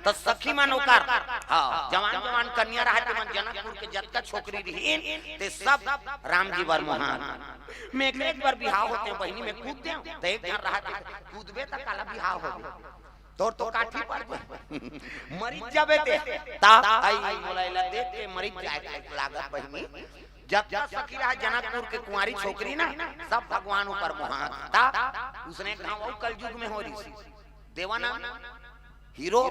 त सखी मन ओकर, हाँ, जवान जवान कन्या रहा, ते मन जनकपुर के जतका छोकरी रहिन, ते सब राम जी बर मोहान। मैं एकरे एक बार बिहाव होते बहिनी, मैं कूद देंव, त एक झन रहा, ते कूदबे त काला बिहाव होबे। तोर तो काठी पड़ जाए। मरिच जाबे ते। ता आई मोला एला देख के मरिच जाए के लागत बहिनी। जब तक सखी रहा जनकपुर के कुंवारी छोकरी ना, सब भगवान ऊपर मोहात। ता उसने कहा वो कलयुग में हो रही। देवानंद हीरो।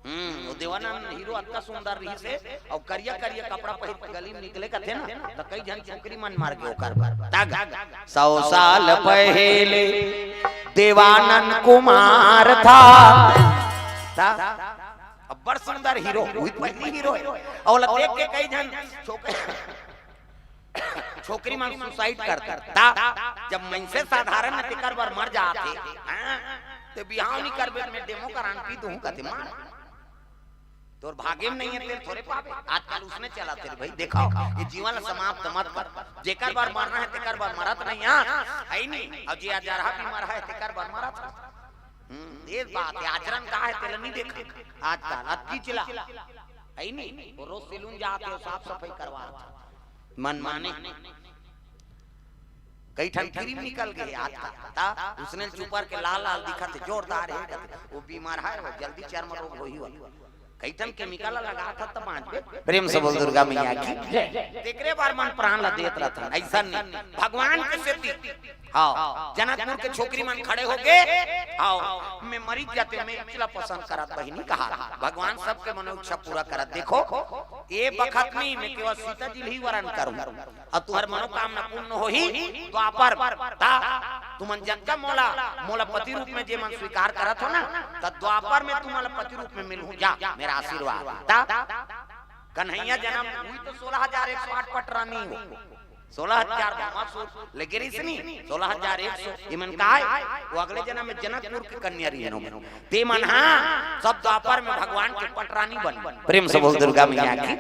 हम्म, वो देवानंद हीरो अतका सुंदर रही से, और करिया करिया कपड़ा पहिर के गली में निकले कथे ना, त कई झन छोकरी मन मार के ओकर बर। ता गा, सौ साल पहले देवानंद कुमार था। ता, अब्बड़ सुंदर हीरो, वही पहली हीरो है। और ओला देख के कई झन छोक-, छोकरी मन सुसाइड करथे। ता, जब मनसे साधारण हे तेकर बर मर जाथे, हाँ, ते बिहाव नहीं करबे, मैं डेमो करान पी दूं कथे मार। तोर भागे में नहीं है, तेल थोरे पाबे। आजकल उसने चला तेरे भाई, देखो, ये जीवन ला समाप्त मत कर। जेकर बर मरना है, तेकर बर मरत नहीं, हाँ, है ही नहीं। और जे अजरहा बीमार है, तेकर बर मरत है। हम्म, ये बात है, आचरण का है, तेला नहीं देखा। आजकल अतकी चिला, है ही नहीं। वो रोज सैलून जाके साफ सफाई करवा, मन माने। कई ठन क्रीम निकल गए आजकल, ता उसने चुपर के लाल लाल दिखत हे, जोरदार है, वो बीमार है, वो जल्दी चर्म रोग होही वाला। कई ठन केमिकल लगा था तब बांचबे। प्रेम से बोल दुर्गा मैया की। तेकरे बर मन प्राण ला देत रहथन, ऐसा नहीं। भगवान के सेती, हाँ, जनकपुर के छोकरी मन खड़े हो गए, हाँ, मैं मरी जाते, मैं इचला पसंद करत बहिनी कहा। भगवान सबके मनोइच्छा पूरा करत। देखो, ये बखत नहीं, मैं केवल सीता जी ही वरण करूं। अउ तुहर मनोकामना पूर्ण होही द्वापर। ता तुमन जतका मोला, मोला पति रूप में जे मन स्वीकार करत हो ना, त द्वापर में तुमन ला पति रूप में मिलहूं। जा, मेरा आशीर्वाद। ता कन्हैया जनम हुई तो सोलह हजार एक सौ आठ पटरानी हो, सोलह हजार भवासुर लेके रिसनी, सोलह हजार एक सौ इमन काय, वो अगले जनम में जनकपुर के कन्या रहिन हो। ते मन, हाँ, सब द्वापर में भगवान के पटरानी बन। प्रेम से बोल दुर्गा मैया की।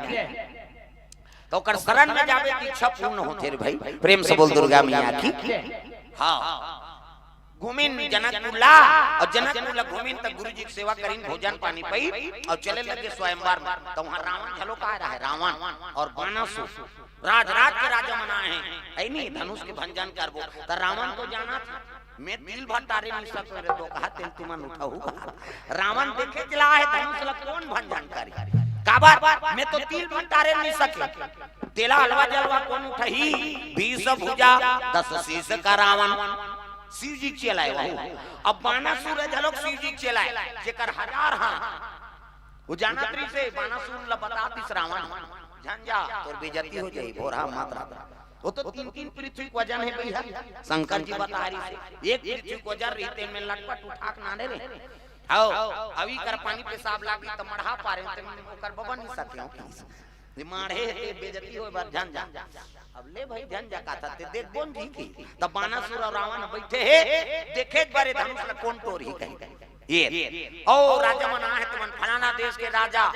तो ओकर शरण में जाबे की इच्छा पूर्ण होथे रे भाई। प्रेम से बोल दुर्गा मैया की। हाँ, घूमिन जनकपुर ला, अउ जनकपुर ला घूमिन त गुरु जी के सेवा करिन, भोजन पानी पई, अउ चले लगे स्वयंवर में। त उहाँ रावण घलो काय रहे, रावण अउ बानासुर, राज राज के राजा मन आए हे, अइ नी, धनुष के भंजन करबो। त रावण तो जानत हे, मैं तिल भर टारे नइ सकंव रे, दोकहा तेल तुमन उठाहू का। रावण देखे चला हे धनुष ला कोन भंजन करी, काबर मैं तो तिल भर टारे नइ सकेंव। तेला अलवा जलवा कोन उठाही, बीस भुजा दस शीश का रावण। शिव जी के चेला हे वहू। अब बानासुर हे घलोक शिव जी के चेला हे, जेकर हजार हाथ। वो जानत रहिसे, बानासुर ला बता दिस रावण, झन जा, तोर बेइज्जती हो जाही, भोरहा मत रह। वो तो तीन तीन पृथ्वी के वजन हे भइया, शंकर जी बता रहिसे, एक पृथ्वी के वजन रहिते में लटपट उठा के नाने रे। हव, अभी कर पानी पेशाब लागी त मढ़ा पारे, ते ओकर बबा नइ सकेंव। ये माढ़े हे, ते बेइज्जती होय बर झन जा। अब ले भई झन जा, का था ते देख बोन जी की। तब बानासुर अउ रावण बइठे हे, देखे एक बार ये धनुष ला कोन टोरही कही। ये, ओ राजा मन आए हे, तुमन फलाना देश के राजा,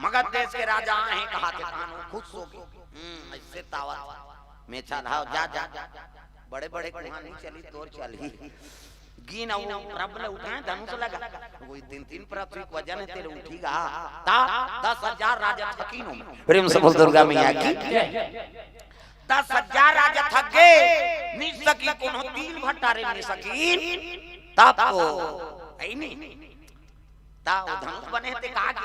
मगध देश के राजा आए हे, कहा थे तान वो खुश होगे। हम्म, अइसे तावत। मैं चढ़ाव, जा, जा, जा, जा। बड़े-बड़े कुहाँ नइ चली, तोर चलही। गिन अउ रब ले उठाए धनुष लगा। कोई तीन तीन पृथ्वी के वजन हे, तेरे उठी गा। ता दस हजार राजा थकिन ओमे। प्रेम से बोल दुर्गा मैया की। दस हजार राजा थक गे, नइ सकी कोनो तिल भर टारे नइ सकी। तब तो, अइ नी। ता वो धनुष बने हे ते काग,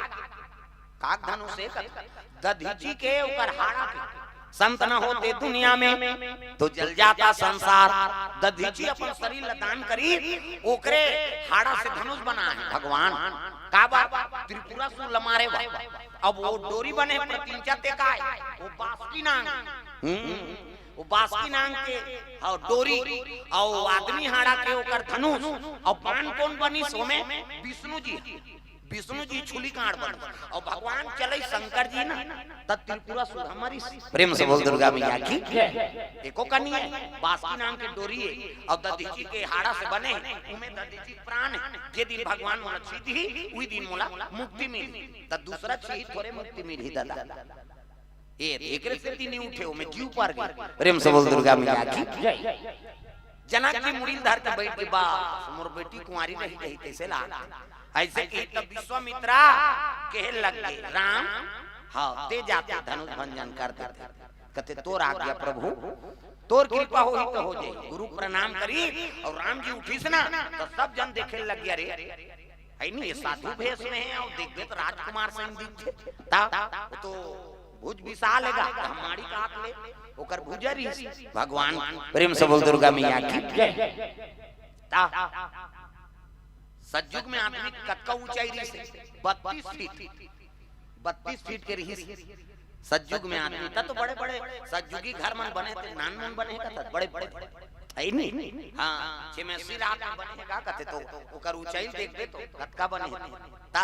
काग धनुष हे कथे। दधीचि के ओकर हाड़ा के। संत न होते दुनिया में तो जल जाता संसार। दधीचि अपन शरीर ला दान करी, ओकरे हाड़ा से धनुष बनाए हे भगवान। काबर? त्रिपुरासुर ला मारे बर। अब वो डोरी बने हे प्रत्यंचा ते काय, वो बासुकी नांग। हम्म। वो बासुकी नांग के, हाँ, डोरी, अउ आदमी हाड़ा के ओकर धनुष, अउ बान कोन बनिस ओमे? विष्णु जी। विष्णु जी छुली कांड़ बनिस, अउ भगवान चले शंकर जी ना, त त्रिपुरासुर ह मरिस। प्रेम से बोल दुर्गा मैया की। एको कनी हे, बासुकी नांग के डोरी हे, अउ दधीचि के हाड़ा से बने हे, उमे दधीचि के प्राण हे। जे दिन भगवान मोला छुही, उही दिन मोला मुक्ति मिलही, त दूसरा छुही थोरे मुक्ति मिलही दादा। ए, एकरे सेती नइ उठे, ओमे जीव पर गे। प्रेम से बोल दुर्गा मैया की। जनक जी मुड़ी ल धर के बइठ गे, बस मोर बेटी कुंवारी रही रही, कइसे लाग? अइसे कही तब विश्वामित्रा कहे लग गे, राम, हाँ, ते जाते धनुष भंजन कर देते। कथे, तोर आज्ञा प्रभु, तोर कृपा होही त हो जाही। गुरु प्रणाम करी अउ राम जी उठिस ना, त सब जन देखे लग गे, अरे, हइ नी, ये साधु भेष में हे अउ देखबे त राजकुमार सही दिखथे। ता, वो तो भुज विशाल हे गा, त हम माड़ी काट ले, ओकर भुजा रिहिस। भगवान प्रेम से बोल दुर्गा मैया की। ता, सतयुग में आदमी कतका ऊंचाई रिहिस? बत्तीस फीट। बत्तीस फीट के रिहिस सतयुग में आदमी। त तो बड़े-बड़े सतयुगी घर मन बने थे, नानमुन बने हे कथे, बड़े-बड़े। हइ नी? हाँ, छेमेसी रात में बने हे का कथे तो, ओकर ऊंचाई देखबे तो, कतका बने हे। ता,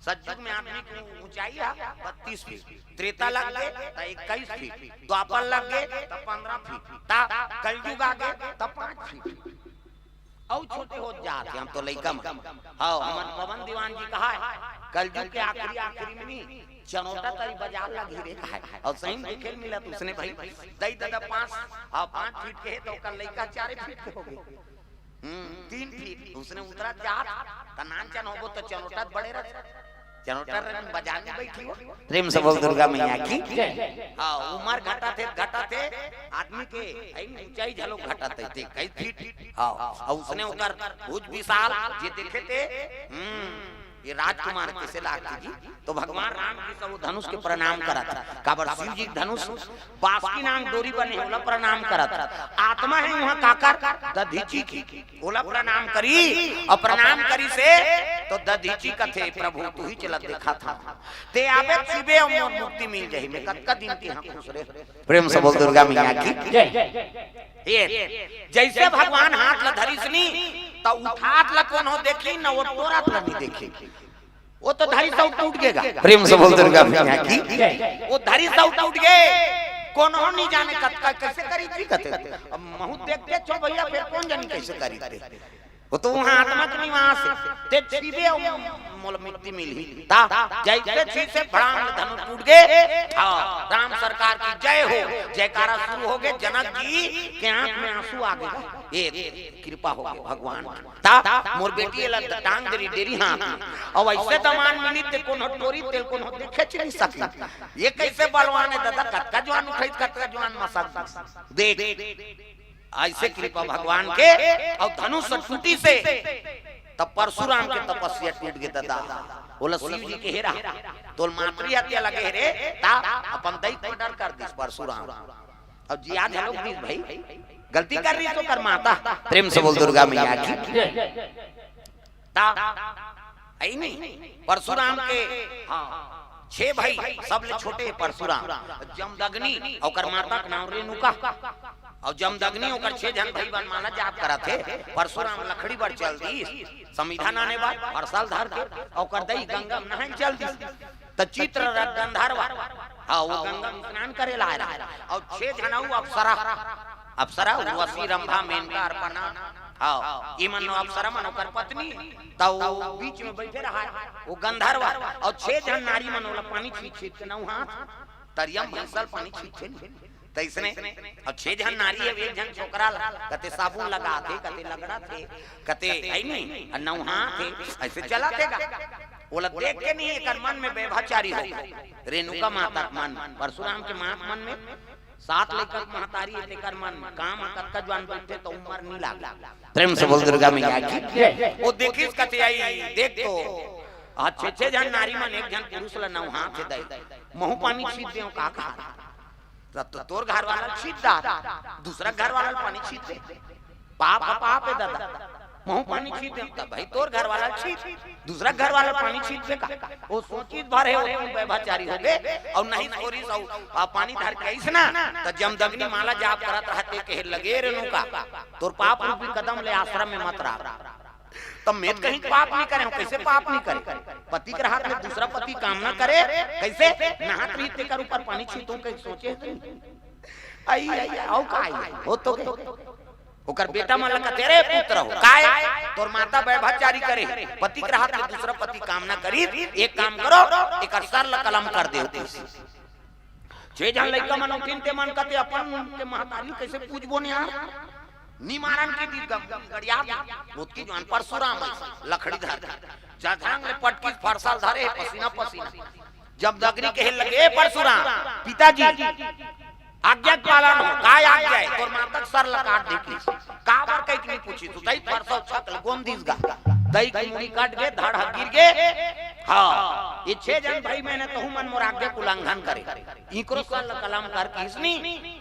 सतयुग में आदमी के ऊंचाई हे बत्तीस फीट, त्रेता लग गे त इक्कीस फीट, द्वापर लग गे त पन्द्रह फीट, ता, कलयुग आ गे त पाँच फीट। अउ छोटे होत जात हे, हम तो लइका मन। हव, हमन पवन दीवान जी कहाय, कलजुग के आखिरी, आखिरी में नी, चनोटा तरी बजार लगही रे कहाय। अउ सही में देखे ल मिलत उसने भाई, दई ददा पाँच, हाँ, पाँच फीट के हे, त ओकर लइका चारे फीट के होगे। हम्म, तीन फीट, उसने उतरत जात, त नान चन होबो त चनोटा त बड़े रथे। चनोटा रंग बजा के बैठी हो। प्रेम से बोल दुर्गा मैया की। हाँ, उमर घटत हे, घटत हे, आदमी के, हइ नी, ऊंचाई घलो घटत हे, ते कई फीट। हाँ, अउ उसने ओकर भुज विशाल, जे देखे ते, हम्म, ये राजकुमार कइसे लागथे जी? त भगवान राम जी से वो धनुष के प्रणाम करत हे। काबर शिव जी के धनुष बासुकी नांग डोरी बने हे, ओला प्रणाम करत हे। आत्मा हे उहाँ काकर? दधीचि के। ओला प्रणाम करी, अउ प्रणाम करिस त दधीचि कथे, "प्रभु, तुही चलत देखत हंव। ते आबे त शिवे अउ मोर मुक्ति मिल जाही, मैं कतका दिन के हाँ खुश रे।" प्रेम से बोल दुर्गा मैया की। जय। ये, जइसे भगवान हाथ ला धरिस नी, त उठात ला कोनो देखही न, वो टोरत ला नइ देखही। वो तो धरिस अउ टूट गे गा। प्रेम से बोल दुर्गा मैया की। वो धरिस अउ टूट गे। कोनो नइ जाने कतका कइसे करिस थे कथे। अब महूं देख के छो भइया, फेर कोन जानी कइसे करिस थे। वो तो वहाँ आत्मा के निवास हे। ते छीबे अउ मोला मिट्टी मिलही। ता जैसे छीसे भड़ाम ले धनुष टूट गे। हाँ, राम सरकार की जय हो, जयकारा शुरू हो गे। जनक जी के आंख में आंसू आ गे। ये कृपा हो गे भगवान की। ता मोर बेटी एला टांग दे रही डेरी हाथ में। अउ ऐसे दमान मिली ते कोनो टोरी ते कोनो देखे च नहीं सकी। ये कैसे बलवान हे दादा, कतका जवान उठाई, कतका जवान मसक देख। ऐसे कृपा भगवान के। अउ धनुष टूटी से तब परशुराम के तपस्या टूट गे दादा। बोला शिव जी के हेरा, तोल मातृ हत्या लगे हे रे, ता अपन दई के मर्डर कर दिस परशुराम। अब जिया घलोक दिस भाई, गलती कर रही तो कर माता। प्रेम से बोल दुर्गा मैया की। ता आई नहीं परशुराम के। हाँ, छह भाई, सबले छोटे परशुराम, जमदग्नि, ओकर माता के नाम रेणुका। अउ जमदग्नि ओकर छह झन भाई बनमाला जाप करत हे। परशुराम लकड़ी बर चल दिस, समिधा नाने बर, परसल धर के, ओकर दई गंगा में नहाए चल दिस। त चित्ररथ गंधर्व, हाँ, वो गंगा में स्नान करे ला आए रहा। अउ छह झन अउ अप्सरा, अप्सरा उर्वशी, रंभा, मेनका, अर्पणा, हाँ, इमन अप्सरा मन ओकर पत्नी, त वो बीच में बैठे रहा, वो गंधर्व। अउ छह झन नारी मन ओला पानी छींच छींच के नहवात, तरिया म भैंसा ल पानी छींचथे नहीं। तैसने अब छह झन नारी हे, एक झन छोकरा ला, कते साबुन लगाथे, कते लगड़ाथे, कते आई नहीं, अउ नहवाथे, ऐसे चलाथे गा। ओला देख के नहीं, एकर मन में व्यभिचारी हो गे। रेणुका माता के मन, परशुराम के माँ के मन में, सात लइका के महतारी हे तेकर मन में, काम कतका जवान बनथे त उमर नहीं लागे। प्रेम से बोल दुर्गा मैया की। वो देखिस कते आई, देख तो, आज छह छह झन नारी मन एक झन पुरुष ला नहवाथे दई, महू पानी छींच देव का कहा। तब तो तोर घर वाला छींच दा, दूसरा घर वाला पानी छींच दे। पाप ह पाप हे दादा, महू पानी छींच दे, तब भाई तोर घर वाला छींच, दूसरा घर वाला पानी छींच दे का। वो सोचिस भर हे, वो तुम व्यभिचारी हो गे, अउ नहीं सोरिस अउ पानी धर के आइस ना, त जमदग्नि माला जाप करत रहते, कहे लगे रेणुका, तोर पाप रूपी कदम ले आश्रम में मत रहा। तब मैं तो कहीं पाप नहीं करे हूँ, कैसे पाप नहीं करे? पति के रहत ले दूसरा पति कामना करे, कैसे नहात रही तेकर ऊपर पानी छींटूं, कहीं सोचे हे तो नहीं? आई, आई, आई, आओ का आई, आई, हो तो गए। ओकर बेटा मन ला कथे, "अरे पुत्र हो, काय? तोर माता व्यभिचारी करे, पति के रहत ले दूसरा पति कामना करी, एक काम करो, एकर सर ला कलम कर दे।" छह झन लइका मन उठिन, ते मन कथे, "अपन के महतारी कैसे पूजबो ने यार?" निमारन के दीद गम-, गड़िया दे। ओतकी जुआन परशुराम है, लकड़ी धर के। जधरंग ले पटकिस, फरसा ल धरे हे, पसीना पसीना। जमदग्नि कहे लगे, "ए परशुराम, पिताजी, आज्ञा के पालन हो।" "काय आज्ञा हे?" "तोर माता के सर ला काट दे।" "काबर?" कहिके नहीं पूछिस, तू तई फरसा छक ले गोंद दिस गा। दई के मुड़ी कट गे, धड़ ह गिर गे। हाँ, ये छह झन भाई मन हे, तहू मन मोर आज्ञा के उल्लंघन करे। इकरो सर ल कलम कर किसनी,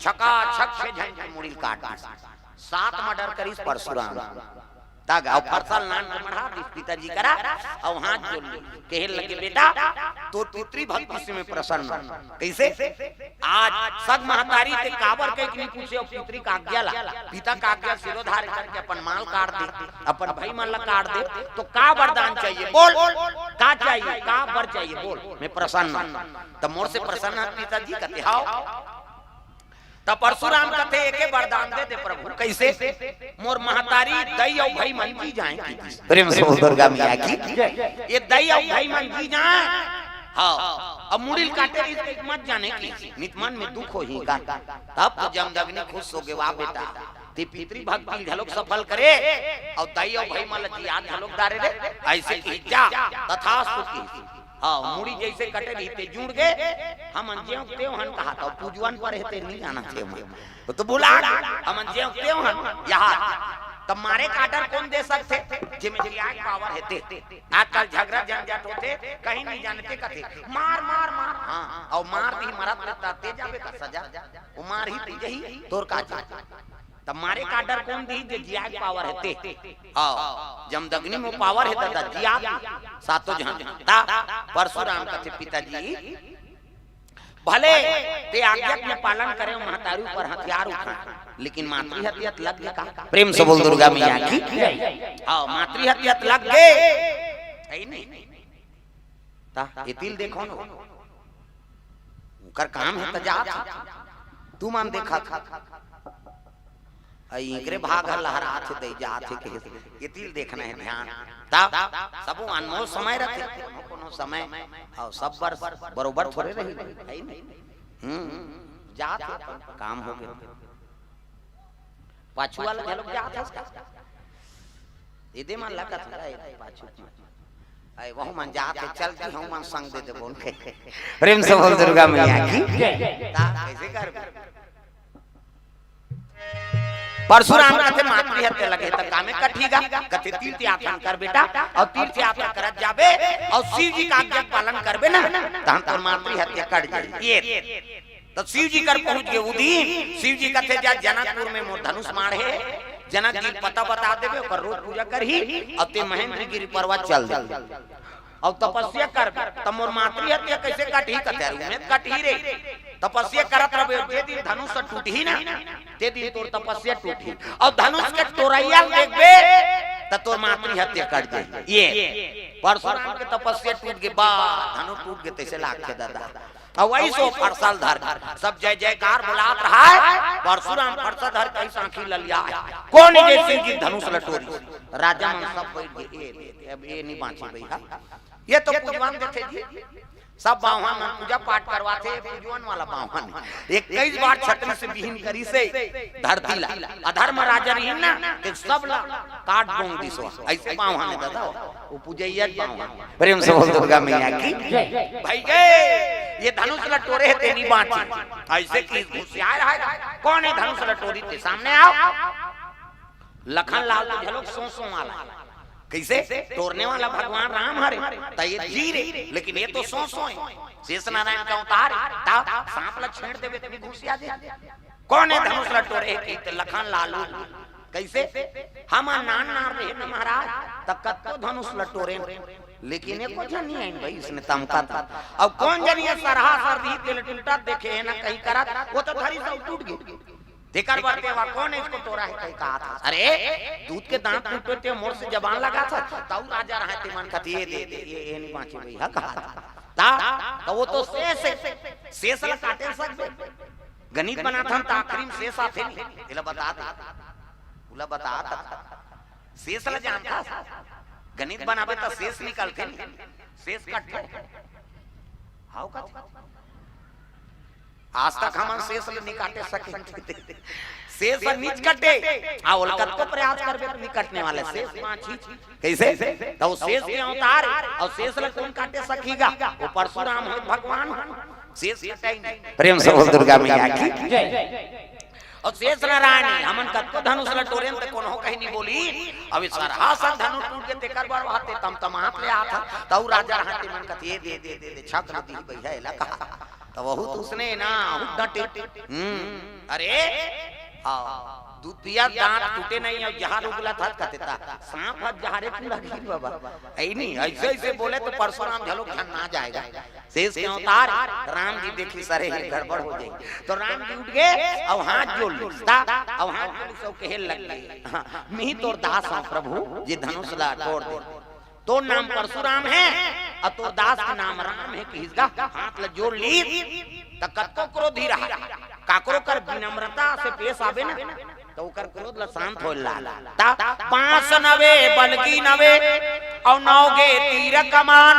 छका छक छह झन के मुड़ी ल काट दिस। सात मर्डर करिस परशुराम। तग अउ फरसा ल नान के मढ़ा दिस पिताजी करा, अउ हाथ जोड़ ली। कहे लगे, "बेटा, तोर पितृभक्ति से मैं प्रसन्न हूँ।" कैसे? आज सग महतारी ते काबर कहिके नहीं पूछे, अउ पितरी के आज्ञा ला, पिता के आज्ञा सिरोधार्य करके अपन माल काट दे, अपन भाई मन ला काट दे, तो का वरदान चाहिए बोल, का चाहिए, का वर चाहिए बोल, मैं प्रसन्न हूँ। त मोर से प्रसन्न हे पिताजी? कथे, "हव।" त परशुराम कथे, "एके वरदान दे दे प्रभु।" कैसे? "मोर महतारी, दई अउ भाई मन जी जाए।" प्रेम से बोल दुर्गा मैया की। "ये दई अउ भाई मन जी जाए, हाँ, अब मुड़ी ल काटे रहिस मत जाने की, नित मन में दुख होही का।" तब तो जमदग्नि खुश हो गे, "वाह बेटा, ते पितृभक्ति घलोक सफल करे, अउ दई अउ भाई मन ल जियात घलोक डारे रे।" ऐसे कहिस, "जा, तथास्तु" कहिस। हाँ, मुड़ी जैसे कटे रहिस ते जुड़ गे, "हमन जेव तेव हन" कहा, त पूजवन पर हे ते नहीं जाना थे मन। वो तो भुला गे, "हमन जेव तेव हन यहाँ।" तब मारे के order कोन दे सकथे? जेमे जियाए के power हे ते। आजकल झगड़ा झंझट होथे, कहीं नहीं जानते कथे, "मार, मार, मार।" हाँ, अउ मार दिही, मरत ले त ते जाबे का सजा। वो मारही ते जही, तोर का जाए। तब मारे के order कोन दिही? जे जियाए के power हे ते। हाँ, जमदग्नि में power हे दादा, जिया सातों झन। ता परशुराम कथे, "पिताजी, भले ते आज्ञा के पालन करे, महतारी ऊपर हथियार उठा, लेकिन मातृ हत्या त लग गे का?" प्रेम से बोल दुर्गा मैया की। हाँ, मातृ हत्या त लग गे। सही नहीं? ता एती ल देखो न, ओकर काम हे त जात, तुमन देखत। अई इकरे भाग ह लहरात हे, दई जात हे, कहे ये तिल देखना हे ध्यान। तब सबो अनमोल समय रथे, कोनो, कोनो समय, अउ सब वर्ष बरोबर थोरे रही, है नहीं? हम्म, जात हे, काम हो गया। पाछू वाला घलोक जात हे इसका। एदे मन लगत हे, ए, पाछू। अई वहू मन जात हे, चलती हूँ मन संग दे दे बोल के। प्रेम से बोल दुर्गा मैया की। ता कैसे कर? परशुराम कथे मातृ हत्या लगे त कामे कटही गा, कथे तीर्थ यात्रा कर बेटा, अउ तीर्थ यात्रा करत जाबे, अउ शिव जी का आज्ञा पालन करबे ना, त हम तोर मातृ हत्या कट जाही। ये त शिव जी कर पहुंच गे उदीन। शिव जी कथे जा जनकपुर में मोर धनुष माढ़ हे, जनक जी पता बता देबे, ओकर रोज पूजा करही, अउ ते महेंद्रगिरी पर्वत चल दे। अउ तपस्या कर, त मोर मातृ हत्या कैसे कटही? कथे, "अरे, उमें कटही रे। तपस्या करत रहिबे, जे दिन धनुष टूटही ना, ते दिन तोर तपस्या टूटही। अउ धनुष के टोरइया ल देखबे, त तोर मातृ हत्या कट जाही।" ये परशुराम के तपस्या टूट गे, बा, धनुष टूट गे, तैसे लागथे दादा। अउ वही सो फरसा ल धर, सब जय जयकार बुलात रहय, परशुराम फरसा धर कई सांखी ललिया हे। कोन ए जे शिव जी धनुष ल टोरिस? राजा मन सब बैठ गे, ए, ए, अब ए नहीं बांचे भैया। ये तो पूजवन देथे जी। सब बावहन मन पूजा पाठ करवाथे, पूजवन वाला बावहन। इक्कीस बार छतरी से बिहीन करिसे धरती ला। अधर्म राजा रहिन ना, ते सब ला काट डोंग दिस। अइसे बावहन हे दादा, वो पूजइया बावहन। प्रेम से बोल दुर्गा मैया की। भाई गे, ये धनुष ल टोरे हे, ते नहीं बांचे। अइसे कि घुसियाए रहय, कोन ए धनुष ल टोरिस ते सामने आव। लखन लाल तो घलोक सो सो वाला। कैसे? टोरने वाला भगवान राम हरे, त ये जी रे, लेकिन ये तो सो सो हे। शेष नारायण का अवतार हे, त सांप ल छेड़ देबे त भी घुसिया जाही। कोन ए धनुष ल टोरे हे? कहिथे लखन लालू। कैसे? हम नान नान रहे न महाराज, त कत्तो धनुष ल टोरेन, लेकिन एको झन नहीं आइन भाई, इसने तमका था। अब कोन जन ये सरहा सर रही, तेल टूटा देखे हे ना कहीं करत, वो तो धरी से टूट गई। तेकर बर तेवा कोन इसको टोरा हे कहि कहा था। अरे, दूध के दांत टूटे ते मोर से जबान लगा था, तऊ राजा रहे ते मन कथे ये दे दे, ये, ये नहीं बांचे भैया कहा था। ता, तो वो तो शेष हे, शेष ल काटे सकबे। गणित बनाथन त आखिरी में शेष आथे नहीं, एला बता दे। उला बता दे। शेष ल जानथस? गणित बनाबे त शेष निकलथे नहीं, शेष कटथे। हाव कथे। आज तक हमन शेष ल नी काटे सके। शेष ह नीच कटे। आ, ओला कतको प्रयास करबे त नी कटने वाला शेष बांचही। कैसे? त वो शेष के अवतार हे, अउ शेष ल कोन काटे सकही गा? वो परशुराम हे, भगवान हे। शेष कटाई नहीं। प्रेम से बोल दुर्गा मैया की। अउ शेष नारायण हे, हमन कतको धनुष ल टोरेन त कोनो कहीं नहीं बोली। अब ये सरहा सन धनुष टूट गे तेकर बर वहां ते तमतमात ले आत हस, तऊ राजा रहते मन कथे ये दे, दे, दे, दे, छक न दी भैया, एला कहा। त वहू तो उसने ना, हुट डटे। हम्म, अरे, हाँ, दुधिया दांत टूटे नहीं, अब जहर उगलत हस कथे ता। सांप हर जहरे पूरा गिर बाबा। ऐ नहीं, ऐसे, ऐसे बोले त परशुराम घलोक झन ना जाएगा। शेष के अवतार, राम जी देखिस अरे ये गड़बड़ हो जाही। त राम जी उठ गे, अउ हाथ जोड़ लिस। ता, अउ हाथ जोड़ लिस, अउ कहे लग गे, हाँ, मिही तोर दास हंव प्रभु, जे धनुष ला टोर दे। तोर नाम परशुराम हे, अउ तोर दास के नाम राम हे, किहिस गा, हाथ ला जोड़ लिस, त कतको क्रोधी रहा, काकरो कर विनम्रता से पेश आबे ना, त ओकर क्रोध ला शांत होए ला। ता बांस नवे, बलगी नवे, अउ नव गे तीर कमान,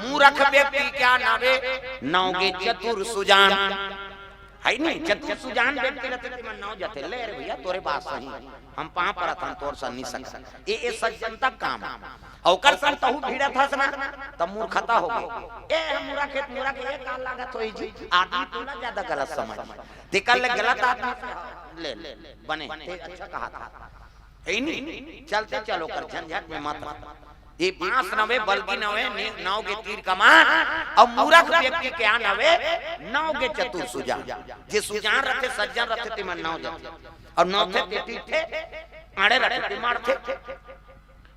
मूरख व्यक्ति क्या नवे, नव गे चतुर सुजान। है नहीं, चतुर सुजान व्यक्ति रहते ते मन नव जाथे। ले रे भैया, तोरे बात सही, हम पांव परत हन तोर सन नहीं सकत। ए, ए सज्जनता काम। अउ ओकर संग तहू भिड़त हस ना, त मूर्खता हो गई। ए, हम मूरख हे, मूरख हे, ए का लागत होही जी? आदमी तोला ज्यादा गलत समझ। तेकर ले गलत आदमी से ले, ले, बने, ते अच्छा कहा था। है नहीं? चलते चलो कर झंझट में मत रह। ये बांस नवे, बलगी नवे, ने-, नव गे तीर कमान, अउ मूरख व्यक्ति के आ नवे, नव गे चतुर सुजान। जे सुजान रथे, सज्जन रथे, ते मन नव जाथे। अउ नव थे, ते ठीक थे, आड़े रथे, ते मारथे।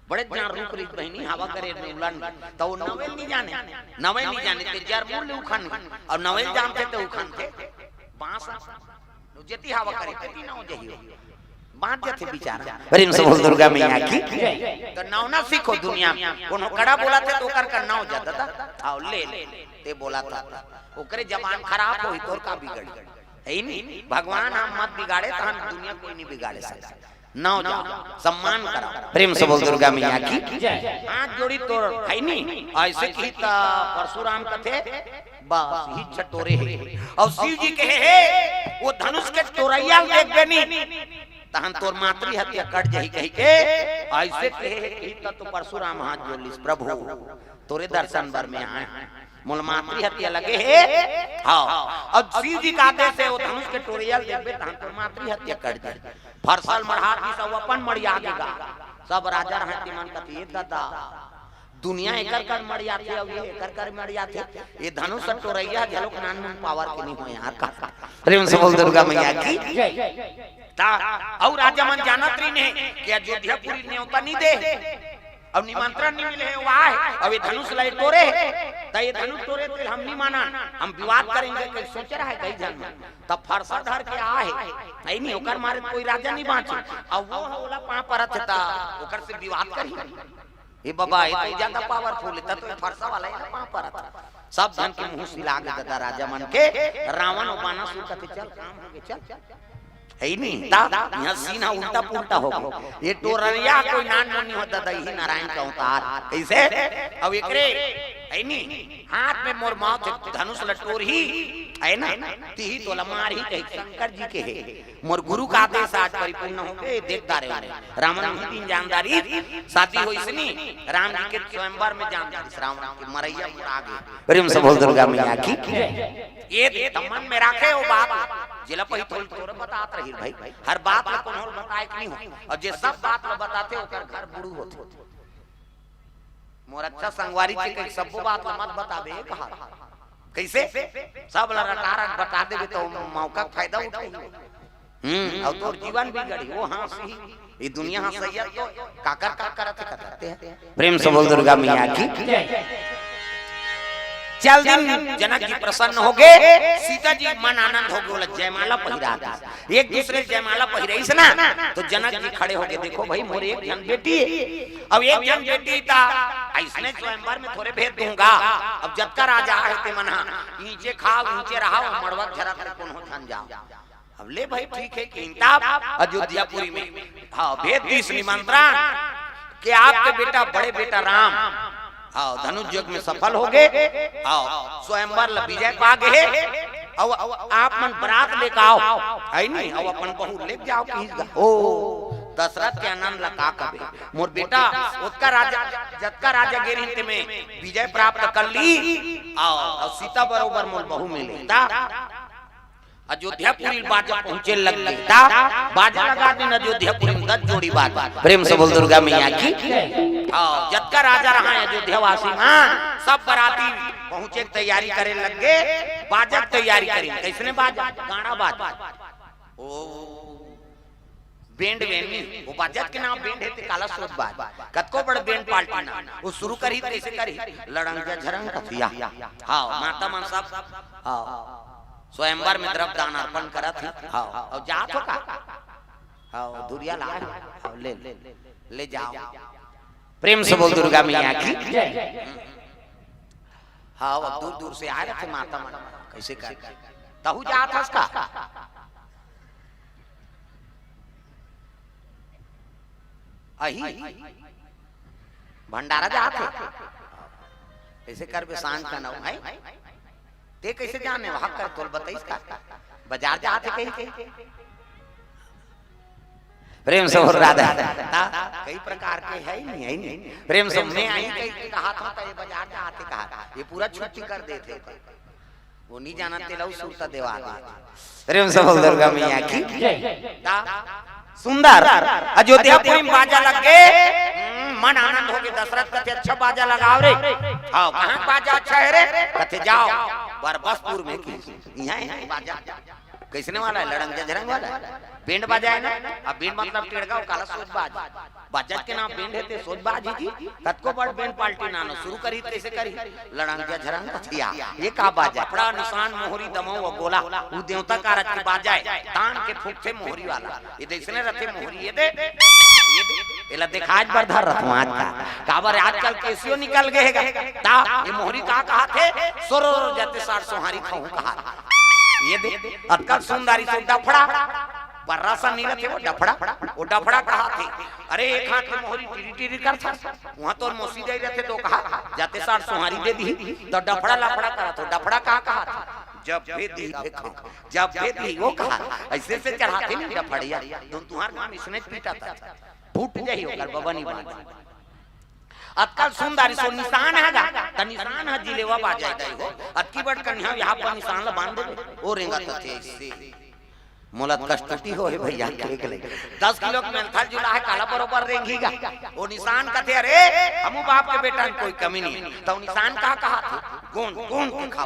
बड़े जान रूख रहिस बहिनी, हवा करे में उलन, त वो नवेल नहीं जाने, नवेल नहीं जाने, ते जर मूल ले उखन, अउ नवेल जानथे, ते उखन थे। बांस जेती हवा करे, तेती नव जही हो। बांच जाथे बेचारा। प्रेम से बोल दुर्गा मैया की। त नवना सीखो दुनिया में। कोनो कड़ा बोलथे त ओकर कर नव जाथे। आओ ले, ले, ते बोलथे। ओकरे जबान खराब होही, तोर का बिगड़ी? है नी, भगवान ह मत बिगाड़े, तहन दुनिया कोई नहीं बिगाड़े सकता। नव जाव, सम्मान कराव। प्रेम से बोल दुर्गा मैया की। जय। हाथ जोड़ी तोर, है नी, ऐसे की त परशुराम कथे, बस ही छटोरे हे। अउ शिव जी कहे हे, वो धनुष के टोरइया ल देखबे नी, तहन तोर मातृ हत्या कट जही कहि के, ऐसे कहे हे कि त तो परशुराम हाथ जोड़ लिस, प्रभु तोरे दर्शन बर में आए, मोला मातृ हत्या लगे हे। हाँ, अब शिव जी का आदेश हे, वो धनुष के टोरइया ल देखबे तहन तोर मातृ हत्या कट जही। फरसा ल मढ़ा दिस, सब अपन मड़िया गे गा। सब राजा रहते मन कथे, "ए ददा, दुनिया एकर कर मड़ियाथे, अउ ये एकर कर मड़ियाथे।" ये धनुष टोरइया घलोक नानमुन पावर के नहीं हो यार का। प्रेम से बोल दुर्गा मैया की। ता अउ राजा मन जानत रहिन हे कि अयोध्यापुरी नेवता नहीं दे, अउ निमंत्रण नहीं मिले हे, वो आए, अउ ये धनुष ला टोरे हे, त ये धनुष टोरे तेला हम नहीं मानन, हम विवाद करेंगे, कहीं सोच रहा है कई झन मन। तब फरसा धर के आए हे, नहीं, नहीं, ओकर मारे कोई राजा नहीं बाँचे, अउ वो ह ओला पाँव परत हे, त ओकर से विवाद करही। ए बाबा, ये तो ज्यादा पावरफुल हे, त तो फरसा वाला हे ना, पाँव परत हे। सब झन के मुंह सिला गे ददा राजा मन के। रावण अउ बानासुर कथे, "चल, काम हो गे, चल।" है ही नहीं, ता यहाँ सीन ह उल्टा पुल्टा हो गे। ये टोरइया कोई नानमुन नहीं हो ददा, इही नारायण के अवतार। कइसे? अउ एकरे, है नहीं, हाथ में मोर माँ थे धनुष ल टोरही, है ना? तिही तोला मारही कही शंकर जी के हे। मोर गुरु का आदेश आज परिपूर्ण हो गे, देख डारे हों। रावण उही दिन जान डारिस, शादी होइस नी, राम जी के स्वयंवर में जान डारिस, रावण के मरइया मोर आगे। प्रेम से बोल दुर्गा मैया की। ये त मन में राखे वो बात, जेला पहिली तोर बतात रही भाई, हर बात ला कोनो ल बताए के नहीं हो, अउ जे सब बात ला बताथे ओकर घर बुड़ू होथे। मोर अच्छा संगवारी के कही, "सब्बो बात ला मत बताबे," कहा। कइसे? सब ला रटारट बता देबे त मौका के फायदा उठाही। हम्म, अउ तोर जीवन बिगड़ही, वो हाँसही। ये दुनिया हाँसइया तो काकर का करत हे, कतरते हे। प्रेम से बोल दुर्गा मैया की। चल दिन जनक जी प्रसन्न हो गे, सीता जी मन आनंद हो गे, बोला, "जयमाला पहिरा दे।" एक दूसरे जयमाला पहिराइस ना, तो जनक जी खड़े हो गे, "देखो भाई, मोर एक झन बेटी हे, अउ एक झन बेटी ता अइसने स्वयंवर में थोरे भेज दूंगा। अब जतका राजा हे ते मन हा, नीचे खाव, नीचे रहाव, मड़वा झरत ले कोनो झन जाव।" अब ले भाई, ठीक हे, किंताब अयोध्यापुरी में, हाँ, भेज दिस निमंत्रण कि आपके बेटा, बड़े बेटा राम, हाँ, धनुष योग में सफल हो गे, हाँ, स्वयंवर ल विजय पा गे हे, अउ आप मन बरात लेके आव, है नी, अउ अपन बहू लेके जाव, किहिस गा। ओ, दशरथ के आनंद ल का कबे, मोर बेटा, ओतका राजा, जतका राजा गे रिहिन ते में विजय प्राप्त कर ली, अउ, अउ सीता बरोबर मोर बहू मिले। ता अयोध्यापुरी बाजा पहुंचे लग गे, ता बाजा लगा दिन अयोध्यापुरी में दस जोड़ी बाजा। प्रेम से बोल दुर्गा मैया की। हाँ, जतका राजा रहा अयोध्यावासी, हाँ, सब बराती पहुंचे के तैयारी करे लग गे, बाजा के तैयारी करे। कइसने बाजा? गाड़ा बाजा। ओ, बेंड वेनी, वो बाजत के नाम बेंड हे ते काला सोच बाज। कतको बड़ बेंड पार्टी ना, वो शुरू करही त कइसे करही? लड़ंग जा झरंग कथिया। हाँ, माता मन सब, हाँ, स्वयंवर में द्रव्य दान अर्पण करत हे। हाँ, अउ जात हो का? हाँ, धुरिया ला, हाँ, ले, ले, ले जाव। प्रेम से बोल दुर्गा मैया की। हाँ, अब दूर दूर से आए रहिथे माता मन, कइसे कर? तहू जात हस का? अही भंडारा जात हे। कइसे करबे सांझ का नौ हे? ते कइसे जाने? वहाँ कर तोल बताइस का? बाजार जात हे कहीं के? प्रेम से बोल राधा। ता कई प्रकार के हे नहीं, हे नहीं। प्रेम से मैं अही कहीं के कहा था, तो ये बाजार जात हे कहा, ये पूरा छुट्टी कर देथे। वो नहीं जानत तेला उ सुरता देवा दे। प्रेम से बोल दुर्गा मैया की। ता सुंदर अयोध्यापुरी में बाजा लग गे। हम्म, मन आनंद हो गे। दशरथ कथे, "अच्छा बाजा लगाव रे।" हाँ, कहाँ बाजा अच्छा हे रे? कथे, "जाव बरबसपुर में की, इहाँ हे बाजा।" कइसने वाला हे? लड़ंग जझरंग वाला हे। बेंड बाजा हे ना? अब बेंड मतलब टेड़गा, वो काला सोच बाज। बाजत के नाम बेंड हे ते सोच बाज ही जी। कतको बड़ बेंड पार्टी नानो शुरू करही त कइसे करही? लड़ंग जझरंग कथिया। ये का बाजा? कपड़ा निशान मोहरी दमऊ अउ गोला। उ देवता कारज के बाजा हे। तान के फूंकथे मोहरी वाला। ये दइसने रथे मोहरी, ये दे, ये दे। एला देखाज बर धर रथों आज का। काबर आजकल केसियो निकल गे हे गा। ता ये मोहरी का कहाथे? सोरो जते सार सोहारी खाऊं कहा। ये दे, अतका सुंदर सो डफड़ा, पर्रा सन नइ रथे वो डफड़ा, वो डफड़ा कहाथे। अरे एक हाथ के मोहरी टिरी टिरी करथा, उहाँ तोर मौसी दाई रथे तो कहा, जाते सार सोहारी दे दिही, तो डफड़ा लफड़ा करत हो, डफड़ा का कहाथे? जब भी दिही देखो, जब भी दिही वो कहा, अइसे से चढ़ाथे नहीं डफड़िया, तो तुँहर काम इसने पीटा था, फूट जाही ओकर बबनी बात। अतका सुंदर सो निशान ह गा, त निशान ह जिलेवा बाजाय दाई हो। अतकी बड़ कन्या यहाँ पर निशान ल बांध देबे, ओ रेंगत थे इससे। मोला कष्टुति होहे भैया, के के ले। दस किलो के मेंथा जुला हे, काला बरोबर रेंगही गा। ओ निशान कथे, अरे, हमू बाप के बेटा में कोई कमी नहीं। त ओ निशान कहा कहाथे? गोंद, गोंद के खाबो,